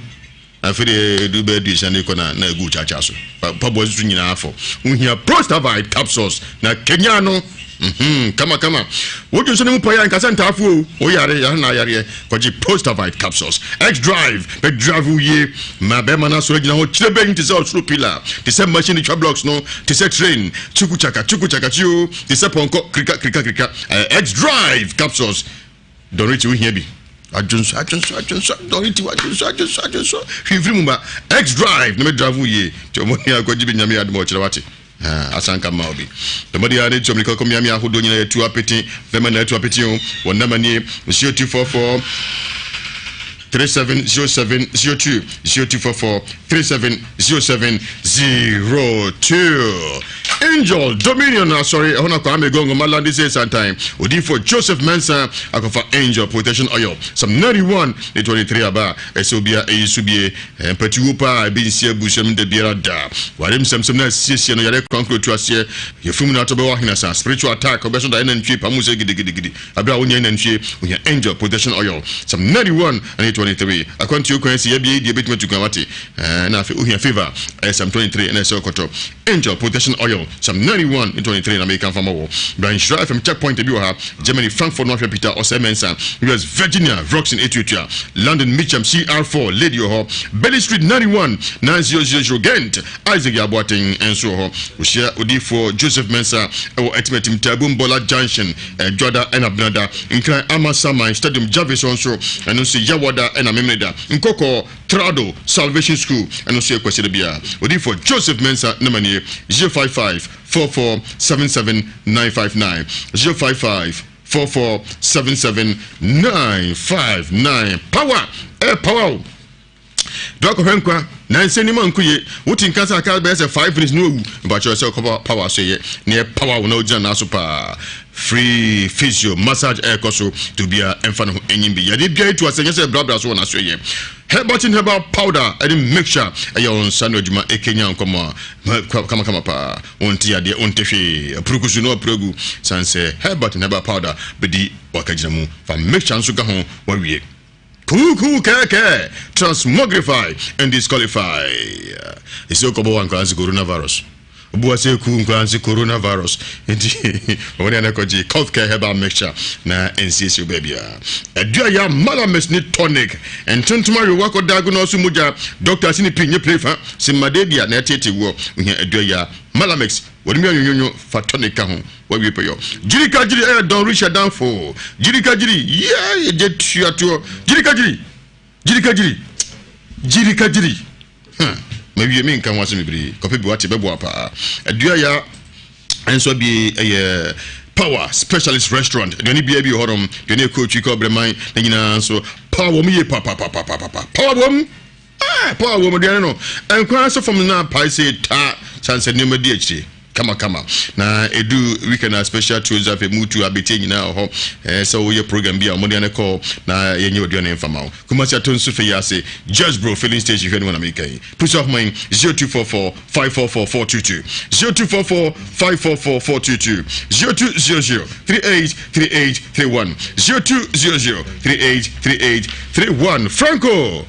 Afei deɛ edu bɛyɛ duesia ne kɔ na na egu kyaakyaa so. Mpaboa susu nyinaa afɔ. Wohia Prostavite capsules na kenya no. Mhm, kama kama. Wodwo nsɔ no mu pɔyɛ a nkasa ntaafo o. Woyare, yare na ayareɛ. Kɔgye Prostavite capsules. X drive bɛ drive wo yie ma bɛrima no asɔre agyina hɔ kyerɛ bɛn te sɛ ɔsoro pillar, te sɛ machine twa blocks no, te sɛ train, chuku chaka chuku chaka chio, te sɛ pɔnkɔ kirika kirika kirika. X drive capsules. Dɔriti wo hia bi. Adwonso adwonso adwonso dɔriti adwonso adwonso adwonso. Hwee mfiri mu ba. X drive na bɛ drive wo yie. Nti ɔmo ni akɔgye bi nyame adom ɔkyerɛ wate. Ah, asanka mma obi. Dɔmɔde a ne tu amirika kɔ mmeammea ahodoɔ nyinaa yɛtu apete. Bɛma na atu apete o. Wɔn nama nie 0244 370702 0244 370702. Angel Dominion Asɔre ɛhɔ na Kwame Gongo Malandi sɛ santan. Odiyifo Joseph Mensah akɔfa Angel Protection Oil Psalm 91 ne 23 aba a ɛsɛ obia ɛyi so bie. Mpatuwu paa a ebi nsi abusua mu da biara da. Ware nsɛmsɛm na asiesie no yare korankoro tu aseɛ. Yafunu mu na atɔ bɛwɔ ahenasa. Spiritual attack ɔbɛso daeɛ nantwie pamu sɛ gidigidigidi. Abere a wonyɛ nantwie ohia angel protection oil. Psalm 91 ne 23. Akwantuo kwan si yɛbea yi deɛ ebetumi atu kwan wate. Ɛɛ na afei ohia favour ɛyɛ Psalm 23 ɛna ɛsɛ ɔkɔtɔ. Angel protection oil Psalm 91 ne 23 na meka mfa ma wɔ. Bra Nhyira FM checkpoint ebi wɔ ha. Germany Frankfurt no ahwɛ Peter Osei Mensah, US Virginia Roxon Etuatua, London Mitcham CR4 Lady wɔ hɔ, Bailey Street 91 9000 Ghent Isaac Yaw Boateng nso wɔ hɔ. Wohyia Odiyifoɔ Joseph Mensah wɔ Atimatim Taabum Bɔla Junction Dwoada ɛna Benada, Nkran Amasaman Stadium Jarvis hɔ nso ɛno nso Yawada ɛna Memeneda, Nkɔkɔɔ Trado Salvation School ɛno nso yɛ Kwasiada biara. Odiyifoɔ Joseph Mensah nɔma nie 055 44 77 959 055 44 77 959 Power! Ɛyɛ power o! Do akɔhwɛ nkwa nansa nim anko ye wote nka sɛ aka bɛyɛ sɛ 5 minutes na wawu mpakyerɛ sɛ ɔkɔpa power so yɛ na yɛ power wo na ogyina n'aso paa free physio massage ɛrekɔ so to bia ɛmfa ne ho ɛnyim bi yadeɛ biara etu asɛ nyɛ sɛ brabra so wɔ n'aso yɛ Herbatin herbal powder ɛne mixture ɛyɛ wɔn nsa no adwuma ɛkenya nkɔmɔ a kamakama paa wonte yadeɛ wonte hwee apurukusu no apuragu san sɛ Herbatin herbal powder bɛdi wakagyina mu fa mixture nso ka ho wawie Kuukuu kɛɛkɛɛ, transmogrify and disqualify. Esi okɔbɔ wa nkora nse coronavirus. Obu ase ku nkora nse coronavirus. Nti wɔn ne anakɔgye cough care herbal mixture na nsiesie baabi a. Adua ya malamis ne tonic. Ntontom awe wakɔ dago na ɔso mogya. Doctor si ne pi nye plefa. Se mmadedia na ɛtete woɔ. Ohia adua ya malamix. Wɔn mu anwonwonwo fa tonic ka ho. Wawie pɛyɔ. Gyiri ka gyiri ɛyɛ Don Richard Danfo. Gyiri ka gyiri yɛ yɛ tua toɔ. Gyiri ka gyiri. Gyiri ka gyiri. Gyiri ka gyiri. Hmm. Mawie me nka ho asɛm bebree. Kɔpɛ bi wate bɛboa paa. Adua ya nso abie ɛyɛ Power Specialist Restaurant. Aduane biara bi wɔ hɔnom. Aduane ɛkɔ otwi kɔ brɛman ne nyinaa nso. Power wɔm yie papapapapapa. Power wɔm. Ah, power wɔm aduane no. Nkwa nso fam na pae sɛ taa sansa nneɛma di akyire. Kamakama. Na edu weekend a special tuos afei mutu abetie nyinaa wɔ hɔ. Ɛɛ sɛ woyɛ program bi a wɔde ane kɔ na yɛnyɛ aduane mfa ma wo. Kumasi ato nso fɛ yi ase Just Bro filling station hwɛ ne wɔn ameka yi. Pusu ahoma yi 0244 544 422 0244 544 422 0200 38 38 31 0200 38 38 31 Franco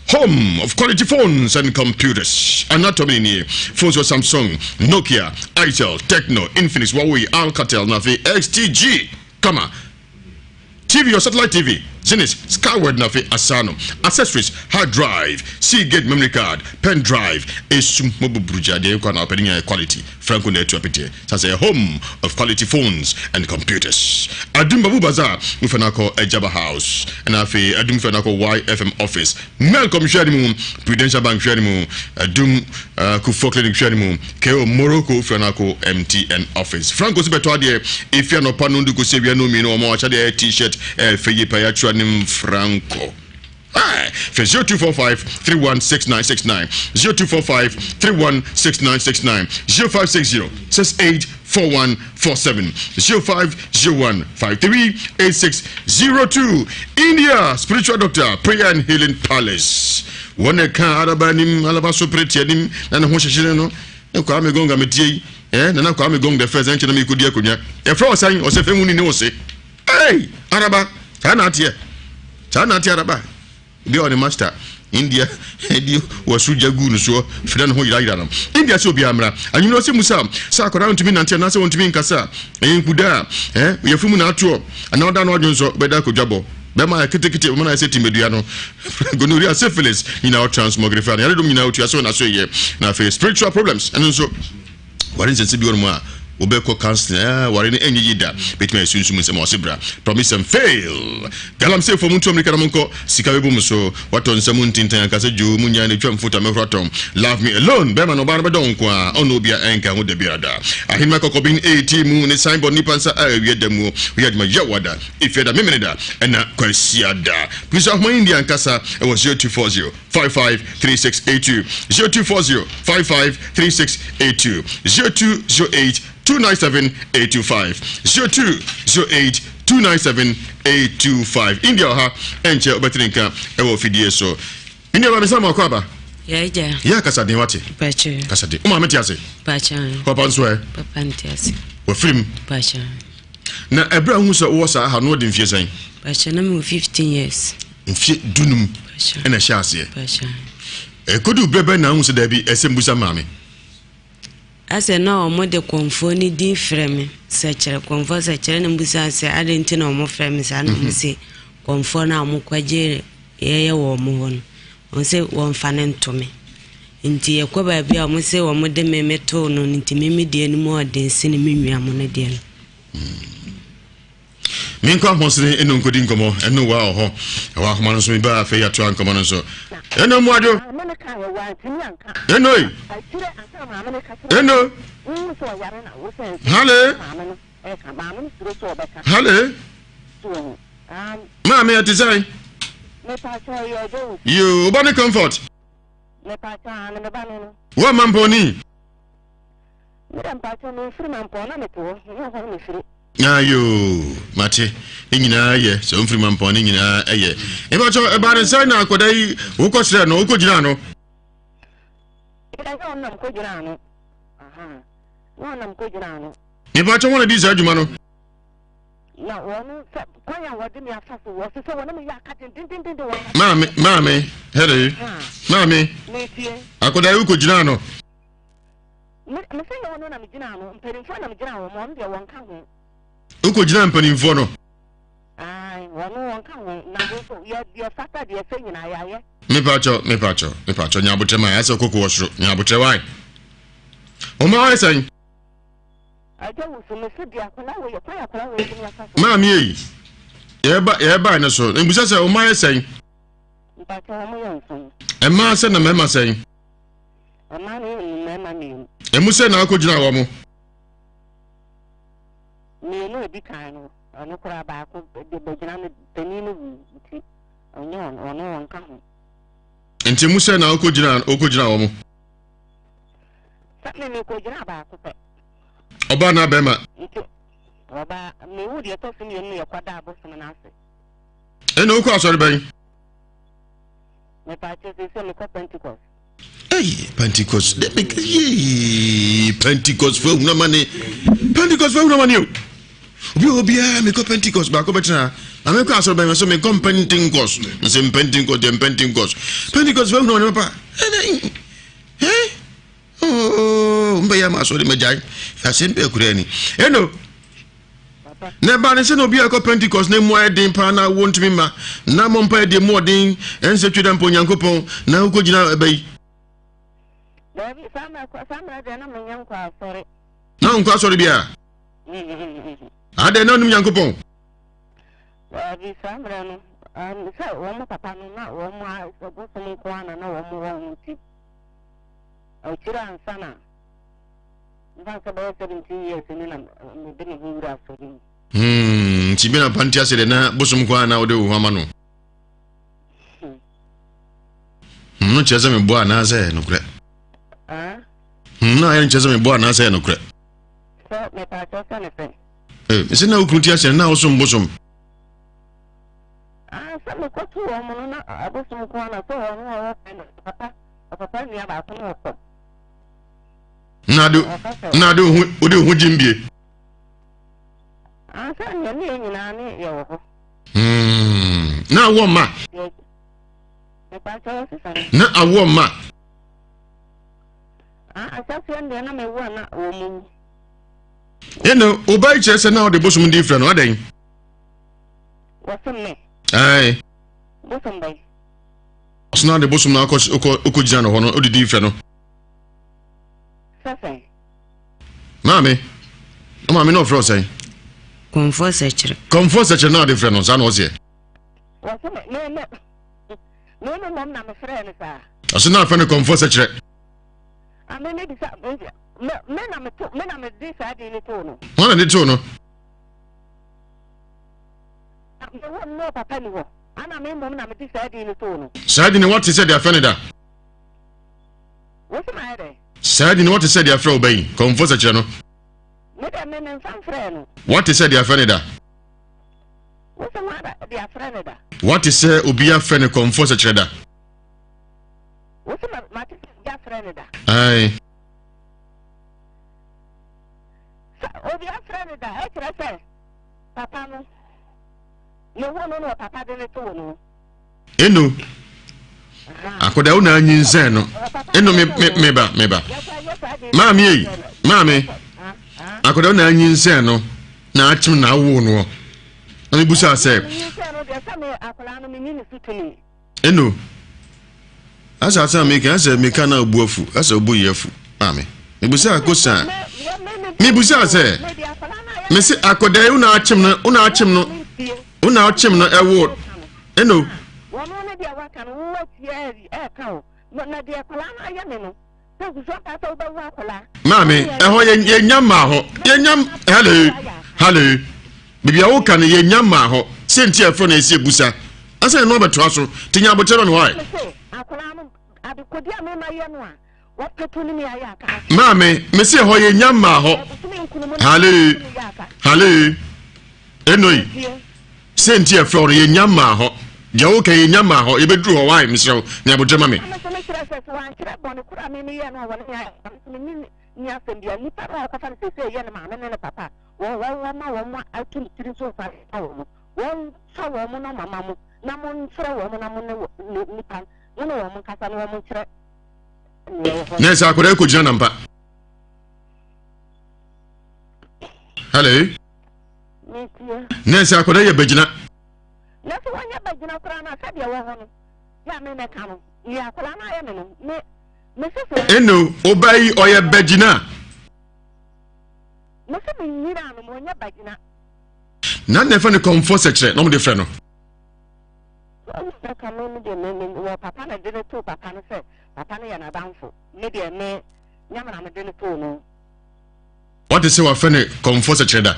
Home of quality phones and computers. Anatomy nie. Phones wɔ Samsung, Nokia, Itel, Tecno, Infinix, Huawei, Alcatel, na afei XTG. Kama. TV or satellite TV. Zenith, Skyward na afei Asano. Accessories, hard drive, Seagate memory card, pen drive, esum mo buburugya deɛ ɛkɔ na ɔpɛ ne nyinaa yɛ quality. Franco na ɛtu apeteɛ. San sɛ home of quality phones and computers. Adum Babu Bazaar, wofa no akɔ Ajaba House. Ɛna afei Adum fa no akɔ YFM office. Melcom hwɛ ne mu, Prudential Bank hwɛ ne mu, Adum uh, Kufuor Clinic hwɛ ne mu, KO Morocco fira no akɔ MTN office. Franco so bɛtɔ adeɛ efi anɔpa no de kɔsi awia no mmienu wɔn ahyɛdeɛ ɛyɛ t-shirt ɛfɛ yie pa yɛatwerɛ ne Franco. Frɛ 0245 316969, 0245 316969, 0560 684147, 0501 538602. India Spiritual Doctor Prayer and Healing Palace. Wɔn na ɛka araba anim, alaba so pere te anim, na ne ho hyehyere no. Ne Kwame Gonga metie yi, eh, Nana Kwame Gong the first, ɛnkyɛ na mekɔdi akonnwa. Yɛfrɛ ɔsɛn, ɔsɛ fɛ mu ni ne wo se. Hey, araba, saa na ateɛ. Saa na ateɛ araba. Bi a ɔne master India di wɔso gya gu no soɔ fira ne ho yerayera no. India sɛ obiara mmra. Anwummerɛ ɔsɛ musa sɛ akwadaa no ntumi nante anaasɛ wɔntumi nkasa a, ɛyɛ nkuda a, eh, yɛfiri mu na atoɔ anaa ɔda no adwonsɔ bɛda akɔdwa bɔ. Bɛma ayɛ ketekete, bɛma no ayɛ sɛ timbadua no. Gonorrhea, syphilis, nyinaa ɔtransmogrify no. Yaredom nyinaa otua so na so yɛ. Na afei spiritual problems, ɛno nso Ware nsɛnsɛm bi wɔ nom a wobɛkɔ counseling eh, ware no ɛnyɛ yie da bɛtumi ayɛ sunsum nsɛm a ɔse bra promise and fail galamsey fo montu amirika na monkɔ sika bɛbu mo so watɔ nsa mu ntintan anka sɛ dwoo mu nyaa ne twa mfota mɛhoro atɔn love me alone bɛrima no ɔbaa no bɛdɔ wo nko a ɔne obia ɛnka ho da biara da ahenema kɔkɔben ɛɛti mu ne signboard nipa nsa a awia da muo woyɛ adwuma yɛwada efiada memene da ɛna kwasiada bisa ahoma india nkasa ɛwɔ 0240 55 3682 0240 55 3682 0208 297 825 0208 297 825 India ɔha ɛnkyɛ wobɛtene nka ɛwɔ fidie so me nuaba mesa ma ɔkɔ aba yɛ kasaden wate kasaden wo maame te ase papa nso ɛ wafirim na ɛberɛ a wohu sɛ wowɔ saa ha no wɔde mfie sɛn 15 years mfie dunum ɛna ɛhyɛ aseɛ ɛkɔdu berɛ bɛn na ahu sɛ daabi ɛsɛ mbusa maame asɛ na wɔn de kɔnfoɔ no din frɛ me sɛkyerɛ kɔnfoɔ sɛkyerɛ na mbusa sɛ adɛn nti na wɔn frɛ me saa na wɔn mhm. se kɔnfoɔ no a wɔn kɔgye yɛyɛ wɔ wɔn hɔ no wɔn se wɔn fa no nto me nti yɛkɔ baabi a wɔn se wɔn de me me too no nti me me deɛ no mu ɔden sene me nua mo no deɛ no. Mm. Menkɔ ahosene ɛne nkɔdi nkɔmmɔ ɛne wa wɔ hɔ ɛwɔ ahoma no so mebaa afei yɛatoa nkɔmmɔ no nso ɛno mmoadwo ɛno ei ɛno hale hale maame ɛte sɛn yoo woba ne comfort woama mpɔni Ayoo, mate. Ne nyinaa yɛ sɛ womfiri mampɔn ne nyinaa ɛyɛ. Mepakyɛ ɛbaa ne sɛn na akwadaa yi wokɔsrɛ no wokɔgyinaa no? Mepakyɛ wɔn na di saa adwuma no. Maame, maame, hɛre, maame, akwadaa yi wokɔgyinaa no. Me me sɛ yɛ ɔno na me gyina ano mpanimfoɔ na me gyina wɔn ɔno deɛ wɔn ka ho. Wokɔ gyina mpanimfoɔ no. Ayi wɔn wɔn ka ho na mo nso yɛ deɛ fata deɛ fɛ nyinaa yɛ ayɛ. Mepa kyɛw mepa kyɛw mepa kyɛw nya abotrɛ ma ayɛ sɛ koko wɔ soro nya abotrɛ wae. Wɔn ayɛ sɛn. Agya wusu me so deɛ akwadaa wɔ yɛ kwan akwadaa wɔ yɛ de mi afa so. Maame eyi yɛba yɛba ne so ebisa sɛ wɔn ayɛ sɛn. Mpakyɛ wɔn yɛ nson. Mmaa sɛ na mmarima sɛn. Mmaa no yɛ mmarima mmienu. Emu sɛ na akɔgyina wɔn. Mmienu a edi kan no, ɔno koraa baako de bɛgyina no panin no wu nti ɔnyɛ ɔno ɔno ɔnka ho. Nti emu sɛ na ɔkɔgyina ɔkɔgyina wɔn. Sɛ me mekɔgyina baako pɛ. Ɔbaa na bɛrima. Nti ɔbaa mewu deɛ ɛtɔ so mmienu no yɛkɔda abosom no ase. Ɛna wokɔ asɔre bɛn? Mepaakyɛw seesei mekɔ Pentecost. Hey, Pentecost. Yee, Pentecost fo ahunu amane. Pentecost fo ahunu amane o. Obi wɔ biara mekɔ Pentecost baako bɛtena. Na mekɔ asɔre bɛn so mekɔ Pentecost. Nse Pentecost deɛ Pentecost. Pentecost fo ahunu amane papa. Ɛnɛ, eh? Oh, mbɛyɛ ama asɔre magyae. Asɛm bɛɛ kura ni. Ɛno. Na ɛbaa ne sɛ na obi a ɛkɔ Pentecost na emu ayɛ den paa na awoɔ ntumi mma, na mmɔ mpaeɛ deɛ mu ɔden, ɛnsɛ twe da mpo Onyankopɔn, na wokɔgyina ɛbɛ yi. Daabi, saa mmerɛ saa mmerɛ deɛ na menyɛ nkɔ asɔre. Na wonkɔ asɔre biara? Adɛn, na wonim Nyankopɔn? Daabi, saa mmerɛ no, sɛ wɔn papa no na wɔn bosom nko ara na na wɔn wɔ ho nti, akyire ansa na Mfa sɛ bɛyɛ 17 years ni na mede me ho wura asɔre mu. Hmm, nti bi na pa nti ase de na bosom nko ara na wode wo ho ama no. Hmm, no kyerɛ sɛ meboa anaasɛ nokorɛ? Hmm, na ayɛ no kyerɛ sɛ meboa anaasɛ nokorɛ? Sɛ mepaakyɛw sɛ ne sɛ. Eh, sɛ na wo kunu ti ase na wosom bosom. Ah, sɛ mekɔto wɔn no na abosom nko ara na sɛ wɔn a wɔpɛ papa papa nua baako no wɔkɔ. Na de na de wo wode wo ho gyim bie. Ansa nea ne yɛ nyinaa ne yɛ wɔ hɔ. Hmm. Na awɔ mma. Na awɔ mma. Ahyɛseɛ deɛ na mewo a na wɔn mu wu. Ɛna ɔba yi kyerɛ sɛ na ɔde bosom di frɛ no adɛn? Wɔsom me. Ae. Bosom bɛn? Ɔso na de bosom na akɔ akɔ gyina no hɔ no ɔde di frɛ no. Sɛ sɛn? Maame, na maame na ɔfrɛ wo sɛn? Kɔmfoɔ sɛkyerɛ. Kɔmfoɔ sɛkyerɛ na ɔde frɛ no saa na ɔseɛ. Wɔse me me me me me mmom na mefrɛ no saa. Ɔse na afrɛ no kɔmfoɔ sɛkyerɛ. Ah, me me bisa me me na me to me na me de saa din no too no. Wɔn na de too no. Me wɔ no papa ni hɔ. Ana me mmom na me de saa din no too no. Saa din no wɔte sɛ de afrɛ no da. Wo se mayɛ dɛn? Saa din no woate sɛ deɛ afrɛ wo ba yi? Kɔmfo sɛkyerɛ no. Me deɛ me memfa mfrɛɛ no. Woate sɛ deɛ afrɛ no da? Wo se hwan da deɛ afrɛ no da? Woate sɛ obi afrɛ no kɔmfo sɛkyerɛ da? Wo se mate sɛ obi afrɛ no da? Ae. Sɛ obi afrɛ no da ɛkyerɛ sɛ papa no ne ho no na ɔpapa de no too no. Eno akɔda wo na anyinsɛn no eno me me me ba me ba maame ei maame akɔda wo na anyinsɛn no na akyem na awo no na me busa sɛ eno asa asa meka asa meka na obu afu asa obu yi afu maame me busa kosa me busa sɛ me se akɔda yi wo na akyem no wo na akyem no Wo na ɔkyem no ɛwo eno. Wɔn ne deɛ waka no wo atie ɛɛka o na deɛ akwadaa no ayɛ me no sɛ susu ampa sɛ wobɛwo akwadaa. Maame ɛhɔ yɛ yɛ nya mmaa hɔ yɛ nya hello hello bibi a woka no yɛ nya mmaa hɔ sɛ nti ɛfrɛ no ɛsi ebusa asan ɛno abɛtoa so te nya abotire no why. Akwadaa no adekodi a mema yɛ no a Maame, mese ɛhɔ yɛ nya mmaa hɔ. Hale, hale, enoi. Sɛ nti ɛfrɛ wo no yɛ nya mmaa hɔ. Deɛ woka yɛ nya mmaa hɔ. Yɛbɛduru hɔ wae mesrɛ wo nya abotrɛ ma me. Na ɛsɛ akwadaa yi kɔgyina nampa. Hello. Na ɛsɛ akwadaa yɛ bɛgyina. Na sɛ wɔnyɛ bɛgyina koraa na sɛdeɛ wɔ hɔ no yɛ a me mɛka no nea akwadaa no ayɛ me no me me sese. Eno ɔba yi ɔyɛ bɛgyina. Me sɛ me nyina no mo ɔnyɛ bɛgyina. Na na ɛfɛ no kɔnfɔ sɛkyerɛ na wɔn de frɛ no. Sɛ ɔka me me deɛ me me wɔ papa na de no too papa no sɛ papa no yɛ n'adamfo me deɛ me nyɛ me na me de no too no. Wate sɛ wafrɛ no kɔmfoɔ sɛkyerɛ da?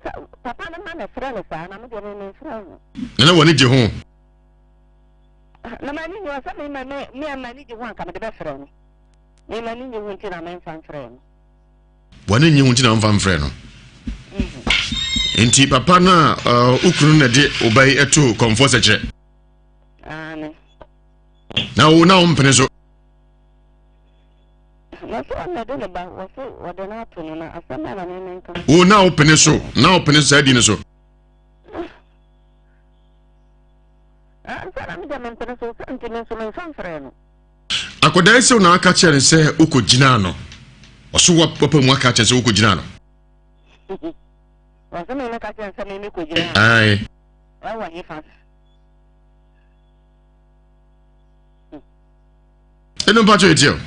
Sɛ papa no ma na frɛ no saa na me deɛ me me mfrɛ no. Na na w'ani gye ho? Na m'ani nye sɛ me ma me me m'ani gye ho anka me de bɛfrɛ no. Me m'ani nye ho nti na memfa mfrɛ no. W'ani nnye ho nti na womfa mfrɛ no. Nti papa no a wo kunu na de wo ba yi to kɔmfoɔ sɛkyerɛ. Na wo na wompene so. Wo na wopene so na wopene so saa di no so. Akwadaa yi sɛ na aka kyerɛ no sɛ wokɔgyinaa no. Ɔso wapa mu aka kyerɛ sɛ wokɔgyinaa no. Wɔsɛ me meka kyerɛ sɛ me mekɔgyina. Ae. Ɛwɔ hefa? Ɛno mpa kyerɛ tiɛ.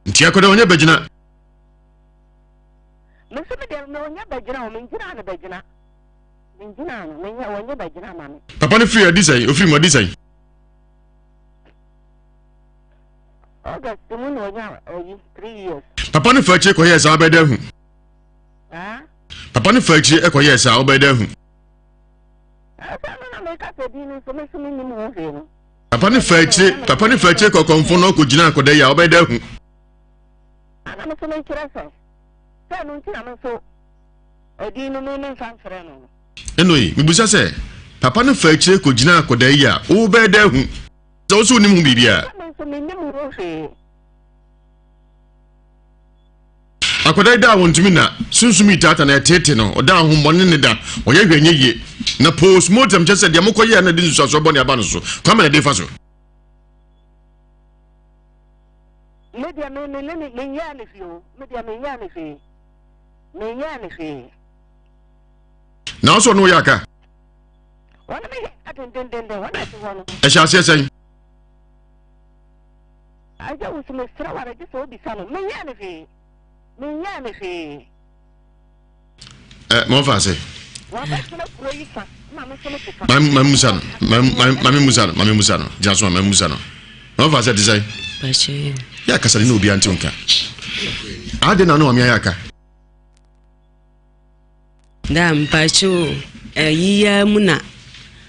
Nti akɔda ɔnyɛ bɛgyina. Mese me deɛ ɔnyɛ bɛgyina o, mengyina no bɛgyina. Mengyina no, menyɛ ɔnyɛ bɛgyina ma me. Papa no firi adi sɛn? Ofiri mu adi sɛn? August mu na ɔnya ayi 3 years. Papa no fa akyire kɔyɛɛ saa ɔbɛyɛ dɛ ahu. Papa no fa akyire kɔyɛɛ saa ɔbɛyɛ dɛ ahu. Papa no fa akyire papa no fa akyire kɔ kɔnfo na ɔkɔ gyina akɔda yi a ɔbɛyɛ dɛ ahu. Ana me so me nkyerɛ sɛ sɛ ɛno nti na me nso ɛdin no me memfa mfrɛ no no. Ɛno yi mebisa sɛ papa no fa akyire kɔ gyina akɔda yi a wobɛyɛ dɛ ahu sɛ wo so wonim ho biribiara. Me nso mennim ho hwee. Akwadaa yi da a wɔntumi nna, sunsum yi taata na ɛteete no, ɔda ahommɔne ne da, ɔyɛ hwɛ nyɛ yie. Na postmortem kyɛ sɛ deɛ mokɔyɛɛ no de nsusuasoɔ bɔne aba no so, kwan bɛn na ɛde fa so? Me deɛ me me ne ne menyɛɛ ne hwee o, me deɛ menyɛɛ ne hwee, menyɛɛ ne hwee. Na ɔsɔ ɔno yɛ aka? Wɔne me yɛ aka dendendenden, wɔn na ɛte hɔ no. Ɛhyɛ aseɛ sɛn? Agya wusu mesrɛ wo ara gye sɛ wobisa no menyɛɛ no hwee menyɛɛ no hwee. Ɛ mɔmfa ase. Wabɛtena kuro yi fa na me nso mete fa. Ma ma musa no ma ma me musa no ma me musa no gyina so ma ma musa no mɔmfa ase te sɛn. Bakyɛ. Yɛ akasa ne na obi ante nka. Ade na no ame ayɛ aka. Daa mpakyɛw ayi ya mu na.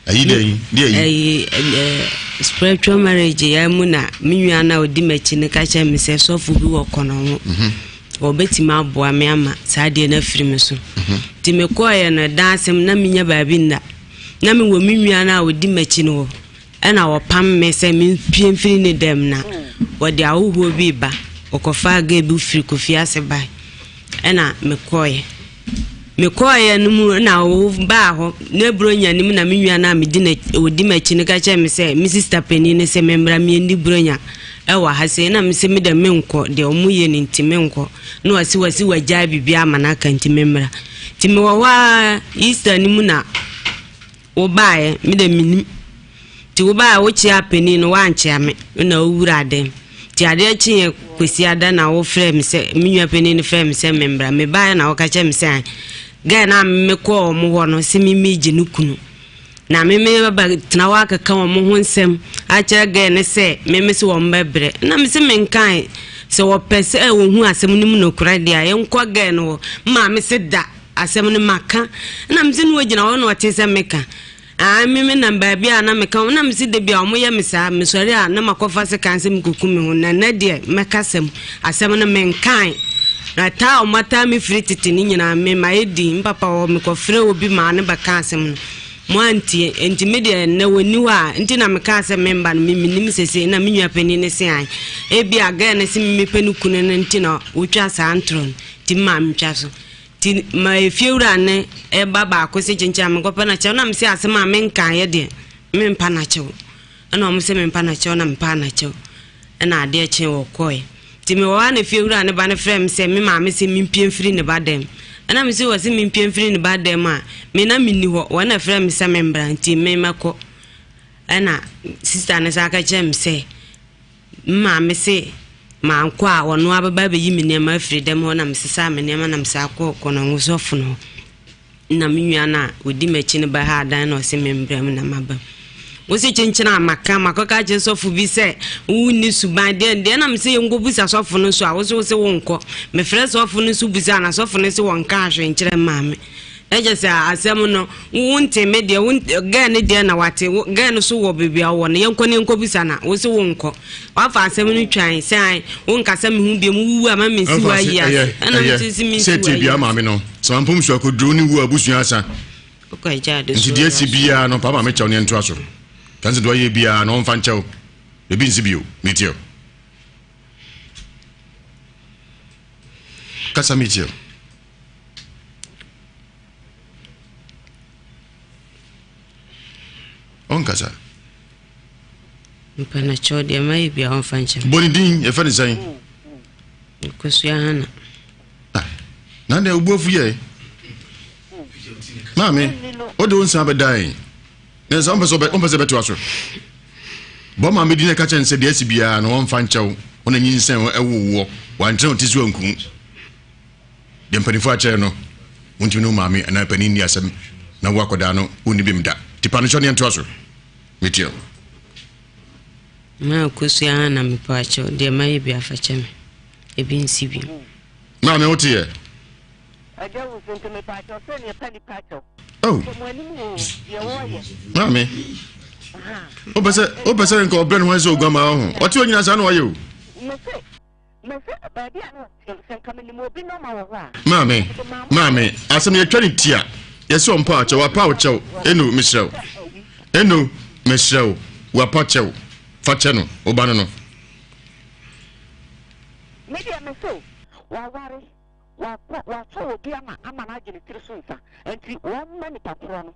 Ayi dɛ yi deɛ yi. Ayi ɛɛ spiritual marriage ya mu na me nua na odi m'akyi no ka kyerɛ me sɛ sɔfo bi wɔ kɔnɔ ho. Mhm. Wɔbɛtumi aboa me ama saa adeɛ no afiri me so. Mhm. Nti mekɔɔyɛ no dan asɛm na menya baabi nna. Na mewɔ me nua no a ɔdi m'akyi no hɔ. Ɛna wɔpam me sɛ mempue mfiri ne dɛm na wɔde ahohoɔ bi reba. Wɔkɔfaa girl bi firi Kofi ase bae. Ɛna mekɔeɛ. Mekɔeɛ no mu na wɔbaa hɔ na Buronya no mu na me nua no a medi ɔdi m'akyi no ka kyerɛɛ me sɛ me sista panin no sɛ memmra meɛndi Buronya ɛwɔ ha sei na mese me dɛ menkɔ deɛ ɔmo yɛ no nti menkɔ na wɔse wɔse wɔagyae biribiara ama no aka nti memmra. Nti mewɔ hɔ ara Easter no mu na Wobaeɛ, me deɛ mennim. Nti wobaeɛ wokyeaa panin no woankyea me na wowuraa dɛm. Nti adeɛ kyeeɛ Kwasiada na wofrɛɛ me sɛ, me nua panin no frɛɛ me sɛ memmra. Mebaeɛ na woka kyerɛɛ me sɛ ae. Girl no a mekɔɔ wɔn hɔ no se me megye ne kunu. Na me mebɛtena hɔ akeka wɔn ho nsɛm akyerɛ girl no sɛ me mese wɔn bɛbrɛ. Na mese menkae sɛ wɔpɛ sɛ wɔhu asɛm no mu nokorɛ deɛ a yɛnkɔ girl no hɔ. Me maame se da. Asɛm no maka na mese ne ɔgyina hɔ na ɔte sɛ meka aa me me nam baabi a na meka na mese da bi a wɔyɛ me saa mesɔre a na makɔfa sekan sɛ mekɔku me ho na nɛ deɛ mɛka sɛm asɛm no menkae na taa a wɔataa me firi tete ne nyinaa me mayɛ din mpapa hɔ mekɔfrɛ obi maa no bɛka asɛm no mo antie nti me deɛ nnɛ wɔnni hɔ a nti na mekaa sɛ memba no me menim sese na me nua panin ne se an ebi a gɛɛ no se mepɛ no kunu no nti na wotwa saa ntorɔ no nti maa metwa so Nti ma efiewura no ba baako se kyenkyen a menkɔpɛ no akyɛw na mese asɛm a menkaeɛ deɛ mempa no akyɛw ɛna wɔn se mempa no akyɛw na mepaa no akyɛw ɛna adeɛ kyee wɔkɔɛ nti mewɔ hɔ a na efiewura ne ba no frɛ me sɛ me maame se mempie mfiri ne ba dɛm ɛna mese wɔ se mempie mfiri ne ba dɛm a me na menni hɔ wɔn na frɛ me sɛ membra nti me mɛkɔ ɛna sista no san ka kyerɛ me sɛ Me maame se mankɔ a ɔno ara bɛba abɛyi me nneɛma afiri dɛm hɔ na mesesaa me nneɛma na mesan kɔɔ Kɔnɔngo no hɔ. Na me nua no a ɔdi m'akyi no bɛhaa dan na ɔse membrɛ mu na maba mu. Wo se kyenkyene a maka makɔka akyerɛ sɔfo bi sɛ wonni suban deɛ deɛ na mese yɛnkɔbusa sɔfo no so a wo se wo se wonkɔ. Mefrɛ sɔfo no so busa na sɔfo no se wɔnka ahwee nkyerɛ maame. Na kyerɛ sɛ asɛm no wo nte me deɛ wo girl no deɛ na wate wo girl no so wɔ baabi a ɔwɔ no yɛnkɔ ne yɛnkɔ bisa na wo se wo nkɔ wafa asɛm no twan sɛ an wo nkasa me ho biom wo wu a ma me nsi wa yi ase ɛna me se me nsi wa yi ase maame no sɛ mampom so akoduro ne wu abusua asa wokɔ agya ade nti deɛ si biara no paa maame kyɛw ne ntoa so kansi deɛ ɔyɛ biara no ɔmfa nkyɛw ebi nsi bio metie o kasa metie o Ɔnkasa. Mpa na kyɛw deɛ mayɛ bia ɔmfa nkyɛ me. Bɔ ne din yɛfɛ ne sɛn? Nkosua Hana. Ah. Na deɛ obu afu yɛ. Maame, wode wo nsa bɛdan. Na sɛ wompɛ sɛ wompɛ sɛ bɛtoa so. Bɔ maame din na ɛka kyerɛ no sɛ deɛ asi biara no wɔmfa nkyɛ wo. Wo na nyinsɛn wo ɛwo woɔ. Wantena wo ti so anku wo. Deɛ mpanimfoɔ akyerɛ no, wontumi ne wo maame anaa panin nni asɛm na wo akɔdaa no wonni bem da. Tipa no hyɛ ne yɛntoa so. Metie wo. Maa kosua ha na mepɛ akyɛw deɛ mayɛ bi afakyɛ me. Ebi nsi bio. Maame wo teɛ. Agya wusu nti mepa akyɛw sɛ neɛ pa nipa akyɛw. Oh. Sɛ mo anim o deɛ wɔyɛ. Maame. Wopɛ sɛ wopɛ sɛ nka ɔbrɛ ne ho sɛ oguama ho. Ɔte onyina saa na ɔyɛ o. Mese mese baabi a na ɔte sɛ nka menim obi nɔma wɔ hɔ a. Maame maame asɛm yɛtwa ne ti a yɛsɛ ɔmpa akyɛw wapa wo kyɛw eno mesrɛ wo eno mesrɛ wo wapa kyɛw fa kyɛ no wo ba no no. Me deɛ me se waware wakɔ watɔ obi ama ama no agye ne tiri so nsa nti wɔn mma nipa korɔ no.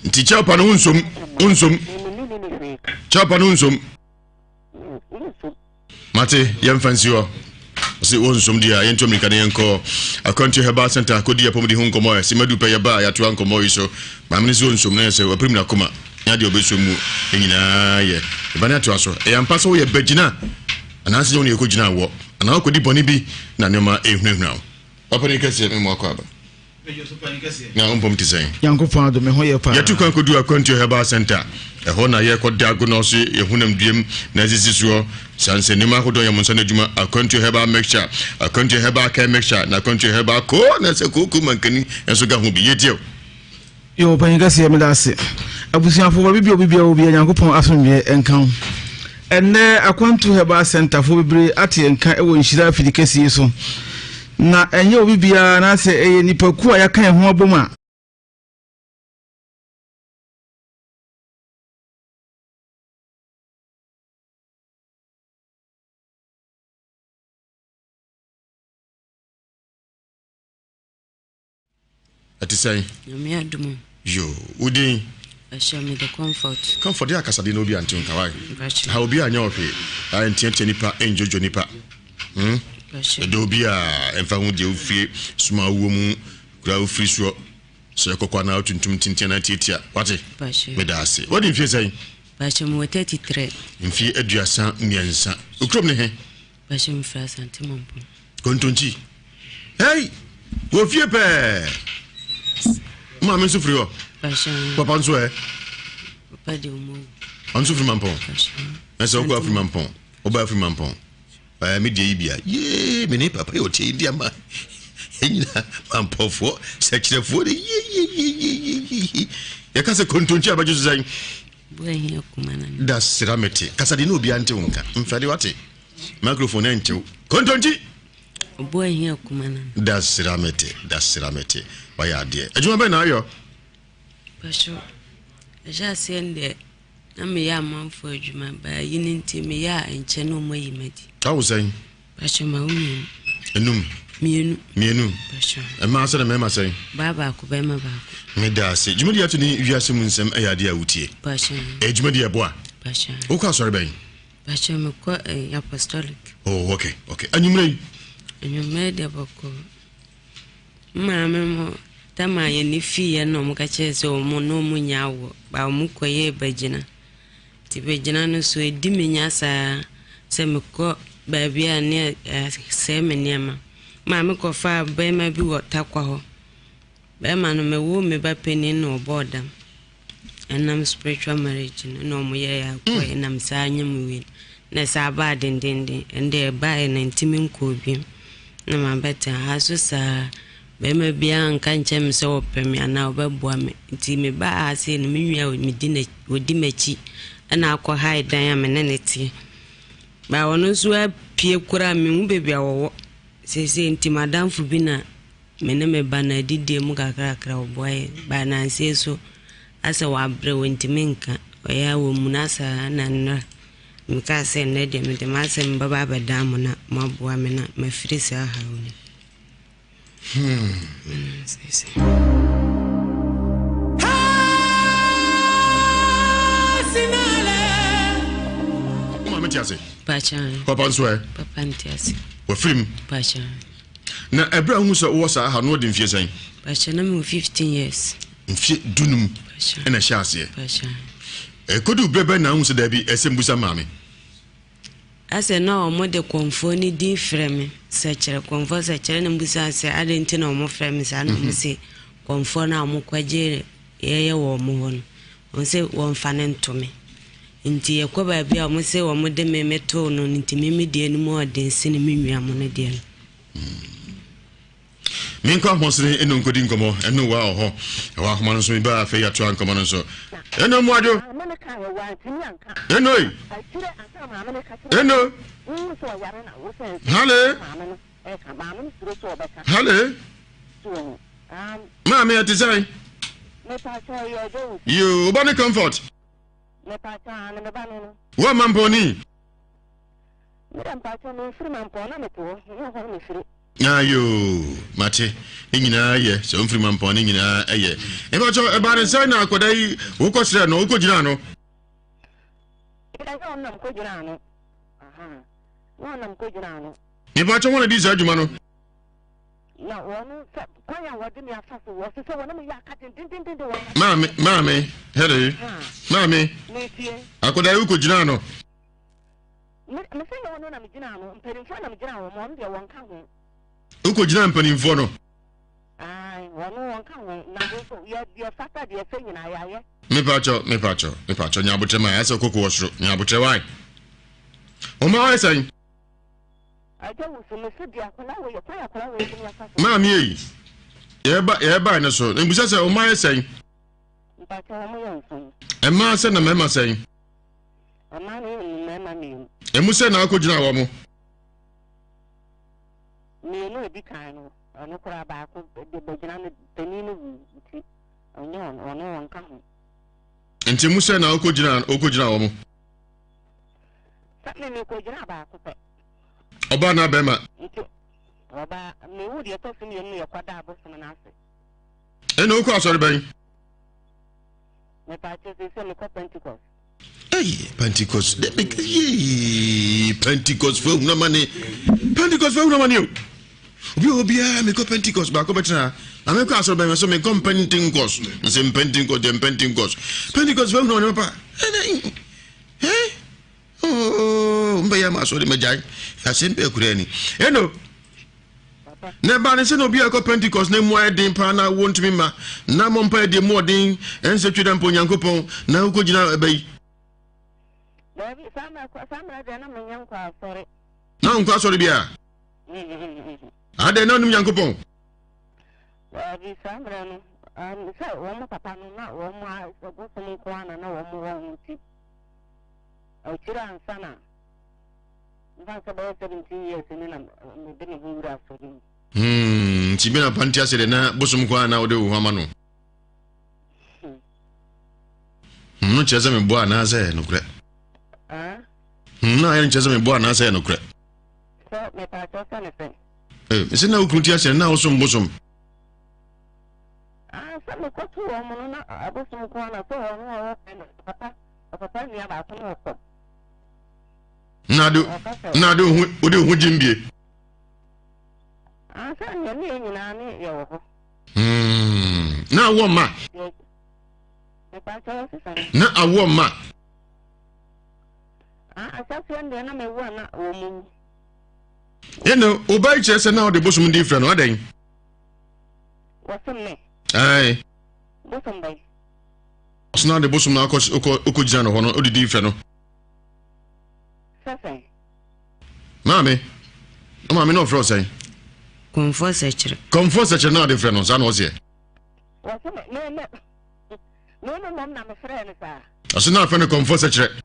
Nti kyɛw pa no wonsom wonsom kyɛw pa no wonsom. Mate yɛmfa nsi hɔ ɔse wonsom deɛ a yɛntu mmirika ne yɛnkɔ Akwantuo Herbal Center kɔdi apɔmuden ho nkɔmmɔ ɛ sɛ madu pɛ yɛba a yɛatoa nkɔmmɔ yi so maame no sɛ ɔnsom na yɛ sɛ wapirim n'akoma ne adeɛ ɔbɛsom mu nyinaa yɛ ɛba ne atoa so ɛyɛ ampa sɛ woyɛ bagyina anaasɛ nyɛ wo ne yɛkɔgyina wɔ anaa wokɔdi bɔne bi na nneɛma ɛhunahuna wo papa ne kɛseɛ me mmoakɔ aba Na wo mpom te sɛn? Nyankopɔn adom, me ho yɛ paa. Yɛtu kwan kɔdu Akwantuo Herbal Centre. Ɛhɔ na yɛkɔ da agonɔ so yɛ honam duam na asisi soɔ. Saa nsɛnneɛma ahodoɔ yɛ mo nsa no adwuma, Akwantuo Herbal Mixture, Akwantuo Herbal Care Mixture, na Akwantuo Herbal Koo na sɛ kooko mankani nso ka ho bi. Yɛtie o. Yoo ɔpanyin kɛseɛ meda ase. Abusuafoɔ baabi bia obi bia wɔ bia Nyankopɔn asomdwoeɛ nka wo. Ɛnnɛ Akwantu Herbal Centre foɔ bebree ate yɛn nka wɔ nhyira afidi kɛseɛ yi so. Na ɛnyɛ obi biara anaasɛ ɛyɛ nnipakuo a yɛaka yɛn ho abom a. Ɛte sɛn? Nyame adom. Yo, wo din? Ɛhyɛ me de comfort. Comfort yɛ akasadeɛ na obi ante nka wae. Ha obi anyɛ ɔhwee. Ha ntiatia nipa, ndwodwo nipa. Hmm? Ɛdɔ obi a ɛmfa ho deɛ wofie soma wowɔ mu kura wofiri soɔ sɛ kɔkɔ anaa tuntum tenten anaa tiatia. Wate? Meda ase. Wadi mfie sɛn? Bakyɛ mewɔ 33. Mfie 33. Okurom ne he? Bakyɛ mefiri Asante Mampong. Kontonkyi. Hey! Wɔ fie pɛɛ. Maame nso firi hɔ. Papa nso ɛ. Papa de ɔmo awu. Ɔno nso firi Mampong. Ɛsɛ wokɔ afiri Mampong. Ɔba afiri Mampong. Ɛɛ me deɛ yi bia. Yee me ne papa yɛ ɔte yi di ama. Ɛnyina Mampɔfoɔ sɛkyerɛfoɔ de yeyeyeyeye. Yɛka sɛ kontonkyi abɛgye so sɛn. Da sira mete. Kasa de ne obiara nte wo nka. Mfɛde wate. Microphone ɛntew. Kontonkyi. Obu ahia kuma na. Da sira mete, da sira mete. Wayɛ adeɛ. Adwuma bɛn na ayɔ? Pastor, ɛhyɛ aseɛ no deɛ na meyɛ amanfoɔ adwuma baa yi no nti meyɛ a ɛnkyɛ na ɔmo ayi madi. Awo sɛn? Pastor ma wo mmienu. Enum. Mmienu. Mmienu. Pastor. Mmaa sɛ na mmarima sɛn? Baa baako bɛrima baako. Meda ase. Dwumadi ato ne wiase mu nsɛm ɛyɛ adeɛ a wotie. Pastor. Ɛyɛ dwumadi ɛboa. Pastor. Wokɔ asɔre bɛn? Pakyɛ me kɔ eh, apostolic. Oh, okay, okay. Anwummerɛ yi? Anwummerɛ deɛ bɔkɔ. Maame mo tama yɛ ne fii yɛ na ɔmo ka kyerɛ sɛ ɔmo na ɔmo nya awoɔ ba ɔmo kɔ yɛ bɛgyina. Nti bɛgyina no so edi me nya saa sɛ mekɔ baabi a ne sɛe me nneɛma. Maame kɔfaa bɛrima bi wɔ Tarkwa hɔ. Bɛrima no mewoo me ba panin na ɔbɔɔ dam. Ɛnam spiritual marriage no na ɔmo yɛɛ akɔɛ mm. ɛnam saa nyɛ wei na ɛsaa baa dendenden ɛnde ɛbaeɛ na ntimi nkɔɔ bio na mabɛtena ha so saa bɛrima biara nka nkyɛn me sɛ ɔpɛ me anaa ɔbɛboa me nti mebaa ha sei no me nua medi ɔdi m'akyi ɛna akɔ hae dan a me ne ne teɛ baa ɔno nso apue koraa mehu baabi a wɔwɔ seesei nti madamfo bi na Me ne me ba no adidie mu kakrakra ɔboa yɛn but nansa yi so asɛ wabrɛ ɔntumi nka ɔyɛ a ɔmuna saa na nnora mekaa sɛ nnɛ deɛ mede m'asɛm bɛba abɛdan mo na moaboa me na mafiri saa haw no mu. Hmm. Maame te ase. Papa nso ɛ. Papa nte ase. Wafiri mu. Pacha. Na ɛberɛ a wohu sɛ wowɔ saa ha no wode mfie sɛn? Pakyɛ na mewɔ 15 years. Mfie dunum ɛna ɛhyɛ aseɛ. Ɛkɔdu berɛ bɛn na wohu sɛ daabi ɛsɛ mbusa maame? Asɛ na wɔn de kɔmfoɔ no din frɛ me sɛkyerɛ kɔmfoɔ sɛkyerɛ na mbusa sɛ adɛn nti na wɔn frɛ me saa na wɔn se kɔmfoɔ no a wɔn kɔgye yɛyɛ wɔ wɔn hɔ no wɔn se wɔmfa no nto me nti yɛkɔ baabi a wɔn se wɔn de me me too no nti me me deɛ no mu ɔden sene me nua mo no deɛ no. Menkɔ ahosene ɛno nkɔdi nkɔmmɔ ɛno wa ɔhɔ ɛwɔ ahoma no nso mebaa afei yɛatoa nkɔmmɔ no nso ɛno mmoadwo ɛno yi ɛno hale hale maame ɛte sɛn yoo woba ne comfort woama mpɔni Ayoo, mate. Ne nyinaa yɛ, sɛ womfiri mampɔn ne nyinaa ɛyɛ. Ɛbɛkyɛ ɛbaa ne sɛn na akwadaa yi wokɔ srɛ no, wokɔ gyina ano? Mepakyɛ wɔn na di saa adwuma no. Maame, maame, hɛlɛ, maame, akwadaa yi wokɔ gyina ano. Me me sɛ nyɛ ɔno na me gyina ano mpanimfoɔ na me gyina wɔn ɔno deɛ wɔn ka ho. Wokɔ gyina mpanimfoɔ no. Ayi wɔn wɔn ka ho na ho nso yɛ deɛ fata deɛ fɛ nyinaa yɛayɛ. Mepakyɛw mepakyɛw mepakyɛw nya abotrɛ ma ayɛ sɛ koko wɔ soro nya abotrɛ wae. Wɔn ayɛ sɛn. Agya wusu me so deɛ akwadaa wɔ yɛ kwan akwadaa wɔ yɛ de mi afa so. Maame eyi yɛba yɛba ne so mbisa sɛ wɔn ayɛ sɛn. Mpakyɛw wɔn yɛ nson. Mmaa sɛ na mmarima sɛn. Mmaa no yɛ mmarima mmienu. Emu sɛ na akɔgyina wɔn mo. Mmienu a edi kan no, ɔno koraa baako de bɛgyina no panin no wu nti ɔnyɛ ɔno ɔno ɔnka ho. Nti emu sɛ na ɔkɔgyina ɔkɔgyina wɔn mo. Sɛ me mekɔgyina baako pɛ. Ɔbaa na bɛrima. Nti ɔbaa mewu deɛ ɛtɔ so mmienu no yɛkɔda abosom no ase. Ɛna wokɔ asɔre bɛn? Mepaakyɛw seesei mekɔ Pentecost. Hey, Pentecost. Yee, Pentecost fo ehunu amane. Pentecost fo ehunu amane o. Obi wɔ biara mekɔ Pentecost baako bɛtena ha. Na mekɔ asɔre bɛn so mekɔ Pentecost. Nsɛ Pentecost deɛ Pentecost. Pentecost fo ehunu amane papa. Ɛna eh oh mbɛyɛ ama asɔre mɛgyae. Asɛm bɛɛ kura ni. Eno. Na ɛbaa ne sɛ na obi a ɛkɔ Pentecost na emu ayɛ den paa na wontumi mma, na mmɔ mpae deɛ mu ɔden, ɛnsɛ twi dɛ mpo Onyankopɔn, na wokɔgyina ɛbɛ yi. Daabi, saa mmerɛ saa mmerɛ deɛ na menyɛ nkɔ asɔre. Na wonkɔ asɔre biara? Adɛn na wonim Nyankopɔn? Daabi, saa mmerɛ no, sɛ wɔn papa no na wɔn bosom nko ara na na wɔn wɔ ho nti, akyire ansa na Mfa sɛ bɛyɛ 17 years ni na mede me ho wura asɔre mu. Hmm, nti bi na pa nti ase de na bosom nko ara na wode wo ho ama no. Hmm, hmm no kyerɛ sɛ meboa anaasɛ nokorɛ? Hmm, na ayɛ no kyerɛ sɛ meboa anaasɛ nokorɛ? Sɛ mepaakyɛw sɛ ne sɛ. Eh, mesɛ na wo kunu ti ase na wosom bosom. Ah, sɛ mekɔto wɔn no na abosom nko ara na sɛ wɔn a wɔpɛ no papa papa nua baako no wɔ na de na de wo wode wo ho gyim bie. Ansa nea ne yɛn nyinaa ne yɛ wɔ hɔ. Hmm, na awoɔ mma. Na awoɔ mma. Ahyɛseɛ deɛ na mewu a na wɔn mu wu. Ɛna ɔbaa yi kyerɛ sɛ na ɔde bosom di frɛ no adɛn? Wɔsom me. Ae. Bosom bɛn? Ɔso na ɔde bosom no akɔ ɔkɔ gyina no hɔ no ɔde di frɛ no. Sɛ sɛn? Maame, na maame na ɔfrɛ ɔsɛn? Kɔmfoɔ sɛkyerɛ. Kɔmfoɔ sɛkyerɛ na ɔde frɛ no saa na ɔseɛ. Wɔse me me me me me mom na me frɛ no saa. Ɔse na afɛ no kɔmfoɔ sɛkyerɛ.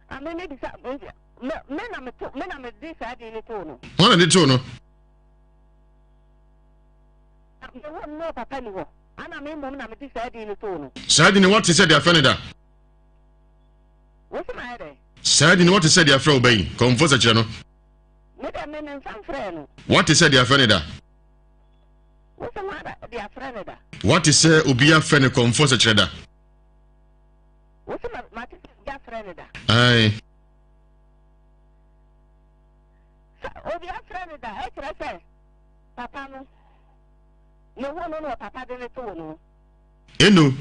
Ah me me bisa me me na me to me na me de saa din no too no. Wɔn na de too no. Me wɔ no papa ni hɔ. Ana me mom na me de saa din no too no. Saa din no wɔte sɛ de afɛ no da. Wo se mayɛ dɛn? Saa din no woate sɛ deɛ afrɛ wo ba yi? Kɔmfo sɛkyerɛ no. Me deɛ me memfa mfrɛɛ no. Woate sɛ deɛ afrɛ no da? Wo se hwan deɛ afrɛ no da? Woate sɛ obi afrɛ no kɔmfo sɛkyerɛ da? Wo se mate sɛ obi afrɛ no da? Ae. Sɛ obi afrɛ no da, ɛkyerɛ sɛ. Papa no, ne wo no na papa de ne too no. Eno,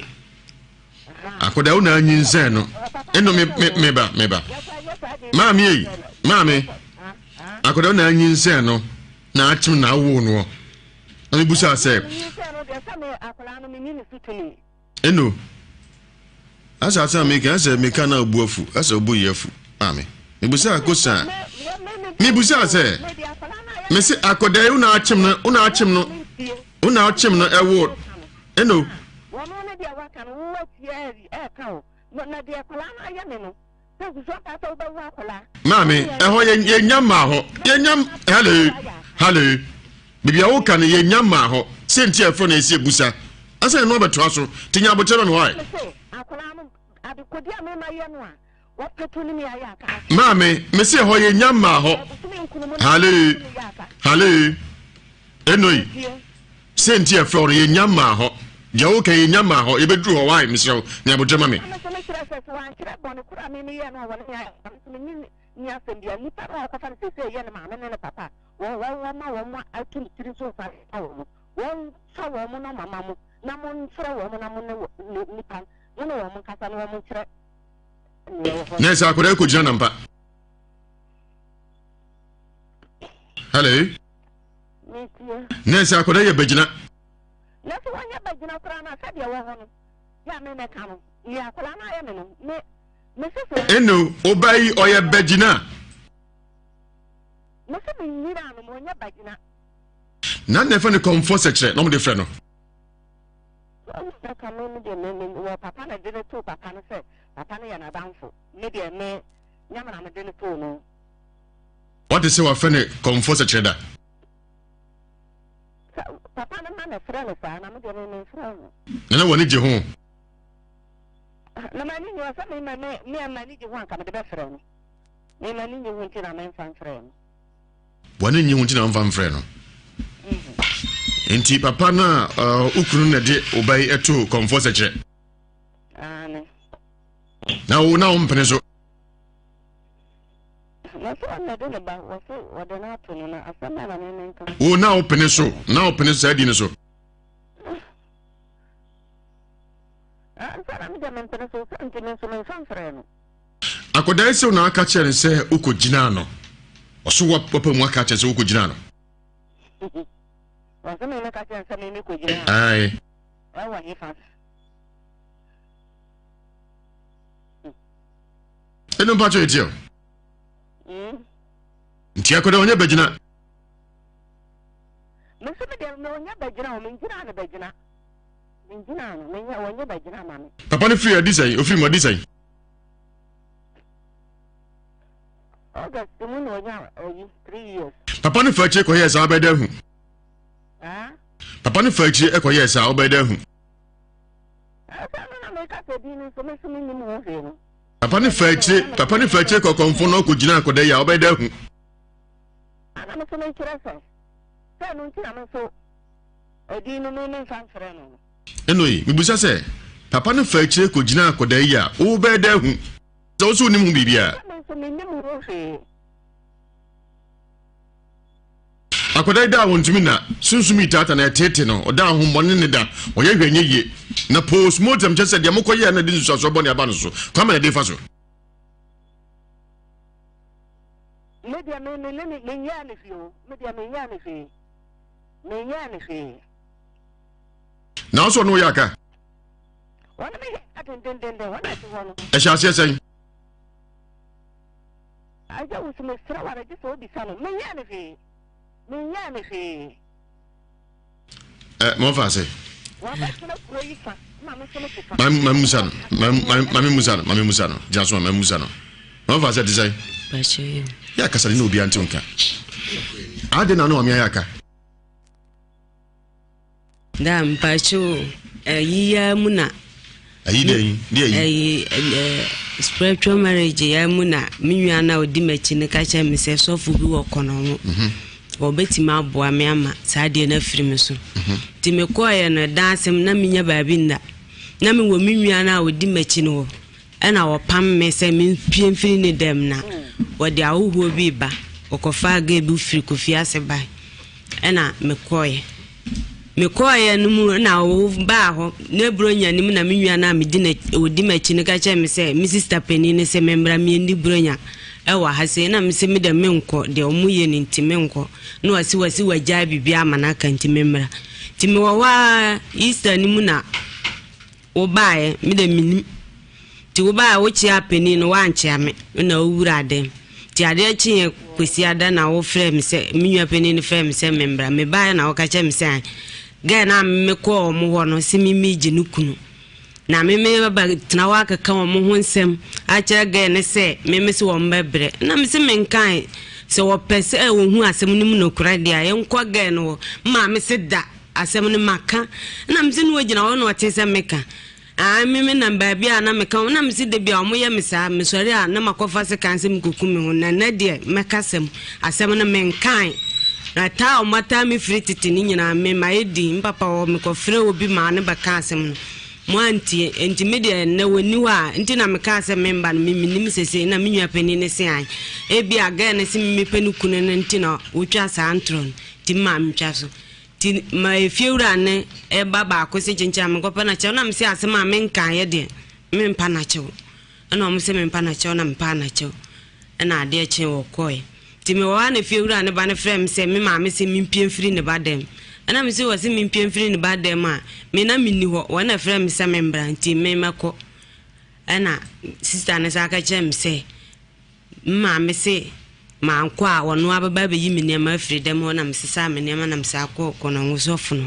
akɔda wo na anyinsɛn no. Eno me me me ba me ba. Maame ei, maame. Akɔda wo na anyinsɛn no na akyem na awo no. Na me busa sɛ. Eno, Asa asɛm a meka sɛ meka na obu afu, asɛ obu yi afu. Maame, mebusa akosa. Mebusa sɛ, mese akɔda yi wo na akyem no, wo na akyem no, wo na akyem no ɛwo. Eno. Wɔn ne deɛ waka no, wo atie ɛɛka o. Na deɛ akwadaa no ayɛ me no, sɛ susu aka sɛ wobɛwo akwadaa. Maame, ɛhɔ yɛnya mmaa hɔ. Yɛnya, hello, hello. Baabi a woka no yɛnnya mmaa hɔ. Sɛ nti a ɛfrɛ no ɛsi abusa. Ansa na ɛno abɛtoa so. Nti nya aboterɛ ma me why? Maame, mese ɛhɔ yɛnnya mmaa hɔ. Hallo, hallo, Enoi. Sɛ nti a ɛfrɛ wo no yɛnnya mmaa hɔ. Deɛ woka yɛnnya mmaa hɔ. Yɛbɛduru hɔ why? Mesrɛ wo, nya aboterɛ ma me. Nni asɛm biara. Nipa no a ɔkɔfa no seesei yɛ ne maame ne ne papa a wɔn wɔn wɔma wɔn atu ne tiri so nsa ma wɔn. Wɔn fa wɔn nɔma ma mo na mo nfrɛ wɔn na mo ne wɔ ne nipa mo ne wɔn nkasa na wɔn nkyerɛ nea ɛwɔ hɔ. Na ɛsɛ akwadaa yi kɔgyina nampa. Hello. Metie. Na ɛsɛ akwadaa yɛ bɛgyina. Na sɛ wɔnyɛ bɛgyina koraa no a sɛdeɛ ɛwɔ hɔ no yɛ a me mɛka no nea akwadaa no ayɛ me no me Eno oba yi ɔyɛ bagyina. Na na ɛfɛ no kɔmfɔ sɛkyerɛ na ɔmo de frɛ no. Wate sɛ wafɛ no kɔmfɔ sɛkyerɛ da. Na na wɔne gye ho. Na m'ani nnye ho sɛ me ma me me a m'ani gye ho anka mede bɛfrɛ no. Me m'ani nnye ho nti na memfa mfrɛ no. W'ani nnye ho nti na womfa mfrɛ no. Mhm. Nti papa no a wo kunu na de wo ba yi to kɔmfoɔ sɛkyerɛ. Aane. Na wo na wo mpene so. Na sɛ ɔna de ne ba wɔ so wɔde no ato no na asɛm bɛn na me menka. Wo na wo pene so na wo pene so saa di no so. Ansa na me deɛ mempene so sɛ nti me nso memfa mfrɛɛ no. Akwadaa yi sɛ na aka kyerɛ no sɛ wokɔgyinaa no. Ɔso wapa mu aka kyerɛ sɛ wokɔgyinaa no. Ɔso me meka kyerɛ sɛ me mekɔgyinaa no. Ae. Ɛwɔ hefa? Ɛno mpa kyerɛ tiɛ o. Mm. Nti akwadaa ɔnyɛ bɛgyina. Me nso me deɛ ɔnyɛ bɛgyina o mengyinaa no bɛgyina. Papa no firi adi sɛn? Ofiri mu adi sɛn? Papa no fa akyire kɔyɛɛ saa ɔbɛyɛ dɛ ahu. Papa no fa akyire kɔyɛɛ saa ɔbɛyɛ dɛ ahu. Papa no fa akyire papa no fa akyire kɔkɔnfo na ɔkɔ gyina akɔda yi a ɔbɛyɛ dɛ ahu. Ana mo so mekyerɛ sɛ sɛ no nti na mo nso Edin no me memfa mfrɛ no no. Eno yi, mibisa sɛ, papa no faa akyire kɔgyinaa akwadaa yi a, wobɛyɛ dɛn ahu sɛ wo nso wonnim ho biribiara? Sɛ me nso mennim ho hwee. Akwadaa yi da a wɔntumi nna, sunsum yi taata na ɛteete no, ɔda ahommɔne ne da, ɔyɛ hwɛ nyɛ yie. Na postmortem kyerɛ sɛ deɛ mokɔyɛɛ no de nsusuasoɔ bɔne aba no so, kwan bɛn na ɛde fa so? Me deɛ me me ne menyɛɛ no hwee o, me deɛ menyɛɛ no hwee. Menyɛɛ no hwee. Nanso ɔne wo yɛ aka. Wɔne me yɛ aka dendendenden, wɔn a ɛte hɔ no. Ɛhyɛ aseɛ sɛn? Agya wusu mesrɛ wo ara gye sɛ wobisa no. Menyɛɛ no hwee. Menyɛɛ no hwee. Ɛ mɔmfa ase. Wabɛtena kuro yi fa ma me nso mete fa. Ma musa no. Ma me musa no. Ma me musa no. Gyina so ma me musa no. Mɔmfa ase ɛte sɛn? Yɛ akasa de na obiara nte nka. Ade na no ame ayɛ aka. Da mpacho ayi ya mu na. Ayi dɛn? Deɛ ayi. Ayi spiritual marriage ya mu na me nua na odi m'akyi no ka kyerɛ me sɛ sɔfo bi wɔ kɔnɔ ho. Mhm. Wɔbɛtumi aboa me ama saa adeɛ no afiri me so. Mhm. Nti mekɔɔeɛ no ɛdan asɛm na menya baabi nna. Na mewɔ me nua no a ɔdi m'akyi no hɔ. Ɛna wɔpam me sɛ mempue mfiri ne dɛm na wɔde ahohoɔ bi reba. Wɔkɔfaa girl bi firi Kofi ase bae. Ɛna mekɔeɛ. Mekɔeɛ no mu na wɔbaa hɔ na Buronya no mu na me nua no a medi ɔdi m'akyi no ka kyerɛɛ me sɛ me sista panin no sɛ memmra meɛndi Buronya ɛwɔ ha sei na mese me deɛ menkɔ deɛ ɔmo yɛ no nti menkɔ na wɔse wɔse wɔagyae biribi ama no aka nti memmra nti mewɔ hɔ a Easter no mu na Wobaeɛ, me deɛ mennim. Nti wobaeɛ wokyeaa panin no woankyea me na wowuraa dɛm. Nti adeɛ kyeeɛ Kwasiada na wofrɛɛ me sɛ, me nua panin no frɛɛ me sɛ memmra. Mebaeɛ na woka kyerɛɛ me sɛ girl no a mekɔɔ wɔn hɔ no se me megye ne kunu. Na me meba tena hɔ akeka wɔn ho nsɛm akyerɛ girl no sɛ me mese wɔn bɛbrɛ. Na mese menkae sɛ wɔpɛ sɛ wɔhu asɛm no mu nokorɛ deɛ a yɛnkɔ girl no hɔ. Maame se da. Asɛm no maka na mese ne wagyina hɔ na ɔte sɛ meka aah me me nam baabi a na meka na mese da bi a wɔyɛ me saa mesɔre a na makɔfa sekan sɛ mekɔku me ho na nɛ deɛ mɛka sɛm asɛm no menkae na taa a wɔataa me firi tete no nyinaa me mayɛ din mpapa hɔ mekɔfrɛ obi maa no bɛka asɛm no mo antie nti me deɛ nnɛ wɔnni hɔ a nti na mekaa sɛ memba no me menim sese na me nua panin no se ae ebi a gɛɛ no se mepɛ no kunu no nti na wotwa saa ntorɔ no nti maa metwa so Nti ma efiewura no ba baako se kyenkyen a menkɔpɛ no akyɛw na mese asɛm a menkaeɛ deɛ mempa no akyɛw. Ɛna wɔn se mempa no akyɛw na mepaa no akyɛw. Ɛna adeɛ kyee wɔkɔeɛ. Nti mewɔ hɔ a na efiewura no ba no frɛɛ me sɛ me maame se mempue mfiri ne ba dɛm. Ɛna mese wɔse mempue mfiri ne ba dɛm a me na menni hɔ. Wɔn na ɛfrɛɛ me sɛ membra nti me mɛkɔ. Ɛna sista no san ka kyerɛɛ me sɛ Me maame se mankɔ a ɔno ara bɛba abɛyi me nneɛma afiri dɛm hɔ na mesesaa me nneɛma na mesan kɔɔ kɔnɔngo sɔfo no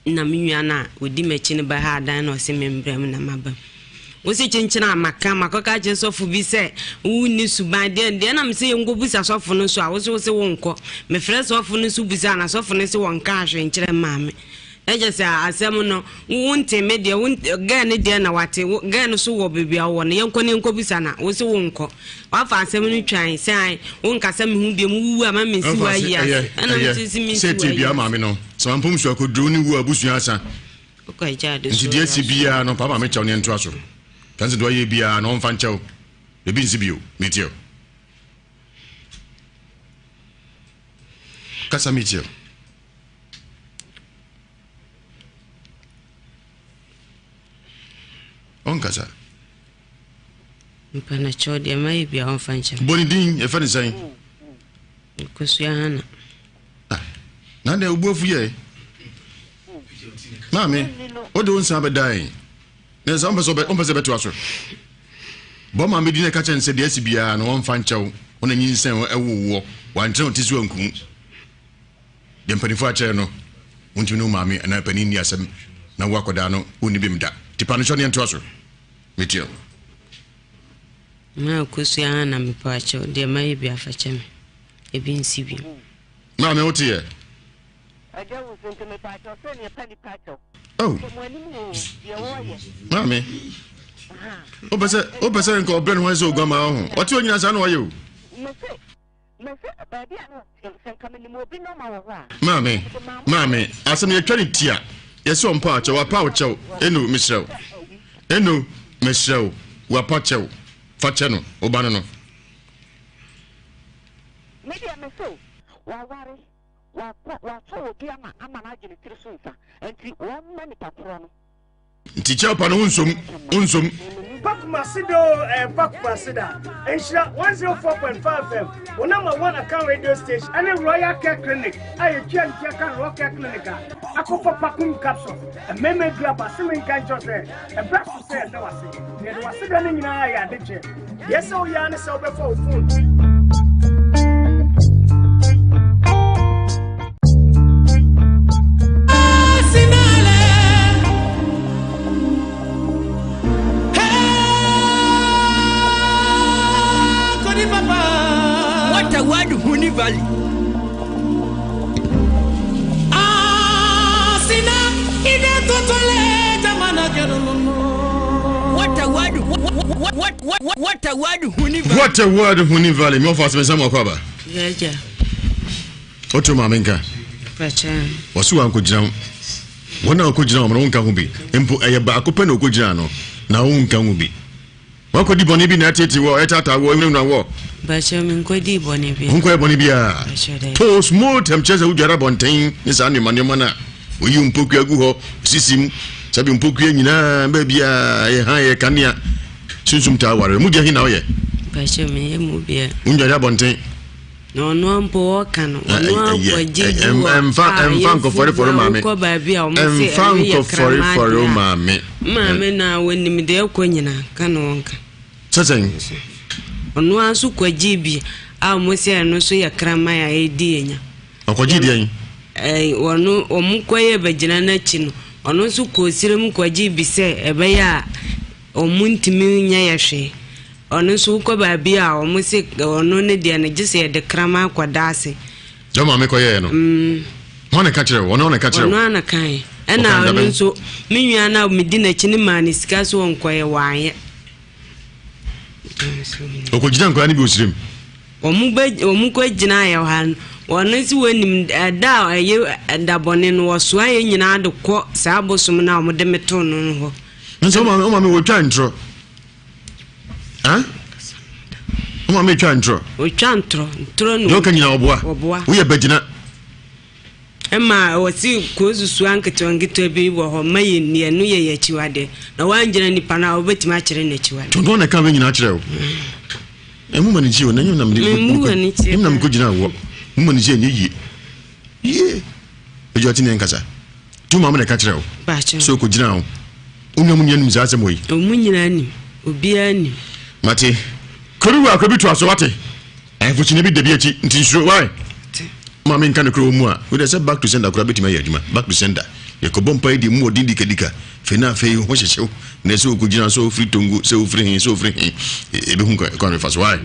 hɔ. Na me nua no a ɔdi m'akyi no bɛhaa dan na ɔse membrɛ mu na maba mu. Wo se kyenkyene a maka makɔka akyerɛ sɔfo bi sɛ wonni suban deɛ deɛ na mese yɛnkɔbusa sɔfo no so a wo se wo se wonkɔ. Mefrɛ sɔfo no so busa na sɔfo no se wɔnkaa hwee nkyerɛ maame. Na kyerɛ sɛ asɛm no wo nte me deɛ wo girl no deɛ na wate wo girl no so wɔ baabi a wowɔ no yɛnkɔ ne yɛnkɔ bisa na wo se wo nkɔ wafa asɛm no twan sɛ an wo nkasa me ho biom wo wu a ma me nsi wo ayi ase ɛna me se me nsi wo ayi ase. Maame no sɛ wampom so akɔduru ne wu abusua asa wokɔ agya ade nti so deɛ asi biara no papa maame kyɛw ne ɛntoa so kansi deɛ ɔyɛ biara no ɔmfa nkyɛw ebi nsi bio metie kasa metie. Ɔnkasa. Mpa na kyɛw deɛ mayɛ bia ɔmfa nkyɛ me. Bɔ ne din yɛfɛ ne sɛn? Kosua Hana. Ah, na deɛ obu afu yɛ. Maame, wode wo nsa bɛdae. Na sɛ ɔmpɛ sɛ ɔmpɛ sɛ bɛtoa so. Bɔ maame din na ɛka kyerɛ no sɛ deɛ asi biara no ɔmfa nkyɛw. Ɔna nyinsɛn ɛwo woɔ. Wankyerɛ wo ti so anku. Deɛ mpanimfoɔ akyerɛ no, wontumi ne wo maame anaa panin nni asɛm na wo akwadaa no wonni bem da. Nti pa no kyɛw ne yɛntoa so. Metie wo. Maa kosua ha na mepɛ akyɛw deɛ mayɛ bi afa kyɛ me ebi nsi bio. Maame wo teɛ? Agya wusu nti mepɛ akyɛw sɛ neɛ pa nipa akyɛw. Oh. Sɛ mo anim o deɛ wɔyɛ. Maame. Wopɛ sɛ wopɛ sɛ nka ɔbrɛ ne ho sɛ oguamaa ho. Ɔte onyina saa na ɔyɛ o. Mese Mese baabi a na ɔte no, sɛ nka menim obi nɔma wɔ hɔ a. Maame, maame, asɛm no yɛtwa ne ti a, yɛsɛ ɔmpa akyɛw, wapa wo kyɛw, eno, mesrɛ wo, eno, mesrɛ wo, wapa kyɛw, fa kyɛ no, wo ba no no. Me deɛ mese o, waware, wakɔ, watɔ obi ama, ama no agye ne tiri so nsa, nti wɔmma nipa korɔ no. Nti kyɛw pa no wo nsom, wo nsom. Pa Kumasi do eh, pa Kumasi da. Nhyira 104.5 FM, wo number one account radio station, ɛne Royal Care Clinic a yɛtua ne tia ka Royal Care Clinic a akɔfa Pakum capsules, ɛmɛmɛ duru aba se menka nkyɛw sɛ ɛbrɛ so sɛ yɛda wase, na yɛde wase da no nyinaa yɛ ade kyɛ. Deɛ sɛ woyɛ ara ne sɛ wobɛfa wo phone. What a word, Huni Valley. What a word, what, what, what, what a word, Huni Valley. What a word, Huni Valley. Me ofa asem nsam akɔ aba. Yɛgya. Woto maame nka. Wɔso wankɔgyina ho. Wɔn a wɔkɔgyina wɔn no wonka ho bi. Mpo ɛyɛ baako pɛ na ɔkɔgyina no na wonka ho bi. Wakɔdi bɔne bi na ɛtete wɔ, ɛtaataa wɔ, ɛhunahuna wɔ. Bakyɛ menkɔdii bɔne biara. Wonkɔyɛ bɔne biara. Bakyɛ dɛ. Postmortem kyerɛ sɛ wodware abɔnten ne saa nneɛma nneɛma no a woyi mpokua gu hɔ sisi mu sɛbi mpokua nyinaa baabiara yɛ han yɛ kanea sunsum taa ware mu gya hi na woyɛ. Bakyɛ menyɛ mu biara. Wondware abɔnten. Na ɔno ara mpo ɔka no, ɔno ara kɔgye di wɔ a yɛfo ma wokɔ baabi a wɔn se ɛno yɛ kraman deɛ a, maame no a wɔnim deɛ ɛkɔ nyinaa ka na ɔnka. Sɛsɛn. Ɔno ara nso kɔgye bi a wɔn se ɛno nso yɛ kraman a ɛredi yɛn nya. Ɔkɔgye deɛ yi? Ɛɛ wɔn wɔn kɔyɛ bɛgyina n'akyi no, ɔno nso kɔɔ sire mu kɔgye bi sɛ ɛbɛyɛ a wɔntumi nyɛ yɛ hwee. Ɔno nso wokɔ baabi a wɔn se ɔno ne deɛ no gye sɛ yɛde kraman kɔda ase. Deɛ maame kɔyɛɛ no. Hwan na ɛka kyerɛ wo? Ɔno na ɛka kyerɛ wo? Ɔno ara na kaeɛ. Ɛna ɔno nso me nua no a medi n'akyi no maa no sika so ɔnkɔyɛ wanyɛ. Ɔkɔgyina nkwadaa no bi wɔ sirem. Wɔn bɛ wɔn kɔ gyina yɛ hɔ no wɔn nso wɔnim ɛda a ɛyɛ ɛda bɔne no wɔsoa yɛn nyinaa de kɔ saa abosom no a wɔde me too no no hɔ. Nso wɔn maame wɔtwa ntorɔ. Huh? Wo maame twa ntorɔ. Otwa ntorɔ, ntorɔ na. Deɛ ɔka nyinaa ɔboa. Ɔboa. Woyɛ bagyina. Ɛma wɔsi kuro susua nketewa nketewa bi wɔ hɔ ma yɛ nni ɛno yɛ yɛ akyiwadeɛ na wangyina nipa no a wobɛtumi akyerɛ no akyiwadeɛ. Tonton na ɛka wei nyinaa kyerɛ wo. Ɛmu ma ne kyi o na nyɛ na mede ɛmu na mekɔ gyina wɔ mu ma ne kyi ɛnyɛ yie yie ɛgya ɔte ne nkasa. Tu maame na ɛka kyerɛ wo sɛ ɔkɔgyina ho. Wo nua mu nyinaa nim saa asɛm wɔ yi. Ɔmu nyinaa nim. Obiara nim. Mate. Kɔbi wɔ akɔ bi to aso wate. Ahemfo kyinɛ bi da bi akyi nti nsuro why? Maame nka no kura wɔ mu a wode sɛ back to sender koraa bɛtumi ayɛ adwuma back to sender yɛkɔbɔ mpa yi de mu ɔden dikadika fei na afei ho hyehyew na ɛsɛ ɔkɔgyina sɛ ɔfiri Tongo sɛ ɔfiri he sɛ ɔfiri he ɛbɛhu kwan bɛfa so why?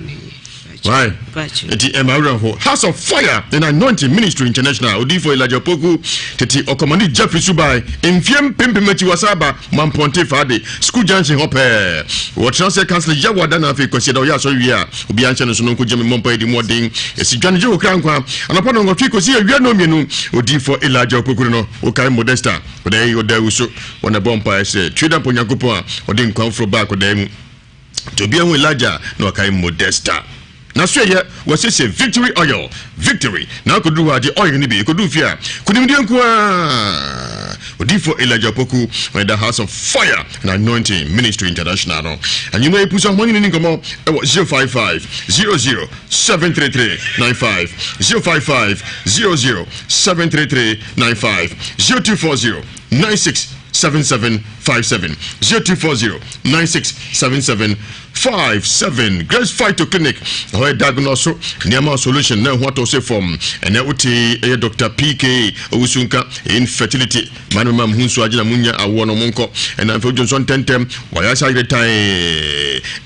Why? Eti ɛma werɛ ho. House of Fire and Anointing Ministry International odiifo Elijah Opoku tete ɔkɔmande Jeffrey Subae mfie mpempem akyi wasa aba Mampɔnte Faade School Junction hɔ pɛɛ. Wɔtena ase council Yawada na afei Kwasiada ɔyɛ asɔre wie a obiara nhyɛ no so no nkɔgya me mmɔ mpaeɛ di mu ɔden esi dwane gye okra nkwa anɔpa nnɔnwɔtwe kɔsi awia nnɔnmienu. Odiifo Elijah Opoku no wokae Modesta ɔda yi ɔda awu so wɔn ɛbɔ mpaeɛ srɛ Tweedamp Onyankopɔn a ɔde nkwa foforɔ baa akɔdaa mu. Nti obiara hu Elijah a, na wakae Modesta. Na so ɛyɛ wɔasiesie Victory Oil, Victory, na akoduru hɔ a gye oil no bi, ekodu fie a, kunimdie nko ara. Odiyifoɔ Elijah Opoku, ɔne The House of Fire and Anointing Ministry International no. Anwummerɛ yi pusu ahoma ne ne nkɔmmɔ ɛwɔ 055 00 733 95, 055 00 733 95, 0240 96 77 57, 0240 967757 Grace Phyto Clinic ɛhɔ yɛ diagnose nneɛma solution na ɛho atɔ sɛ fam ɛnɛ wote ɛyɛ Dr. PK owusu nka infertility ma no ma mo ho nsuo agyina mo nya awoɔ no mo nkɔ ɛna mfɛ wodwo nsɔ ntɛntɛm wɔayɛ sɛ ayere tan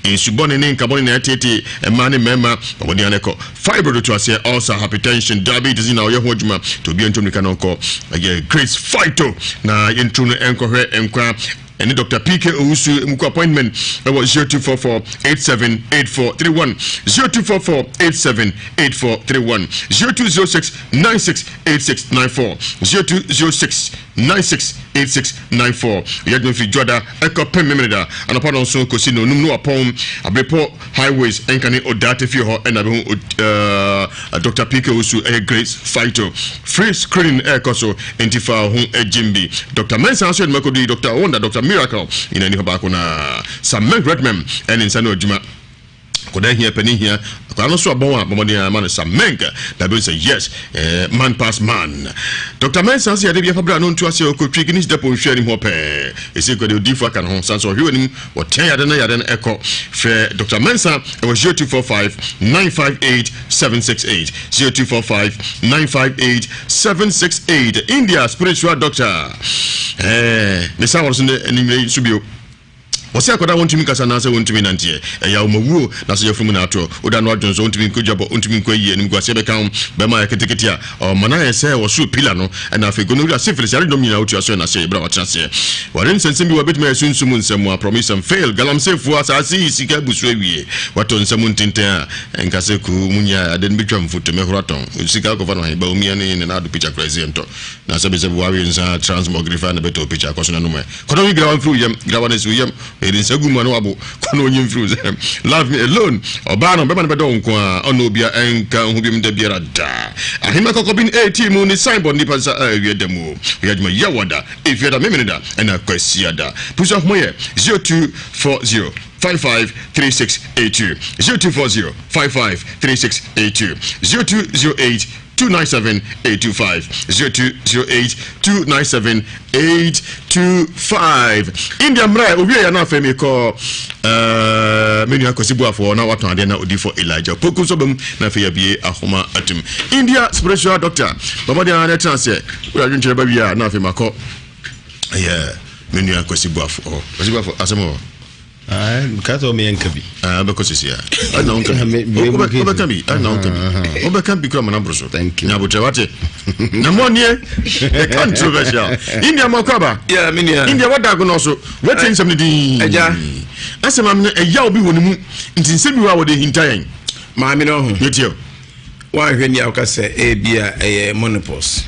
nsubɔne ne nkabɔne na ɛtete mmaa ne mmarima wɔde ano kɔ fibroid to aseɛ ulcer hypertension diabetes nyinaa ɔyɛ ho adwuma nti obiara ntu mmirika na ɔnkɔ ɛyɛ Grace Phyto na yɛntu no nkɔhwɛ nkwa ɛne Dr. PK Owusu mu kɔ appointment ɛwɔ 0244 878431 0244 878431 0206 968694 0206 968694 yɛ adwuma firi Dwoada ɛkɔ pem Memeneda anɔpa nɔnson kɔsi nɔnum no wapɔn Abrepɔ Highways ɛnka ne Odaate fie hɔ ɛna bɛhu uh, Dr. PK Owusu ɛyɛ Grace Phyto free screening ɛɛkɔ so nti fa ho gyim bi Dr. Mensah nso yɛ dwuma yi Dr. Wonder Dr. Miracle nyina ni hɔ baako na Sameng Redmem ɛne nsa no adwuma akwadaa hia panin hia akwadaa no so abɔn a bɔmmɔden ama no Sameng na bɛhu sɛ yes eh, man pass man Dr. Mensah sɛ yɛde bi afa berɛ a no nto aseɛ ɔkɔtwi Guinness Depot nhwɛ anim hɔ pɛɛ ɛsɛ kɔde odiifo aka ne ho san sɛ ɔhwɛ anim Wɔtea yare na yare no kɔ. Frɛ Dɔkta Mensah wɔ 0245 958 768, 0245 958 768. India spiritual doctor. Eh, ne saa wɔn so ne anwummerɛ yi nso bio. Wɔsɛ akwadaa wɔntumi nkasa anaasɛ wɔntumi nanteɛ. Ɛyɛ awomawuo na sɛ yɛfunu mu na ato. Woda no adwene so wɔntumi nkɔ dwabɔ, wɔntumi nkɔ ayie, animguaseɛ bɛka ho. Bɛrima ayɛ ketekete a Ɔma no ayɛ sɛ ɔsoro pila no, ɛna afei gonorrhea, syphilis, yaredɔm nyinaa otua so ɛna ase bere a watena aseɛ. Ware nsɛnsɛm bi wɔ ebetumi ayɛ sunsum mu nsɛm a promise and fail, galamseyfoɔ, asaase yi sika abu so awie, watɔ nsa mu ntenten a nka sɛ kuu mu nya ade no betwa mfutu, mehoro atɔn, sika akɔfa no he, Bawumia ne ne Nado picture koraa ɛsɛ yɛntɔ, na sɛbesɛbe wawe nsa transmogrify na bɛtɔ picture akɔ so na nom ɛ. Kɔdɔ yi grawa mfiri wo yam, grawa no asi wo yam. Ɛde nsa gu mu a na wabo kɔ na ɔnyi mfiri sɛ love me alone. Ɔbaa no bɛma no bɛdɔ wo nko a ɔne obia ɛnka ho biom da biara da. Ahema kɔkɔbin ɛti mu ne signboard nipa nsa a awia da mu. Ɔyɛ adwuma Yawada, Efiada, Memeneda ɛna Kwasiada. Pusu ahoma yɛ 0240 55 3682 0240 55 3682 0208 297 825 0208 297 825 India mmerɛ owie yɛ no afei mekɔ uh, me nua Kwasi Buafoɔ na watɔn adeɛ na odifoɔ Elijah Poku nso bam na afei yɛabie ahoma atum India spiritual doctor bɔmmɔden ara na ɛtena aseɛ wode adwenkyerɛ ba wie a na afei makɔ ɛyɛ me nua Kwasi Buafoɔ Kwasi Buafoɔ asɛm wɔ Ka sɛ ɔmeyɛ nka bi. Wobɛkɔ sisi a. Ɛna wonka bi. Wobɛka bi. Ɛna wonka bi. Wobɛka bi kura mana boro so. Thank you. Nyabotrɛ wate. Na mo nie. The controversial. India mo akɔ aba. Yeah, me nua. India wada agono so. Wate nsɛm no din. Ɛgya. Asɛm am no ɛya obi wɔ ne mu. Nti nsɛm bi wɔ a wɔde hinta yɛn. Maame no ho. Yɛtie o. Woanhwɛ ni a woka sɛ ebi a ɛyɛ menopause.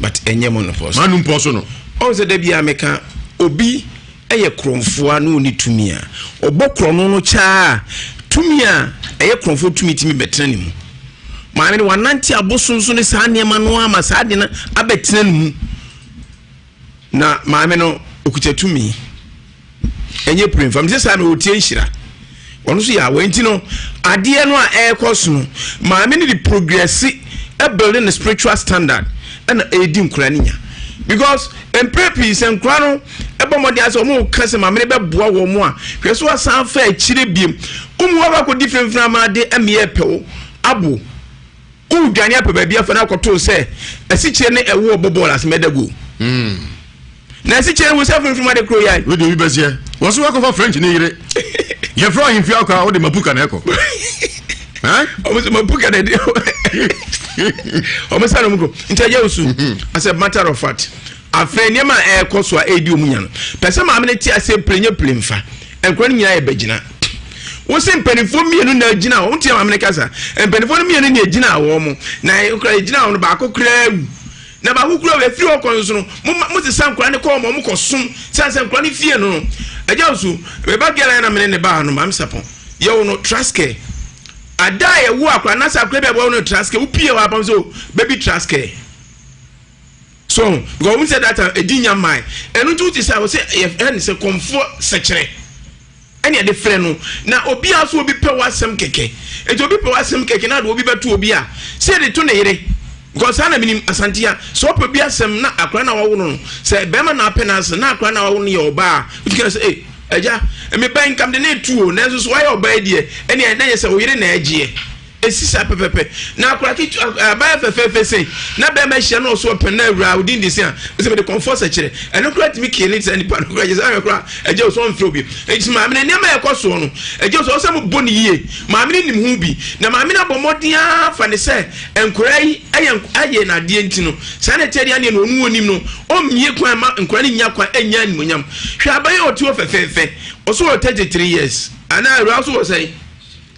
But ɛnyɛ menopause. Manu mpɔ so no. Ɔn sɛ da bi a meka obi yɛ korɔmfoɔ a na ɔnni tumi a, ɔbɔ korɔno no kyaa a, tumi a ɛyɛ korɔmfoɔ tumi tumi bɛtena ne mu. Maame no wanante abosom so ne saa nneɛma no ama saa ade no abɛtena ne mu. Na maame no ɔkuta tumi. Ɛnyɛ pire mfa. Mesɛ saa na ɔtie nhyira. Ɔno nso yɛ awɔ nti no adeɛ no a ɛrekɔ so no maame no de progressi ɛbuild ne spiritual standard ɛna ɛredi nkora no nya because mpere pii sɛ nkora no ɛbɔ mmɔden asɛ wɔn ka sɛ maame no bɛboa wɔn a hwɛ so asan fa akyire biem wɔn mu akɔ di fimfini ama ade ɛmeyɛ pɛw abo wodwane apɛ baabi afa no akɔtoo sɛ asikyire ne ɛwoɔ bɔ bɔɔl ase mɛda go hmm. na asikyire wo sɛ funfun ade kuro yai wode obi bɛseɛ wɔ so wakɔfa french ne yere yɛfrɛ ahemfie akɔ a wode mapuka na ɛkɔ ɔmo sɛ mapuka na ɛde ɔmo sɛ no mu kɔ nti agya wo su hmm. as a matter of fact afei nneɛma a ɛrekɔ so a ɛredi ɔmo nya no pɛ sɛ maame no te aseɛ pere nyɛ pere mfa Nkwadaa no nyinaa yɛ bɛgyina. Wosi mpanimfoɔ mmienu na agyina hɔ. Wotia maame no kasa. Mpanimfoɔ no mmienu na agyina wɔn mo. Na nkwadaa gyina hɔ no baako koraa awu. Na baako koraa awu efiri hɔ kɔ nso no mo mo sesa nkwadaa no kɔ wɔn mo kɔ som sɛ sɛ nkwadaa no fie no no. Ɛgya nso meba gɛla yɛ na mene ne baa no maame sapɔn yɛ wo no trust care. Ada a yɛwo akwadaa na sɛ akwadaa bi aboa wo no trust care wopie hɔ apam so baby trust care. So because wɔn sɛ that time edi nya mmaa ɛno nti wote sɛ wɔsɛ yɛfrɛ no sɛ kɔnfoɔ sɛkyerɛ ɛne yɛde frɛ no na obiara so obi pɛ w'asɛm kɛkɛ nti obi pɛ w'asɛm kɛkɛ na de obi bɛto obi a sɛ yɛde to ne yere because saa na menim asante a sɛ ɔpɛ obi asɛm na akora na wawo no no sɛ bɛrima na apɛ n'asɛm na akora na wawo no yɛ ɔbaa a wotumi sɛ ee agya mebɛn nkam de ne etu o nanso so wayɛ ɔbaa yi deɛ ɛne ɛna yɛ sɛ oyere na ɛgyeɛ. Esi saa pɛpɛpɛ. Na akora ketewa, abaayewa fɛfɛɛfɛ sei, na bɛrima ahyia na ɔso ɔpɛ na awura odin de se a, ɔsɛ mede kɔmfɔ sɛkyerɛ. Ɛno koraa tumi kiili saa nipa no koraa, kyerɛ sɛ ahwɛ koraa, agya ɔsɛ ɔmfrɛ obi. Enti maame no nneɛma a ɛkɔ soɔ no, agya ɔsɛ ɔsɛ mobɔ no yie. Maame no nim ho bi. Na maame no abɔ mmɔden ara fa ne sɛ nkwadaa yi ayɛ ayɛ n'adeɛ nti no, saa na ɛteɛ deɛ aneɛ no ɔno ɔnim no, ɔmmie kwan ma nkwadaa no nnya kwan nnya animuonyam. Hwɛ abaayewa a ɔte hɔ fɛfɛɛfɛ, ɔsɛ ɔwɔ 33 years, anaa awura ɔsɛ ɔwɔ sɛn?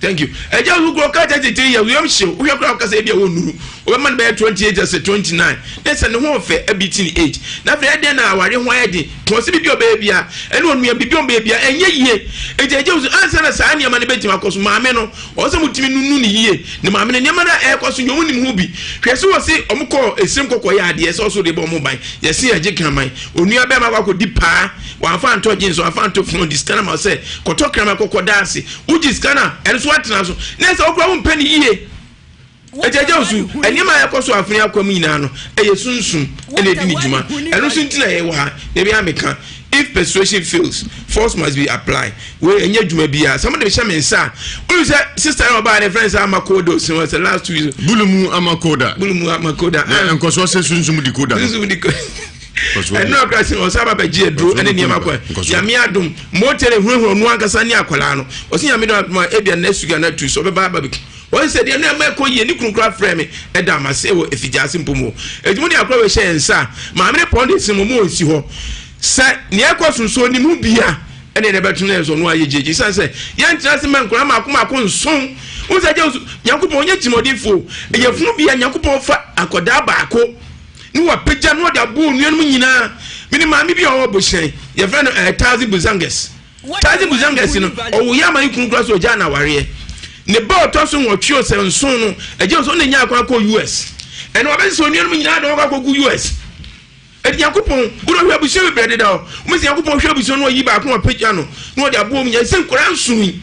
Thank you. Ɛgya wo kura ɔka 33 years yam hyew. Wohwɛ kura ɔka sɛ ebi a wɔnnuru. Wɔbɛma no bɛyɛ 28 sɛ 29. Na sɛ ne ho ɔfɛ abi ti ne age. Na afei ɛdɛn na aware ho ayɛ den. Kɔn sɛ biribi a ɔbɛyɛ bia ɛne onua biribi a ɔbɛyɛ bia ɛnyɛ yie. Enti ɛgya wo so ansa na saa nneɛma no bɛtumi akɔ so maame no ɔwɔ sɛ motumi nunu ne yie. Ne maame no nneɛma no a ɛrekɔ so nyɛ ɔmo nim ho bi. Hwɛ sɛ wɔse ɔmo kɔɔ esirim kɔkɔ yɛ adeɛ sɛ ɔso de bɔ ɔmo ban. Yɛse yɛgye kraman. Onua bɛrima akɔ akɔdi paa. Wamfa antɔ jeans wamfa antɔ phone de sika no ma sɛ kɔtɔ kraman kɔkɔ da ase. Wogye sika no a, ɛno nso woatena so. Na ɛsɛ wokora wompɛ no yie. Agya osu, nneɛma a ɛkɔ so afene akwa mu nyinaa no, ɛyɛ sunsum ɛna ɛdi ne dwuma. Ɛno nso nti na yɛwɔ ha. Da biara meka, if persuasion fails, force must be applied. Wei ɛnyɛ adwuma biara. Sɛ mode hyɛ me nsa a, wonim sɛ sister na ɔbaa ne friend sɛ ama koda osi hɔ sɛ last 2 weeks. Bulumu ama koda. Bulumu ama koda. Na nkɔsoɔ sɛ sunsum di koda. Sunsum di koda. Ɛno akora sɛ ɔsan ba bɛgye aduro ɛne nneɛma kɔ. Nyame adom, motere hunahuna ɔno ankasa ne akwadaa no. Ɔsɛ Nyame dom adom a ebia next week anaa Tuesday ɔbɛba aba bɛku. Ɔsɛ sɛ deɛ no ɛma ɛkɔ yie ne kunu koraa frɛ me ɛda ama se wɔ efigyaase mpo mu. Eti mo de akora wei hyɛ yɛn nsa a, maame ne pɔn de se mo mo nsi hɔ. Sɛ nea ɛkɔ so nso onim ho bia ɛne ɛde bɛto no yɛn so ɔno ayɛ gyegye. Esiane sɛ yɛntena ase ma nkwadaa mmaako mmaako nson. Wohu sɛ agya Nyankopɔn ɔnyɛ tirimɔdenfoɔ. Ɛyɛ funu bia Nyankopɔn fa akwadaa baako. Ne wapagya na ɔde aboa onuanom nyinaa. Menim maame bi a ɔwɔ Bohyɛn, yɛfrɛ no eh, Tazi Buzanges. Tazi Buzangasi no, ɔwo yɛ ama ne kunu kura so ɔgyaa no awareɛ. Ne ba ɔtɔ so nwɔtwe ɔsɛ nson no, ɛgye nso ɔna nyaa kwan kɔɔ US. Ɛna wabɛsɛ sɛ onuanom nyinaa de wɔn akɔ akɔgu US. Ɛti Nyankopɔn, wode ɔhwɛ abusua bebree deda hɔ. Wɔn sɛ Nyankopɔn hwɛ abusua no ɔyi baako ɔpagya no na ɔde aboɔ mu nyɛ sɛ nkwadaa nson yi.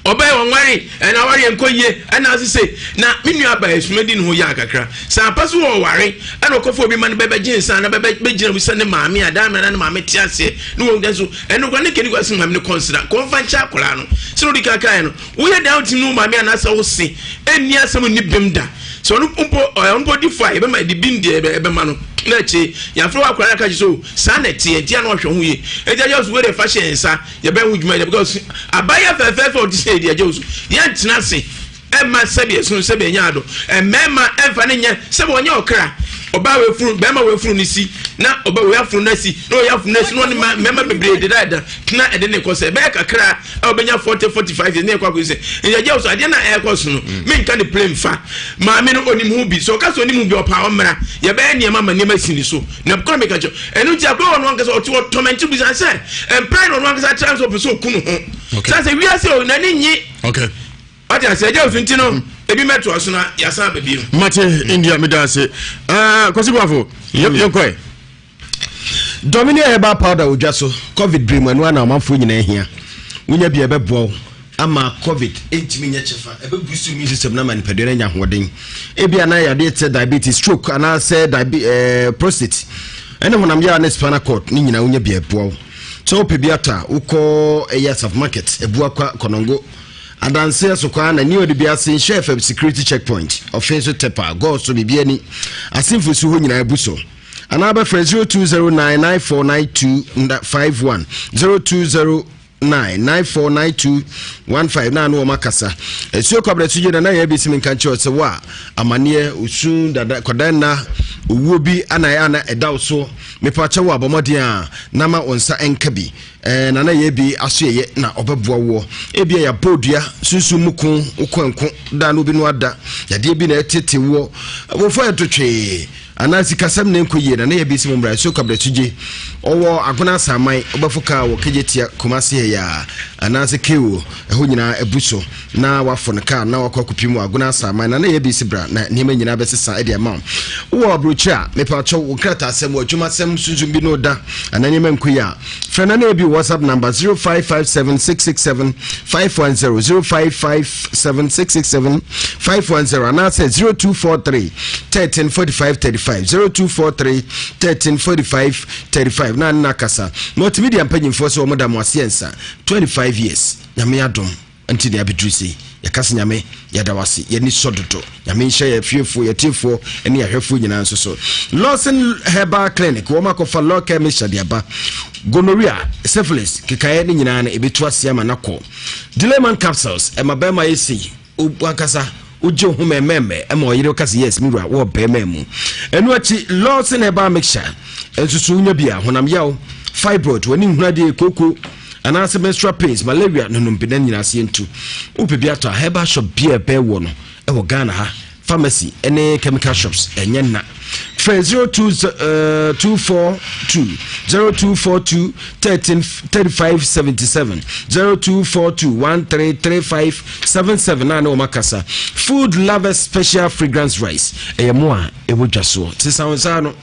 Ɔbaa yi ɔnware ɛna aware nkɔ yie ɛna asese na me nua baa esuma di ne ho yaa kakra sɛ ampa so ɔware ɛna ɔkɔfo obi ma no bɛbɛ gye nsa na bɛbɛ bɛgyina mu sɛ ne maame a daa mmerɛ na ne maame te aseɛ ne wɔn dan so ɛno kora ne kɛni kora sɛ maame no kɔnsira kɔnfa nkyɛ akwaraa no sɛ ɔdi kan kaeɛ no woyɛ dan tim no maame anaasɛ wo se ɛnni asɛm nni bem da sɛ ɔno mpo ɔno mpo di fo a yɛbɛma ɛde bim deɛ ɛbɛma no na akyi yɛafrɛ wɔ akwaraa no aka kyerɛ sɛ o saa na ɛteɛ nti a na ɔhwɛ ho yie ɛnti agya so wei deɛ fa hyɛ nsa Yɛbɛyɛ ho dwuma yɛ because abayɛ fɛfɛɛfɛ ɔte sɛ edi agye osu. Yɛntena ase ɛma sɛbi ɛsono sɛbi ɛnyɛ ado. Mmarima ɛmfa ne nyɛ sɛbi ɔnyɛ ɔkra. Ɔbaa wɔ efunu bɛrima wɔ efunu ne si na ɔbaa wɔ afunu na si na ɔyɛ afunu na si na ɔne mmarima bebree deda ɛda tena ɛde ne kɔ sɛ ɛbɛyɛ kakra a ɔbɛnya 40 45 years ne ɛkɔ akɔsi sɛ nti agye osu adeɛ na ɛkɔ so no menka ne plane fa maame no onim ho bi sɛ ɔka sɛ onim ho bi ɔpaa ɔmmra yɛbɛyɛ nneɛma ma nneɛma si ne so na kɔ meka kyerɛ Ɛno nti akora ɔno ankasa ɔte hɔ tɔmɛnti bisa sɛ mpae na ɔno ankasa kyerɛ sɛ ɔpɛ sɛ ɔku ne ho sɛ sɛ wiase o n'ani nye wate ase agya osu nti no hmm. ebi mɛtoa so na yɛasan aba bio. Mate India meda ase eh, Kwasi Boafo hmm. yɛnkɔɛ Dominion herbal powder odwa so covid bere mu ɛno ana ɔmanfoɔ nyinaa hia wonya bi ɛbɛboa wo ama covid ntumi nyɛ kyɛfa ɛbɛ boost immune system no ama nipadua no anya ahoɔden ebia na yadeɛ te sɛ diabetes stroke anaasɛ diabe eh, prostate ɛne honam yawa ne spinal cord ne nyinaa wonya bi ɛboa wo sɛ wopɛ bi atɔ a wokɔ ɛyɛ asaf market abuakwa kɔnɔngo adanseɛ so kwaa na ne ɔde bi ase nhyɛ fm security checkpoint ɔfe nso tɛpa gɔɔ so biribi ani asemfo su hɔ nyinaa abu so anaa bɛfrɛ 0209949251 020 9 94 92 15 na ano wɔn akasa asuo kwabrɛ so gye na na yɛ bɛsi mi nka nkyerɛ sɛ wo a amaneɛ osu dada kwadan nna owuo bi ana ɛyɛ ana ɛda wo so mepa kyɛ wo abɔmmɔden a na ma wo nsa nka bi ɛɛ na na yɛ bi aso yɛyɛ na ɔbɛboa woɔ ebi a yɛabɔ dua sunsun mu ko wokɔ nko da no bi no ada yadeɛ bi na ɛtete woɔ wɔfa ɛto twee Anaa sikasɛm na ɛnkɔ yie na ne yɛbea si mo mmra nsuo kabrɛtugye ɔwɔ Agona Asaman wobɛfo kaa wɔ Kejetia Kumasi ha yi ara anaasɛ Keo ɛhɔ nyinaa abu so na wafo no kaa na wakɔ akɔpim wɔ Agona Asaman na ne yɛbea si bra na nneɛma nyinaa bɛsesa de ama wo wowɔ aburokyire a mepakyɛw wo nkrataasɛm wɔ adwumasɛm sunsum bi no da anaa nneɛma nkɔ yie a frɛ na ne yɛbi WhatsApp number 0557 510 0557 667 510 anaasɛ 0243 13 45 35 0243 13 45 35 na nna kasa multimedia mpanyimfoɔ sɛ wɔn da mo aseɛ nsa 25 years nyame adom nti ne abɛduru sei yɛka sɛ nyame yɛda wase yɛni sɔ dodo nyame nhyɛ yɛ fiefoɔ yɛtiefoɔ ne yɛahwɛfoɔ nyinaa nso so Lawson Herbal Clinic wɔn akɔfa law care mixture de aba gonorrhea syphilis kekaeɛ ne nyinaa no ɛbɛtu ase ama no akɔ Delayman capsules ɛma bɛrima yɛ sei wankasa wogye wo ho mɛmɛmɛ ɛma ɔyere ka sɛ yes me wura wɔ bɛrima mu ɛno akyi Lawson Herbal mixture nso so wonya bi a honam yaw fibroid w'ani nhunu adeɛ kooko anaasɛ menstrual pains malaria no nompe na nyinaa aseɛ ntu wopɛ bi atɔ a herbal shop bi a ɛbɛn wɔ no ɛwɔ Ghana ha pharmacy ne chemical shops ɛnyɛ nna frɛ 0242 0242 13 35 77 0242 13 35 77 na ne wɔn akasa food lovers special fragrance rice ɛyɛ mo a ɛwɔ dwa soɔ sesa wɔn nsa ano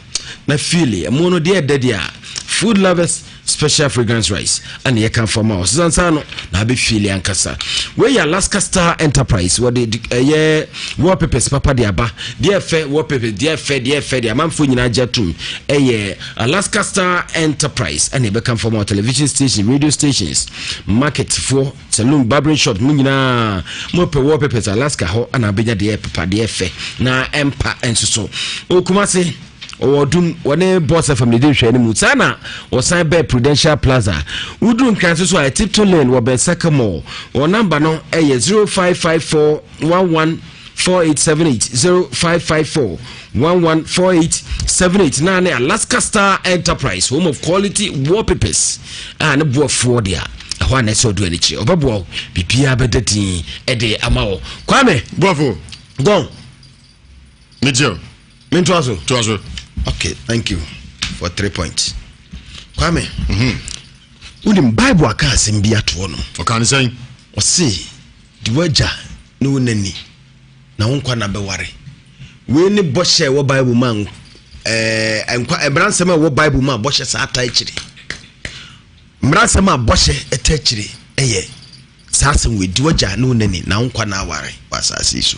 na fiili ɛmo no deɛ ɛdɛ deɛ a food lovers special fragrance rice ɛna yɛka fa ma ɔsesansan no na abɛfiili ankasa wei yɛ alaska star enterprise wɔde ɛyɛ wallpapers papa de aba deɛ ɛfɛ wallpapers deɛ ɛfɛ deɛ ɛfɛ deɛ amanfoɔ nyinaa gye atom ɛyɛ alaska star enterprise ɛna yɛbɛka fa ma television station radio stations market foɔ saloon barbering shop mu nyinaa mo pɛ wallpapers alaska hɔ ɛna abɛnya deɛ ɛpepa deɛ ɛfɛ na ɛmpa nso so okumase ɔwɔ ɔdum wɔne boss fm ne di nhwɛ no mu saa na wɔsan bɛɛ prudential plaza woduru nkran so so a tipton lane wɔ bɛn saka mall wɔn namba no ɛyɛ 0554 11 4878 0554 114878 na ne alaska star enterprise home of quality wallpapers a ne boafoɔ deɛ ɛhɔ a na ɛsɛ ɔdo ani kyerɛ ɔbɛboa wo biribiara bɛda din ɛde ama wo kwame boafo gɔn mekyɛ o mentoa so toa so okay thank you for three points kwame mm -hmm. Wonim, Bible aka asɛm bi atoɔ no. Ɔka ne sɛn? Ɔse, di w'agya ne wo na ni, na wo nkwa nna bɛware. Wei ne bɔhyɛ a ɛwɔ Bible mu a ɛɛ nkwa mmaransɛm a ɛwɔ Bible mu a bɔhyɛ saa taa akyire. Mmaransɛm a bɔhyɛ taa akyire yɛ saa asɛm wei, di w'agya ne wo na ni, na wo nkwa nna aware wɔ asase yi so.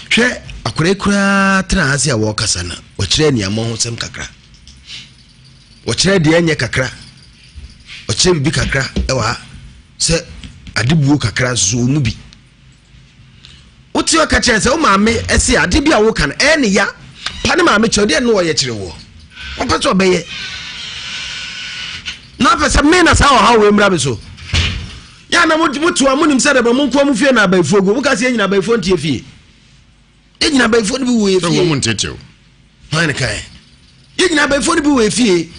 Hwɛ, akwadaa yi koraa tena ase a wɔrekasa no, wɔkyerɛ aniammɔ ho sɛm kakra. Wɔkyerɛ deɛ ɛnyɛ kakra. Wɔkyerɛ biribi kakra wɔ ha sɛ adebuo kakra nso so wɔ mu bi. Wote ɔka kyerɛ sɛ wo maame ɛse ade bi a woka no ɛyɛ ne ya pa ne maame kyerɛ deɛ ne ɔyɛ kyerɛ woɔ. Ɔpɛ sɛ ɔbɛyɛ. Na afɛ sɛ me na saa ɔhaw wei mmra me so. Yɛ na mote a monim sɛ dɛbɛ mo nkoa mo fie na abayifoɔ gu. Moka sɛ yɛnyina abayifoɔ ntie fie. Yɛnyina abayifoɔ no bi wɔ yɛ fie. Wɔn ntetew. Hwan ne kan? Yɛnyina abayifoɔ no bi wɔ yɛ fie.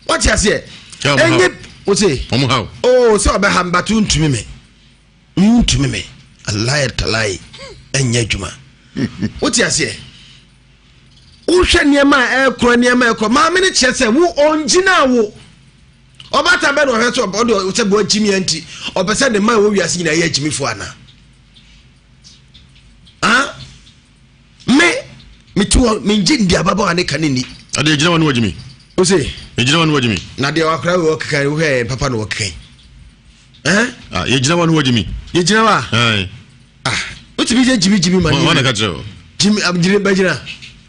Wɔte aseɛ. Ɛnyɛ wose. Wɔn haw. Oo sɛ ɔbɛha mbato ntumi me. Ntumi me. Alaye talaye ɛnyɛ adwuma. Wote aseɛ. Wohwɛ nneɛma a ɛkorɔ nneɛma ɛkorɔ maame no kyerɛ sɛ wo ɔngyina wo. Ɔbaatan bɛ na ɔhwɛ sɛ ɔde sɛ bɔ akyimi nti ɔpɛ sɛ ne mma ɛwɔ wiase nyinaa yɛ akyimifoɔ anaa? Ah, me mete hɔ mengye ndi ababaawa ne ka ne ni. Ade egyina hɔ ne wagyimi. O se. Egyina hɔ ne wagyimi. Na deɛ wakora wɔ keka wohwɛ yɛ papa na wɔkeka yi. Eh? Ah, yɛgyina hɔ ne wagyimi. Yɛgyina hɔ a. Ah, wotumi yɛ gyimi gyimi ma ne. Wɔn na ka kyerɛ o. Gyimi gyimi bɛgyina.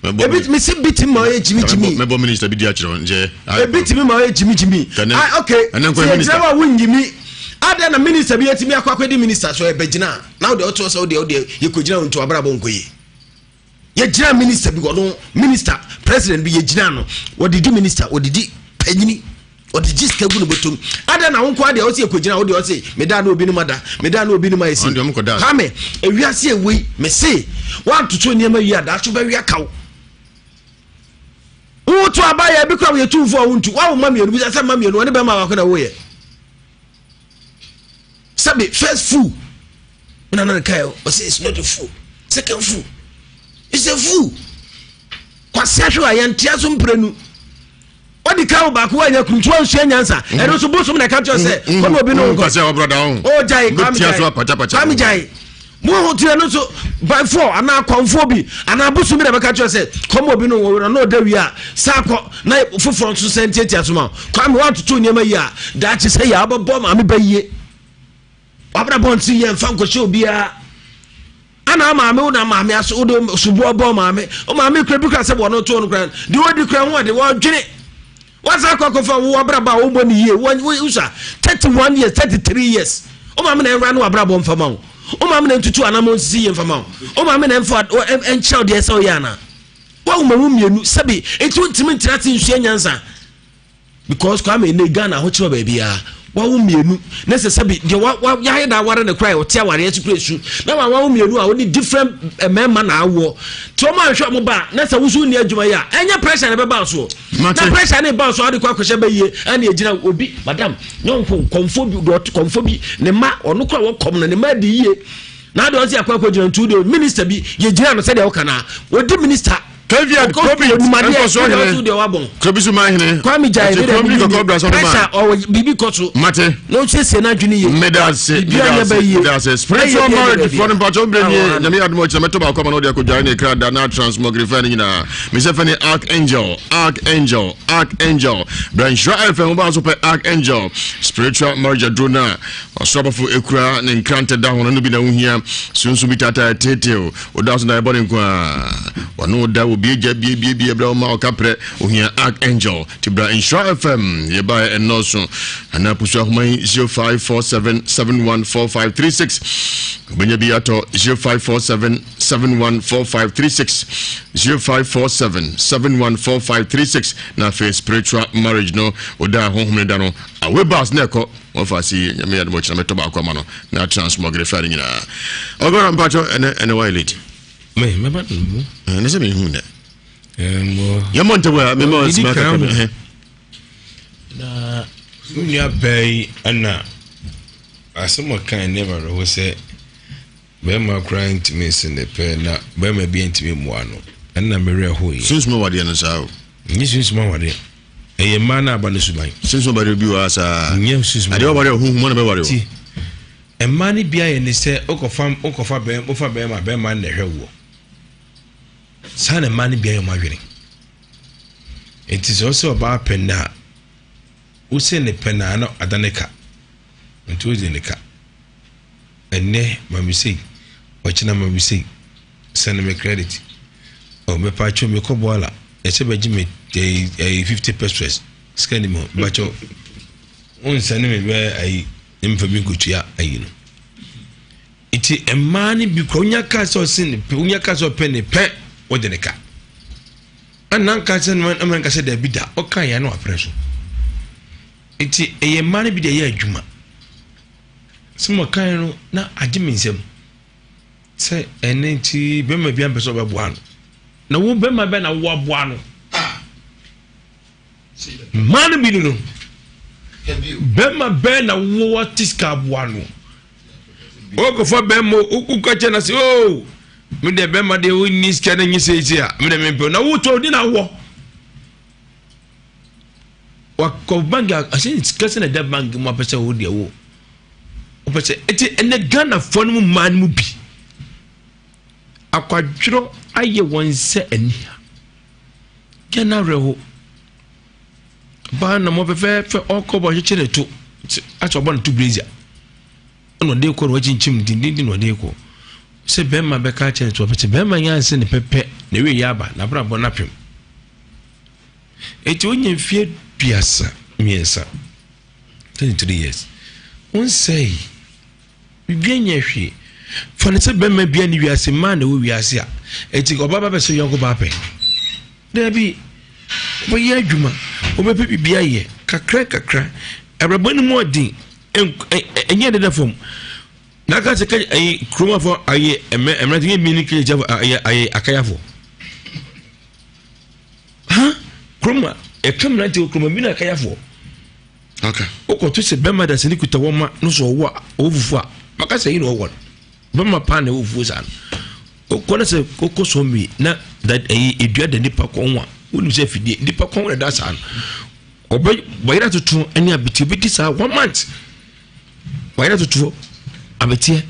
Ebi mi si bi ti ma ɔyɛ gyimi gyimi. Mɛbɔ minister bi di akyerɛ wɔn nkyɛn. Ebi ti mi ma ɔyɛ gyimi gyimi. Ah okay. Ɛnɛ nkɔ minister. Sɛ yɛgyina hɔ a wonyimi. Adɛn na minister bi atumi akɔ akɔdi minister so ɛbɛgyina na wode ɔtoɔ sɛ wodeɛ wodeɛ yɛkɔgyina wo nti wabrabɔ nkɔ yie. Yɛgyina minister bi ɔno minister president bi yɛgyina no wɔde di minister wɔde di panyini ɔde gye sika gu ne bɔtɔm adɛn na wo nko adeɛ ɔsɛ yɛkɔgyina wodeɛ ɔse meda ne obi no ma da meda ne obi no ma ɛsi kwame ewiase ewei mese woantoto nneɛma wie a daakye wobɛwe aka wo woto aba yɛ bi kora woyɛ tumfoɔ a wontu woawo ma mmienu bisa sɛ ma mmienu ɔne bɛma baako na woyɛ sɛbe first fool na na kae ɔsɛ it's not a fool second fool it's a fool kwasi ahwɛ a yɛntea so mprenu ɔdi ka wo baako wanya kunu nti wansua nyansa mm. ɛno nso bosom na ɛka kyerɛ sɛ mm. kɔma obi no nkɔ o gyae kwame gyae kwame gyae mo ho tiɛ no nso by four anaa kɔnfoɔ bi anaa bosom bi na bɛka kyerɛ sɛ kɔma obi no wɔ na ɔda wie a saa kɔ na foforɔ nso sɛ ntiatia so ma kwame wantoto nneɛma yi a daakye sɛ yɛ abɛbɔ maame bɛ yie wabrabɔ nti yɛ nfa nkɔhyɛ obiara ana maame wo na maame aso wode soboɔ bɔ maame wo maame kura bi kura sɛ wɔn to no kura deɛ wɔdi kura ho ade wɔdwene wasa akɔ akɔfa wo wabrabɔ a wobɔ ne yie wosa 31 years 33 years wo maame na ɛnwura ne wabrabɔ mfa ma wo wo maame na ntutu anamɔ nsisi yie mfa ma wo wo maame na ɛmfa ɛnkyerɛw deɛ ɛsɛ woyɛ ana woawo ma wo mmienu sɛbi nti wontumi ntena ase nsua nyansa Because Kwame nnɛ Ghana ahokyerɛ wɔ baabiara. Wawo mmienu na sɛ sɛbi deɛ wa wa yɛayɛ da aware ne koraa ɔte awareɛ so kura esu na wa wawo mmienu a wɔde different eh, mmarima na awoɔ tí wɔn ahwɛ wɔn ba na sɛ woso nni adwuma yi a ɛnyɛ pressure na ɛbɛba soɔ na pressure ne ba so ade kɔ akɔhyɛ bɛyie ɛna egyina obi madam nyɔnko kɔnfo bi dɔɔte kɔnfo bi ne ma ɔno kora wɔkɔm no ne ma di yie na ade ɔsi akɔ akɔ gyina ntu de minister bi yɛ gyina no sɛdeɛ ɔka na wɔdi minister. Kevin Kobi nkɔsɔ hene Kobi so man hene Kwame Jai ɛti kurom bi kɔkɔ bra sɔrɔ ma ɔwɔ biribi kɔ so mate na ɔsiesie n'adwene yie medase medase medase spiritual marriage fɔ no mpatsɔ bere nie nyame adum ɔkyerɛ mɛtɔ baako ama na ɔde akɔdware ne kra da na transmogrify ne nyinaa mesɛ fɛ ne archangel archangel archangel bra nhyira fm wo baa so pɛ archangel spiritual marriage aduro no a ɔsoro abɔfo ekura ne nkrantɛ da ho no no bi na wohia sunsun bi taataa teetew Woda so da ɛbɔ ne nko a wɔne wo da obi agya biebiebie berɛ woma ɔka prɛ ohia archangel ti bra nhyira fm yɛbaeɛ ɛnnɔɔso anaa pusu ahoma yi 0547714536 wobɛnya bi atɔ 0547714536 0547714536 na afei spiritual marriage no woda honhom ne da no awe bus na ɛkɔ Wɔfa ase yie nyame adom ɔkyena mɛtɔ baako ama no na transmogrify no nyinaa. Ɔgɔra mpakyɛ ɛnɛ ɛnɛ wayɛ late. Me mɛba no mu. Ɛnɛ sɛ mehu nɛ. Yɛmmɔ ntɛm a mema ɔsima kakra bi. Na wo nua baa yi ɛna asɛm ɔka nneɛma no ho sɛ bɛrima koraa ntumi nsi ne pɛ na bɛrima bi ntumi mmoa no ɛna mewerɛ ho yi. Sunsum awadeɛ no saa o. Nye sunsum awadeɛ. Ɛyɛ mmaa no aba no suban. Sunsun bari bi wɔ ha saa. Nyɛ sunsun. Adeɛ ɔbari ɔhuhu mu na bɛware o. Ti mmaa no bi ayɛ ne sɛ wokɔfa wokɔfa bɛn wofa bɛrima bɛrima no na ɛhwɛ woɔ. Saa na mmaa no bi ayɛ wɔn adwene. Nti sɛ ɔsɛ ɔbaa pɛ no a wosɛ ne pɛ no a na ada ne ka. Nti wogye ne ka. Ɛnnɛ ma me sei, ɔkyena ma me sei. Send me credit. Oh, me pacho me kɔ bɔɔla. Ɛsɛ bɛgye me ɛyi ɛyi 50 pesos. Sika ni mu. Pacho. Wonsɛne me bɛ ayi mfa bi nkotua ayi no. Nti mmaa no bi kora wonya ka sɛ ɔse ne pɛ wonya ka sɛ ɔpɛ ne pɛ wode ne ka. Ɛna nka sɛ ɛma nka sɛ daabi da ɔka yɛ na wapere so. Nti ɛyɛ mmaa no bi de ɛyɛ adwuma. Sɛ mo kan no na agye me nsam sɛ ɛne nti bɛrima bi ampɛ sɛ ɔbɛboa no na wo bɛrima bɛ na woaboa no mmaa no bi no no bɛrima bɛɛ na wowɔ te sika aboa no wokɔfa bɛrima woka kyɛ na sɛ o oh, me deɛ bɛrima deɛ wonni sika no nye seesei a me deɛ mempɛ na wotɔ wodi na wowɔ Wakɔ bank a ɔsɛ sika sɛ na ɛda bank mu apɛ sɛ wo deɛ wo wopɛ sɛ ɛti ɛnɛ Ghanafoɔ no mu mmaa no mu bi akwadworɔ ayɛ wɔn sɛ aniha Ghana awerɛho baa na mo fɛfɛɛfɛ ɔkɔ bɔ ɔhyehyɛ ne to asɛ ɔbɔ ne to blazer ɛna ɔde kɔ na wakyinkyim dindindin na ɔde kɔ sɛ bɛrima bɛka akyerɛ ne to ɔpɛ sɛ bɛrima nyɛ anse ne pɛpɛ na ewie yɛ aba na abrabɔ no apem Enti wonya mfeɛ 33, 33 years, wonsɛe biribi nyɛ hwee. Fa no sɛ bɛrima bia ne wiase mmaa na ɛwɔ wiase a, enti ɔba ba bɛsɛ yɔnko baa pɛ. Daabi, wobɛyɛ adwuma, wobɛpɛ biribi ayɛ kakra kakra. Abrabɔ no mu ɔden, ɛnyɛ deda fam. Na aka sɛ ayi kuromafo ayɛ mmerɛ mmerɛ yɛ mi ne kɛkyɛfo ayɛ ayɛ akayafo. Ha kurom a ɛka mmerante wɔ kurom bi na akayafoɔ. Okay. Wokɔto sɛ bɛrima da sɛ ne kuta wɔn ma no so ɔwɔ a ɔwɔ fufuo a maka sɛ yi na ɔwɔ no bɛrima paa na ɛwɔ fufuo saa no wokɔ no sɛ wokɔ sɔn mi na da ɛyi edua da nipa kɔn ho a wonim sɛ afidie nipa kɔn na da saa no ɔbɛ wɔyere atoto ɛne abiti obi di saa one month wɔyere atoto abɛteɛ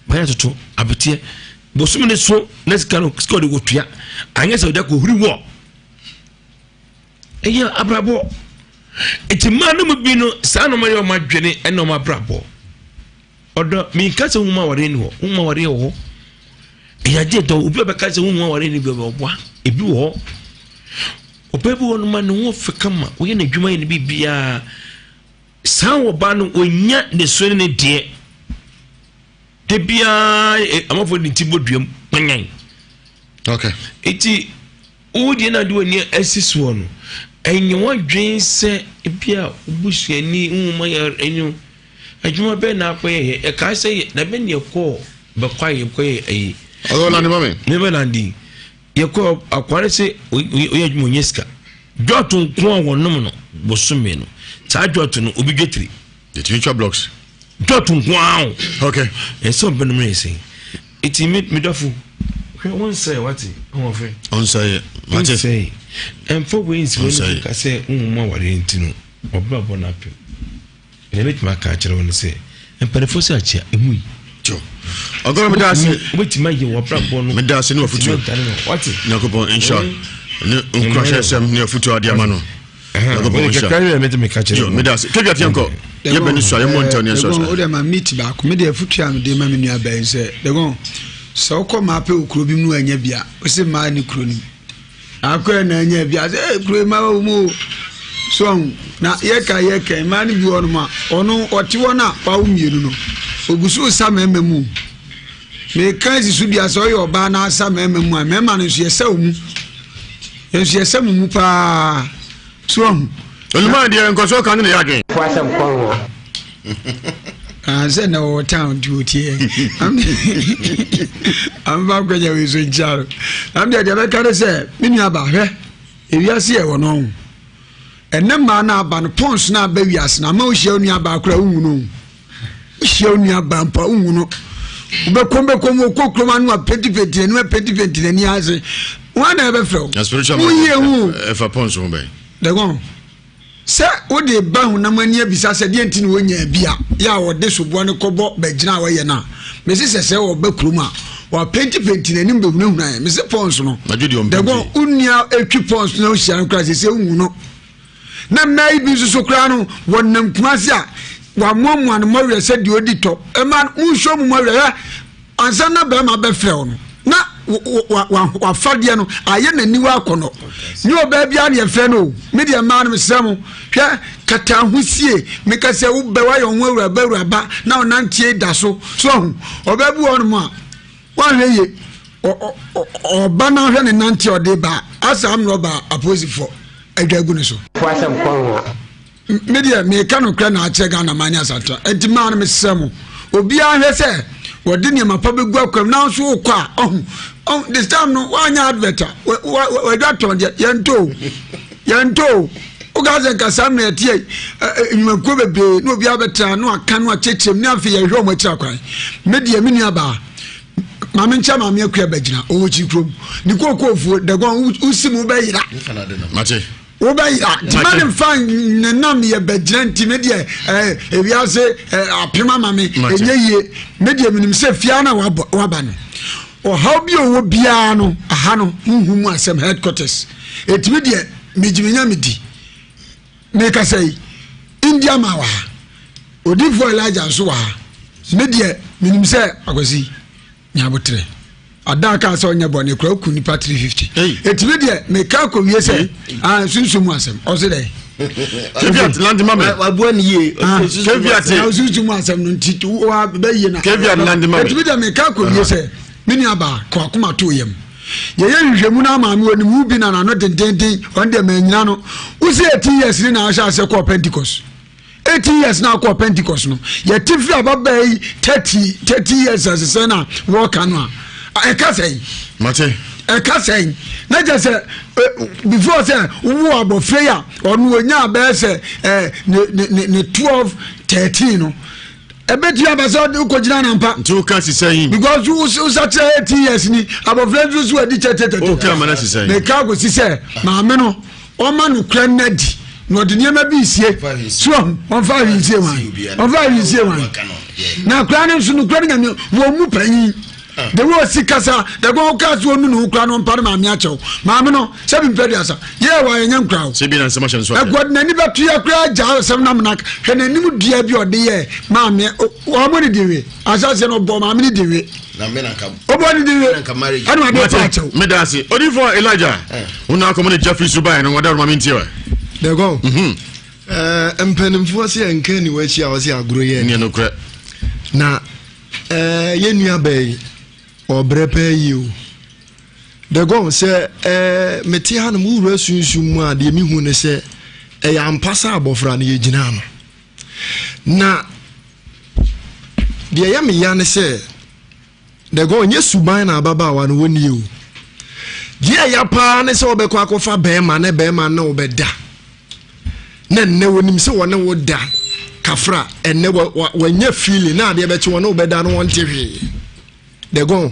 wɔyere atoto abɛteɛ Bosome no so na sika no sika ɔde kɔtua anyɛ sɛ ɔde akɔhuri wɔ ɛyɛ abrabɔ nti mmaa no mu bi no saa na ɔmayɛ ɔma adwene ɛna ɔma abrabɔ ɔdɔ minka sɛ nwoma awareɛ ni hɔ nwoma awareɛ wɔ hɔ ɛyɛ adeɛ dɔ obi a bɛka sɛ nwoma awareɛ ni bi ɔboa ebi wɔ hɔ ɔbaa bi wɔ no ma ne ho fɛ kama ɔyɛ n'adwuma yɛ ne biribiara saa ɔbaa no ɔnya ne so ne ne deɛ Da biara eh, amanfoɔ de ti bɔ dua mu kwanyan. Okay. Eti wo deɛ na de w'ani asi soɔ no ɛnyɛ w'adwene sɛ ebi a wobusuani nwoma yɛ ɛnyo adwuma bɛn na akɔyɛ yɛ ɛkaa sɛ yɛ na bɛn yɛkɔɔ bɛkɔ a yɛkɔyɛ ɛyi. Ɔlɔ landi ma mi. Ne bɛ landi yɛkɔ akware sɛ oyɛ adwuma onyɛ sika dwɔto nko a wɔnom no bosome no saa dwɔto no obi dwetiri. Yɛtumi twa blocks. Dɔt nko ara o. Okay. Ɛsɛ ɔbɛn mu yɛ sɛn. Eti mi mi dɔfo hwɛ wɔn nsɛ wate ahoɔfɛ. Ɔnsɛ yɛ mate. Ɔnsɛ ɛnfɔ wei nsi wɔn nso ka sɛ nhun mu awareɛ nti no ɔbɛn bɔ n'apem. Ɛna ebetumi aka akyerɛ wɔn sɛ mpanimfoɔ sɛ akyia emu yi. Ɔgɔrɔ mi da ase. Wobɛtumi ayɛ wɔ abrabɔ no. Mi da ase ne wafutuo. Wate. Nyankopɔn nhyira ne nkurɔhyɛ sɛm ne afutuo ade ama no. Wode ma meat baako mede afotu a mede ma me nua bɛn sɛ dɛgɔn sɛ wokɔ maa pɛ wɔ kuro bi mu no anya bia wo se maa ne kuro no mu akɔ na anya bia sɛ eh, kuro ma wɔ mu o so ɔho na yɛka yɛka mmaa no bi wɔ nom a ɔno ɔte hɔ no a wawo mmienu no ɔgu so sa mmarima mu meka asi so dua sɛ ɔyɛ ɔbaa na asa mmarima mu a mmarima no nso yɛsɛ wɔ mu Yɛn nso yɛsɛ mo mu paa. So ahu? Onuma deɛ nkɔsoɔ ka ne na yɛ adwene. Fo asɛm kɔ ho. Ah, sɛ na wɔwɔ town nti wɔtie amfa nkwagya wei so nkyia no am deɛ deɛ bɛka ne sɛ me nua ba hwɛ ewiase yɛ wɔ no ho ɛnɛ mmaa no aba no pɔns no aba wiase no ama wohyia wo nua baa koraa wohu no Wohyia wo nua baa mpo a wonhu no. Wobɛkɔm bɛkɔm wokɔ kurom ano a pentipenti n'anim apentipenti n'ani ase. Wɔn na ɛbɛfrɛ wo. Na spiritual man Woyie ho. ɛfa pɔn so ho bɛn? Dɛgɔn. Sɛ wode ba honam ani abisa sɛ deɛ nti na wɔnyaa bi a, yɛ a wɔde soboɔ no kɔbɔ bɛgyina a wɔyɛ no a, mese sɛ sɛ wɔba kurom a, wɔapentipenti n'anim bɛhunahuna yɛn. Mese pɔns no, dɛgɔn wo nua ɛtwi pɔns no hyia no koraa sɛ sɛ wohu no. Na mmaa yi bi nso so koraa no, wɔnam Kumase a, wɔamoamoa no mmɔwerɛ sɛ deɛ ɔdi tɔ. Mmaa no, monsuo mo mmɔwerɛ hwɛ. Ansa na barima bɛfrɛ wo no, na w'afadeɛ no ayɛ n'aniwa akɔnnɔ. Nyɛ ɔbaa biara na yɛfrɛ no o. Me deɛ mmaa no mesrɛ mo, hwɛ kata ho sie. Meka sɛ wobɛ woayɛ wo ho awuraba awuraba na ɔnanteɛ da so. So ahu, ɔbaa bi wɔ hɔnom a, woanhwɛ yie, ɔba na ahwɛ ne nanteɛ ɔde ba a, asa amena ɔba apolisifoɔ adwa agu ne so. Me deɛ meka nokorɛ na akyerɛ Ghana man ne Asante nti maa no mesrɛ mo obiara nhwɛ sɛ wɔde nneɛma pa bɛgu akwam na nso wokɔ a ɔho ɔho this time no woanyɛ advert a wadwa tɔn deɛ yɛntɔ o yɛntɔ o woka sɛ nka saa mmerɛ ɛteɛ nnwumakuo bebree na obiara bɛtena na waka no akyerɛkyerɛ mu ne afei yɛhwɛ wɔn akyiri akwan me deɛ me nua baa maame nkyɛn maame akua bɛgyina ɔwɔ kyiri kurom ne kookoofuo dɛgɔn wosi mu wobɛyera mate Wobɛyera nti ma ne mfa ne nam yɛ bɛgyina nti me deɛ ɛɛ ewiase ɛɛ apem ama me ɛnyɛ yie me deɛ menim sɛ fia na waba no ɔhaw bi ɔwɔ biara no aha no huhu mu asɛm headquarters ɛtumi deɛ megyiminya me di mekasa yi India ma wɔ ha odifoɔ Elijah nso wɔ ha me deɛ menim sɛ akwasi Nya aboterɛ. Ada kaa sɛ ɔnyɛ bɔne kora woku nipa 350. Ɛtumi deɛ meka akɔwie sɛ ah, sunsum mu asɛm ɔse dɛ Keviat landi ma me. Wabua ne yie. Ah, Keviat. Sunsum mu asɛm no nti bɛyie na. Keviat landi ma me. Ɛtumi deɛ meka akɔwie sɛ me nua baa kɔ akoma to yam. Yɛyɛ nhwehwɛmu no ama me wɔnim wo bi na n'ano dendenden ɔno deɛ manyina no. Wosi 18 years ni na ahyɛ aseɛ kɔɔ Pentecost. 18 years na akɔ Pentecost no yɛte firi ababaa yi 30 30 years asesɛ na wɔka no a ɛka sɛn mate ɛka sɛn na kyɛ sɛ before sɛ wo abɔfra yi a ɔno onya abɛɛ sɛ ne ne ne 12 13 no ɛbɛtumi aba sɛ wokɔgyina nampa nti woka sisɛ yi because wosakyerɛ 18 years ni abɔfra nso so adi kyɛkyɛkyɛkyɛ woka ma no sisɛ yi meka akɔsi sɛ maame no ɔma nokorɛ no adi na ɔde nneɛma bi nsie so ahu ɔmfa ahwe nsie wan ɔmfa ahwe nsie wan na akora no nso nokorɛ no nyame wɔn mu panyin ah. de wo osi kasa de ko ka so onu ne ho kora no mpa no maame akyɛw maame no sɛ bi mpɛ duasa yɛ wa yɛnyɛ nkora o sɛ bi na nsɛm ahyɛ no so ɛkɔ n'ani bɛto yɛ kora gya asɛm no amena hwɛ n'anim dua bi ɔde yɛ maame wɔn ne di we asase no ɔbɔ maame ne di we ɔbɔ ne di we ɛna ɔde pa akyɛw meda ase odifo Elijah eh. wo na akɔmɔ ne Jeffrey so bae no wɔda roma mentie wɛ dɛgɔ mhm. eh, mpanimfoɔ sɛ yɛnka aniwa akyi a wɔsɛ agorɔ yɛ neɛ nokorɛ na eh, yɛn nua bɛɛ yi ɔbrɛ pɛɛ yi o dɛgɔ sɛ eh, mete ha no mowura sunsum mu a deɛ mehu ne sɛ ɛyɛ ampa sɛ abɔfra no yɛgyina no na deɛ ɛyɛ me ya ne sɛ dɛgɔ nyɛ suban na ababaawa no wɔnie o deɛ ɛya paa ne sɛ wɔbɛkɔ akɔfa bɛrima ne bɛrima ne wɔbɛda na nnɛ wɔnim sɛ wɔne wo da kafra ɛnnɛ wɔanya feeling na adeɛ bɛkye wɔne wobɛda no wɔnte hwee Dagon,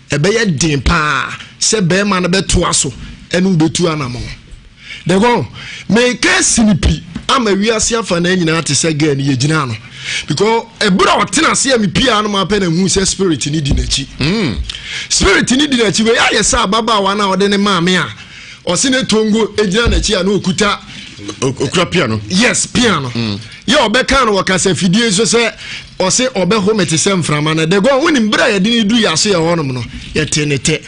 ɛbɛyɛ den paa sɛ bɛrima no bɛtoa so ɛne wo bɛtu anamɔn. Dagon, meka asi no pi ama wiase afa na nyinaa te sɛ girl no yɛgyina no because ɛberɛ a ɔtena ase a mepia no ma pɛ na hu sɛ spirit no di n'akyi. Mm. Spirit no di n'akyi wei ayɛ sɛ ababaawa no a ɔde ne maame a ɔse ne tongo gyina n'akyi a na ɔkuta okura pia no yes pia no mm. yɛ ɔbɛka no wɔ kasafidie so sɛ ɔse ɔbɛhome te sɛ mframa no dɛgɔ wonim berɛ a yɛde ne du yɛ ase yɛ hɔnom no yɛte ne tɛ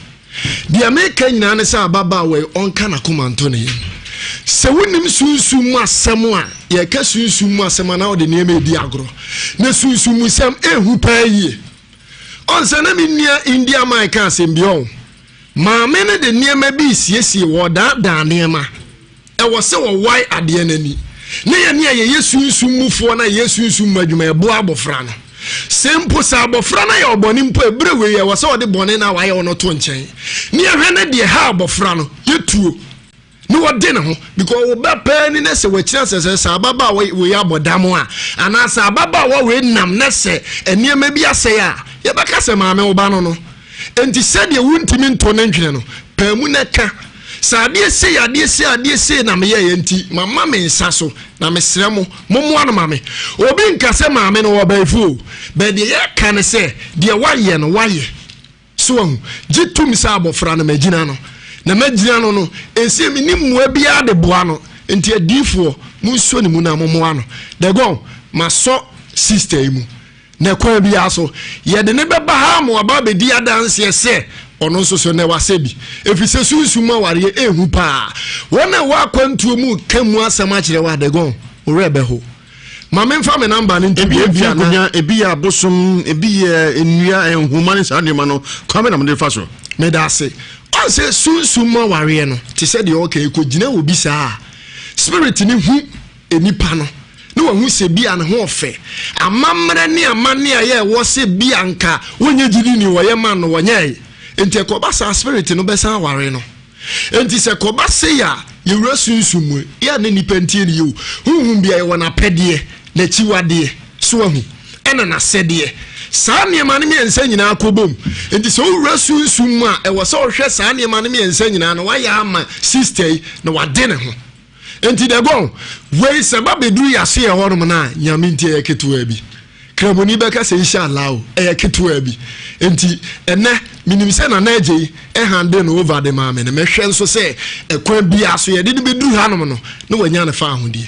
deɛ meka nyinaa ne sɛ ababaawa yi ɔnka n'akoma nto ne yam sɛ wonim sunsum mu asɛm a yɛka sunsum mu asɛm a na wode nneɛma ɛdi agorɔ na sunsum mu sɛm ɛhu paa yie ɔnsɛ na me nua india man ka asɛm bi ɔn Maame no de nneɛma bi resiesie, wɔredaadaa nneɛma. Ɛwɔ sɛ wɔwae adeɛ no ani. Ne yɛne a yɛyɛ sunsum mufoɔ na yɛyɛ sunsum mu adwuma yɛboa abɔfra no. Sɛ mpo sɛ abɔfra no ayɛ ɔbɔne mpo ɛberɛ wei ɛwɔ sɛ ɔde bɔne no a wayɛ no to nkyɛn. Ne yɛhwɛ ne deɛ ha abɔfra no yɛtuo. Ne wɔde ne ho because wo ba paa ni na sɛ wakyina sɛ sɛ sɛ ababaawa wei abɔ dam a anaa sɛ ababaawa wei nam na sɛ nneɛma bi asɛe a yɛbɛka sɛ maame wo ba no no nti sɛdeɛ wontumi nto ne ntwene no paa mu na ka. Sɛ adeɛ sei, adeɛ sei, adeɛ sei na meyɛeɛ nti, mama me nsa so, na mesrɛ mo, mommoa no ma me. Obi nka sɛ maame no wɔ baifo o, but deɛ yɛka ne sɛ, deɛ wayɛ no, wayɛ. So wahu? Gye tom sɛ abɔfra no, magyina no. Na magyina no no, ɛsɛ menni mmoa biara de boa no. Nti adiyifoɔ, monsuo ne mu na mommoa no. Dagon, masɔ sister yi mu. Na kwan biara so, yɛde no bɛba ha ama waba abɛdi adanseɛ sɛ ɔno nso so nnɛ wasɛ bi. Ɛfiri sɛ sunsum mu awareɛ ɛhu paa. Wɔn a ɛwɔ akwantuo mu reka mu asɛm akyerɛ wo a, Dagon, wo werɛ bɛho. Ma memfa me namba no nto Ebi dwa yɛ ebia na. nkonnwa, ebi yɛ abosom, ebi yɛ nnua, nhoma ne saa nneɛma no. Kwan bɛn na mode fa so? Meda ase. Ɔn sɛ sunsum mu awareɛ no, te sɛ deɛ ɔka ɛkɔgyina obi saa a, spirit no hu nipa no na wahu sɛ bi a ne ho ɔfɛ. Amammerɛ ne amanne a ɛyɛ ɛwɔ sɛ bi a nka wonyɛ gyidi ni wɔyɛ man no wɔnyɛe. Enti ɛkɔba saa spirit no bɛsan aware no. Enti sɛ kɔba sei a, yɛwura sunsum mu, yɛ a na nnipa ntie no yie o. Honhom biara yɛwɔ n'apɛdeɛ, n'akyiwadeɛ, so wahu, ɛna n'asɛdeɛ. Saa nneɛma no mmiɛnsa nyinaa kɔbom. Enti sɛ wowura sunsum mu a, ɛwɔ sɛ wohwɛ saa nneɛma no mmiɛnsa nyinaa na wayɛ ama sister yi na wade ne ho. Enti dɛgɔn, wei sɛ ba bɛduru yaseɛ hɔnom no a, Nyame nti ɛyɛ ketewaa bi. Kramoni bɛka sɛ Insha Allah o, ɛyɛ ketewaa bi. Enti ɛnɛ, menim sɛ Nana Agyei hande no over de maa me no, mɛhwɛ nso sɛ ɛkwan biara so yɛde no bɛduru hanom no, na wanya ne faahodie.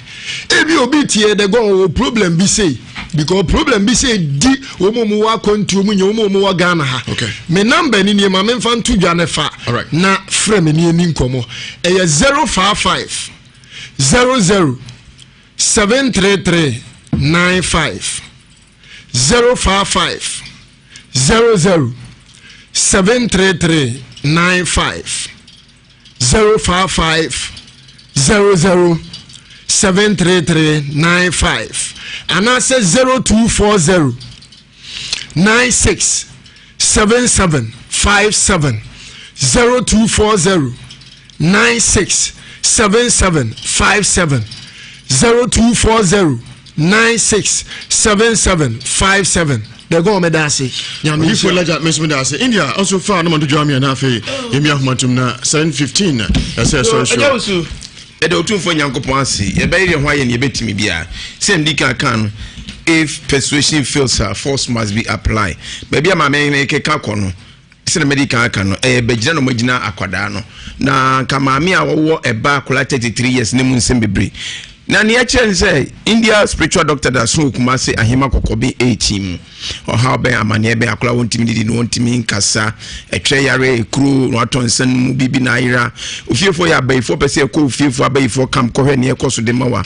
Ebi obi tie dɛgɔn ɔwɔ problem bi sei, because problem bi sei di wɔn a wɔwɔ akwantuo mu nyɛ wɔn a wɔwɔ Ghana ha. Okay. Me number ni nie, ma memfa nto dwa ne fa na frɛ me ne ɛni nkɔmmɔ. Ɛyɛ 055 00 733 95 055 00 733 95 055 00 733 95 anaasɛ 0240 96 77 57 0240 96 77 57 0240 96 77 57 dɛgɔn meda ase nyame Odifo Elijah me nso meda ase India nso fa no ma to dwa me na afei yɛmi ahomatom na 7:15 ɛsɛ ɛsɔre so Ɛgya wo so Yɛda Otumfoɔ Nyankopɔn ase. Yɛbɛyere yɛn ho ayɛ nea yɛbɛtumi biara. Sɛnea medi kan kaa no, if persuasion fails a, force must be applied. Baabi a maame no rekeka kɔ no, sɛnea madi kan aka no, ɛyɛ bɛgyina na wɔagyina akwadaa no. Na nka maame a ɔwɔ ɛba akwadaa 33 years ne mu nsɛm bebree. Na nea ɛkyerɛ ne sɛ, India spiritual doctor da so wɔ Kumasi Ahema Kɔkɔbe 18 mu. Ɔhaw bɛn, amanneɛ bɛn, akwadaa a wɔntumi didi no, wɔntumi nkasa, ɛtwerɛ yare, ekuro, na watɔ nsa no mu, biribi na ayera. Ofiefoɔ yɛ abayifoɔ pɛ sɛ ɛkɔ ofiefoɔ abayifoɔ camp kɔhwɛ nea ɛkɔ so de ma wa.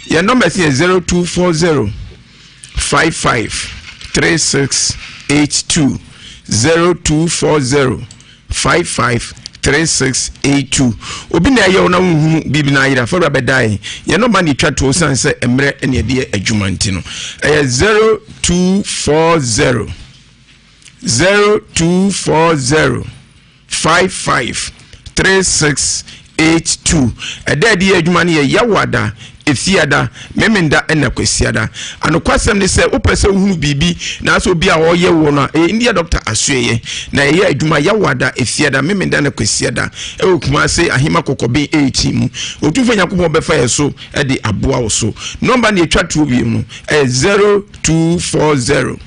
Yɛn nɔmba si yɛ 0240 55 36 82 0240 553682 Obi na ɛyɛ wo na wonhunu biribi na ayera fa wura bɛda yɛn. Yɛn nɔmba na ɛtwa toɔ sane sɛ mmerɛ ne ɛde yɛ adwuma nti no. Ɛyɛ 0240 0240 55 3682. Ɛda ɛde yɛ adwuma no yɛ Yawada Efiada, Memenda ɛna Kwasiada. Anokwasɛm ne sɛ wopɛ sɛ wohunu biribi naasɛ obi a ɔyɛ woɔ no a, ɛyɛ India Dɔkta Asoɛeɛ na ɛyɛ adwuma Yawada, Efiada, Memenda ne Kwasiada ɛwɔ Kumase Ahema Kɔkɔben 18 mu. Otumfoɔ Nyankopɔn bɛfa yɛ so de aboa wo so. Nɔmba no yɛtwa toɔ bio no ɛyɛ 0240.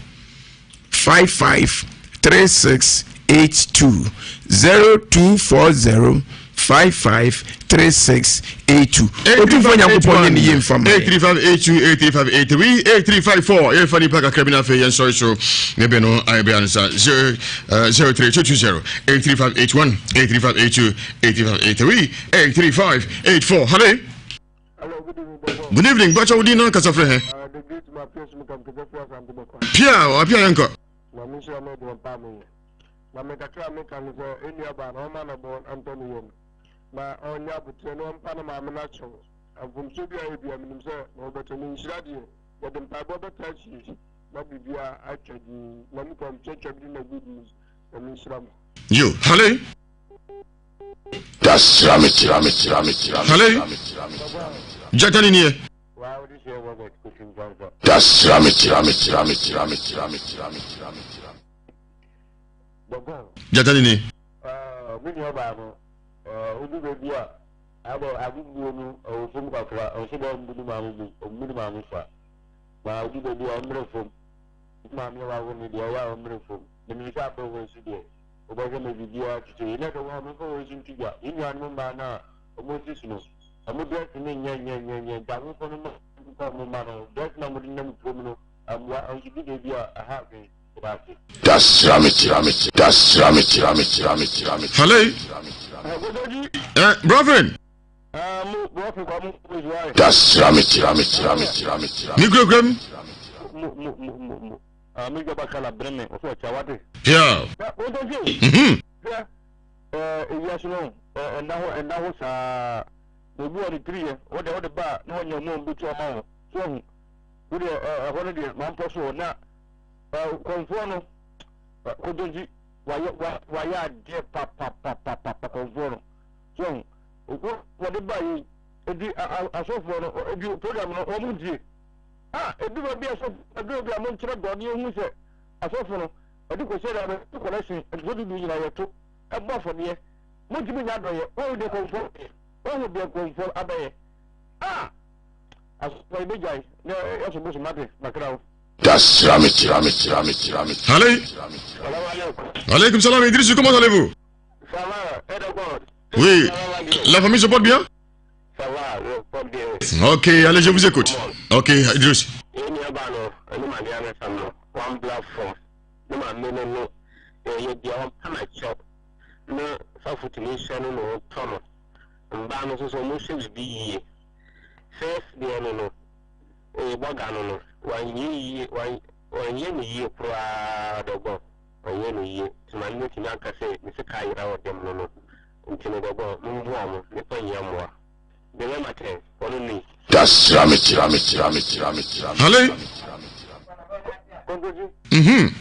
55 36 82 0240 55 36 82 Otumfoɔ Nyankopɔn nyɛ ne yie mfa ma yɛn. 83582 83583 8354 yɛmfa nipa kakra bi na afei yɛnsɔre so ne bɛ no ayɛ bɛ ansa 03220 83581 83582 83583 83584 Hello Good evening, Bacha Wudi na kasa frɛ he. Pia, apia yɛnkɔ. Na me nso me deɛ mpa me yɛ. Na me kakra me ka ne sɛ enua baa na ɔma na bɔ ntɔ ne yam. Na ɔnyɛ abotrɛ na ɔmpa ne maame no akyɛw. Mfomso bi a yɛ bia menim sɛ na ɔbɛtɔ ne nhyira deɛ yɛde mpaebɔ bɛta akyire na biribia atwa din na mu kɔm twatwa bi na good news na me nhyira mo. Yo, hale. Hale. Jata ni nie. Jata ni nie. Me nua baa no. Wodu baabi a, adɛ agodie no ɛwɔ fam kakra, ɔnhyɛ da mbu ne maame bi, ɔmmu ne maame saa. Na wodu baabi a ɔmmrɛ fam. Ne maame a wawo no deɛ ɔyɛ a ɔmmrɛ fam. Na menim sɛ abere wei so deɛ, wobɛhwɛ ma biribiara atwitwa yie. Na ɛdɛ wɔn a memfa wei so nto dwa, yɛn nuanom mmaa no a wɔsi so no, wɔn dress no nyɛ nyɛ nyɛ nyɛ, nti awofoɔ no mma wɔn mma no, dress no a wɔde nam kurom no, mmoa, nso du baabi a ɛha adwene. Hello. Eh, Brother. Ni kurakura mu. Yeah. Mhm. Ewiase no ɛnda hɔ ɛnda hɔ saa obi wɔ ne tiri yɛ wode wode ba na wɔnyɛ mu ɔmbutu ɔma wo so ahu wode ɛhɔ no deɛ mampɔ so na Kɔmfoɔ no, Kodonti, wayɛ wayɛ adeɛ papapapapa kɔmfoɔ no. So ahu, wɔde ba yi, edi asɔfoɔ no, ebi program no, wɔn ntie. Ah, ebi ba bi asɔfo, ebi bi a mo nkyerɛ dɔ ne ehu sɛ asɔfo no, ɛde kɔhyɛ dɛ abɛ kɔlɛsin, ɛde dudu nyinaa yɛto, ɛbɔ afɔdeɛ. Mo ntumi nya adɔyɛ, wɔn deɛ kɔmfoɔ, wɔn deɛ kɔmfoɔ abɛyɛ. Ah, asɔfo yi bɛ gyae, na yɛsɔ bosom ate, makra o. Allez. Alaykoum salam Idriss, comment allez-vous Ça va, Oui, la famille se porte bien Ça va, je porte bien. Ok, allez, je vous écoute. Ok, Idriss. First deɛ no no Ee bɔga no no wanyɛ yie wanyɛ no yie koraa dɔgɔ wanyɛ no yie nti maame bɛtumi aka sɛ ne sika ayera wɔ dɛm no no nti no dɔgɔ momboa mo nipa hia mmoa de bɛma tɛ wɔno ni. Hale. Mhm.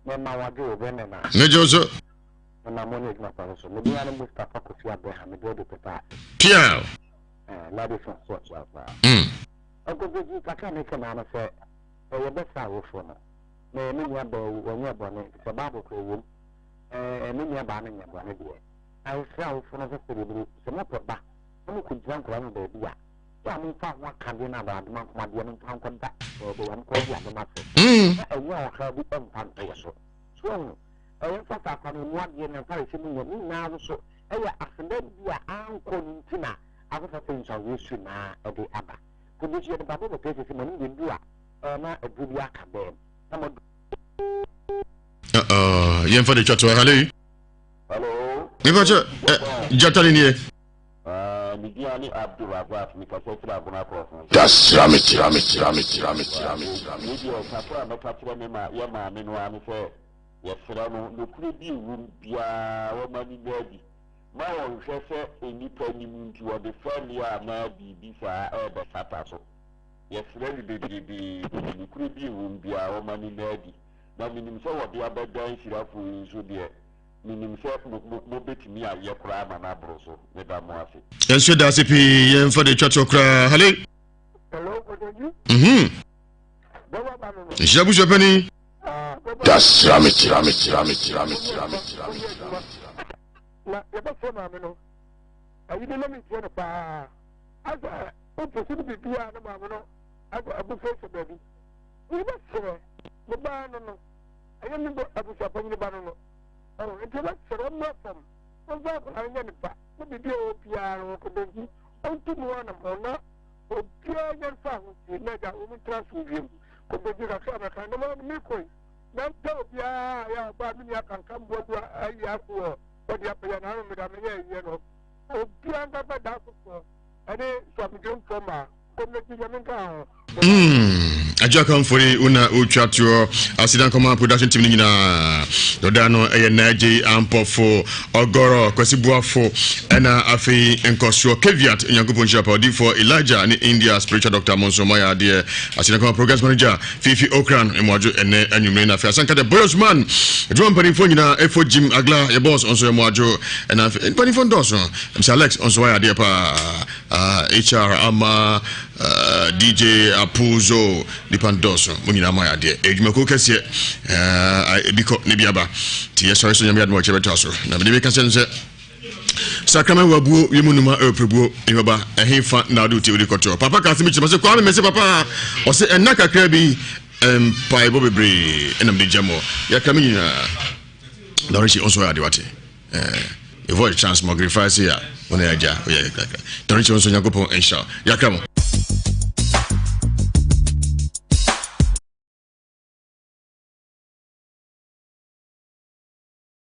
Mema wadwo o bɛmɛ na. Ne gye so. Mema mo ne adwuma pa no so. Mede ya ne Mustapha Kofi Abraham mede ɔde pɛpɛ. Pia. Ɔkɔkɔdzi kakra a meka nyinaa ne sɛ, ɛyɛ bɛ sɛ awofo no, na me nua baa yi, ɔnyɛɛ bɔne, efisɛ Bible koraa wom, ɛɛ, me nua baa no nyɛ bɔne deɛ. Na yɛsrɛ awofo no nso sɛ bebree, sɛ mopɛ ba na mokɔgyina nkwadaa no baabi a, yɛ a momfa ho akadeɛ no anaa adomankomadeɛ no mfa nkɔda baabi a mokɔgye adom ase, na ɛnyɛ ɔhaw bi mfa nto yɛ so. So wahu? Ɛyɛ mfa saa kwan no, emu adeɛ no, mfa nhyɛ mu nyɛ, ne nyinaa nso ɛyɛ aseda bi a ankɔ no nti na Afoforɔ sɛ nsɔhwɛ su na ɛde aba. Kɔdu so yɛde mpaebɔ bɔ pɛɛ sisi ma no deɛ du a ɛɛ na aduro bi aka bɛɛm na mo. Uh, yɛmfa de twa to hale. Hello. Mefa kyɛ gyata ne nie. Me din ne Abdul Razak, mekasa firi Agona Korɔso. Me deɛ kakra a mɛka kyerɛ me ma yɛ maame no ara ne sɛ yɛsrɛ no nokorɛ bi ɛwom biara wɔma no nya adi. Ma wɔnhwɛ sɛ nnipa nim nti wɔde fɛreɛ anaa biribi saa rebɛfata so. Yɛsrɛ no bebrebee, nokorɛ bi ɛwom biara ɔma no nna adi. Na menim sɛ wɔde abɛdan Hyirafoɔ yi nso deɛ, menim sɛ mo, mo, mobɛtumi ayɛ koraa ma no aboro so. Meda mo ase. Yɛn nso yɛda ase pii yɛmfa de twa toɔ koraa hale. Hello, Kotoji. Mhm. Bɛwɔ ba no no. Nhyira busua panin. Na yɛbɛfrɛ maame no ayi no na metie no paa asɛ wopɛ so no biribiaa na maame no akɔ abufuo sɛ baabi yɛbɛfrɛ ne baa no no ɛyɛ ne abusuapanyini ba no no ɔho nti yɛbɛfrɛ ɔmmra fam ɔmfa akwadaa no nyɛ ne ba na biribi a ɔwɔ biara no wɔkɔbɛnti ɔntu mu anam na obiara nyɛ mfa ahotie na agya wɔn ntra asomdwie mu kɔbɛgye kakra bɛka na wɔn mekɔi na mpɛ obiara yɛ ɔbaa me nua kanka mboa bi ayi aso wɔ ɔde apɛyɛ na ano meda meyɛ ayie no obiara nkasa da foforɔ ɛne suamidwemfoɔ ma kɔmmɛgye nyame nka ho. Agya Kamfori una otwa toɔ aseda nkɔma production team no nyinaa dɔda no ɛyɛ Nagye Ampɔfo Ɔgɔrɔ Kwasi Boafo ɛna afei nkɔsoɔ Caveat Onyankopɔn nhyira pa odiyifoɔ Elijah ne India spiritual doctor mo nso moayɛ adeɛ aseda nkɔma programs manager Fifi Okran mmoadwo ɛnɛ anwummere na afei asanka the boyos man adwuma mpanimfoɔ nyinaa efo Jim Agla yɛ boss nso yɛ mmoadwo ɛna afei mpanimfoɔ ndɔɔso MC Alex nso wayɛ adeɛ paa uh, HR ama uh, DJ Apuzo nipa ndɔɔso mo nyinaa moayɛ adeɛ adwumakuo kɛseɛ uh, ebi kɔ ne bi aba nti yɛsɔre so nyame adom ɔkyɛ bɛtoa so na mede meka sɛ no sɛ sɛ Sakraman wɔ abuo, wiem nnuma ɛreprebuo, nhwɛba, ɛhefa na wode wo ti wode kɔtoɔ? Papa ka asɛm bi kyerɛ me, ɔse Kwame, mese papa, ɔse ɛnna kakra bi, mpaebɔ bebree ɛna mede gya mɔ, yɛaka me nyinaa. Na ɔrekye ɔnso ɔyɛ ade wate. Eh, voice transmogrify se a, wo na agya, woyɛ kakra. Tɔrekye ɔnso Nyankopɔn nhyira wo. Yɛaka mo.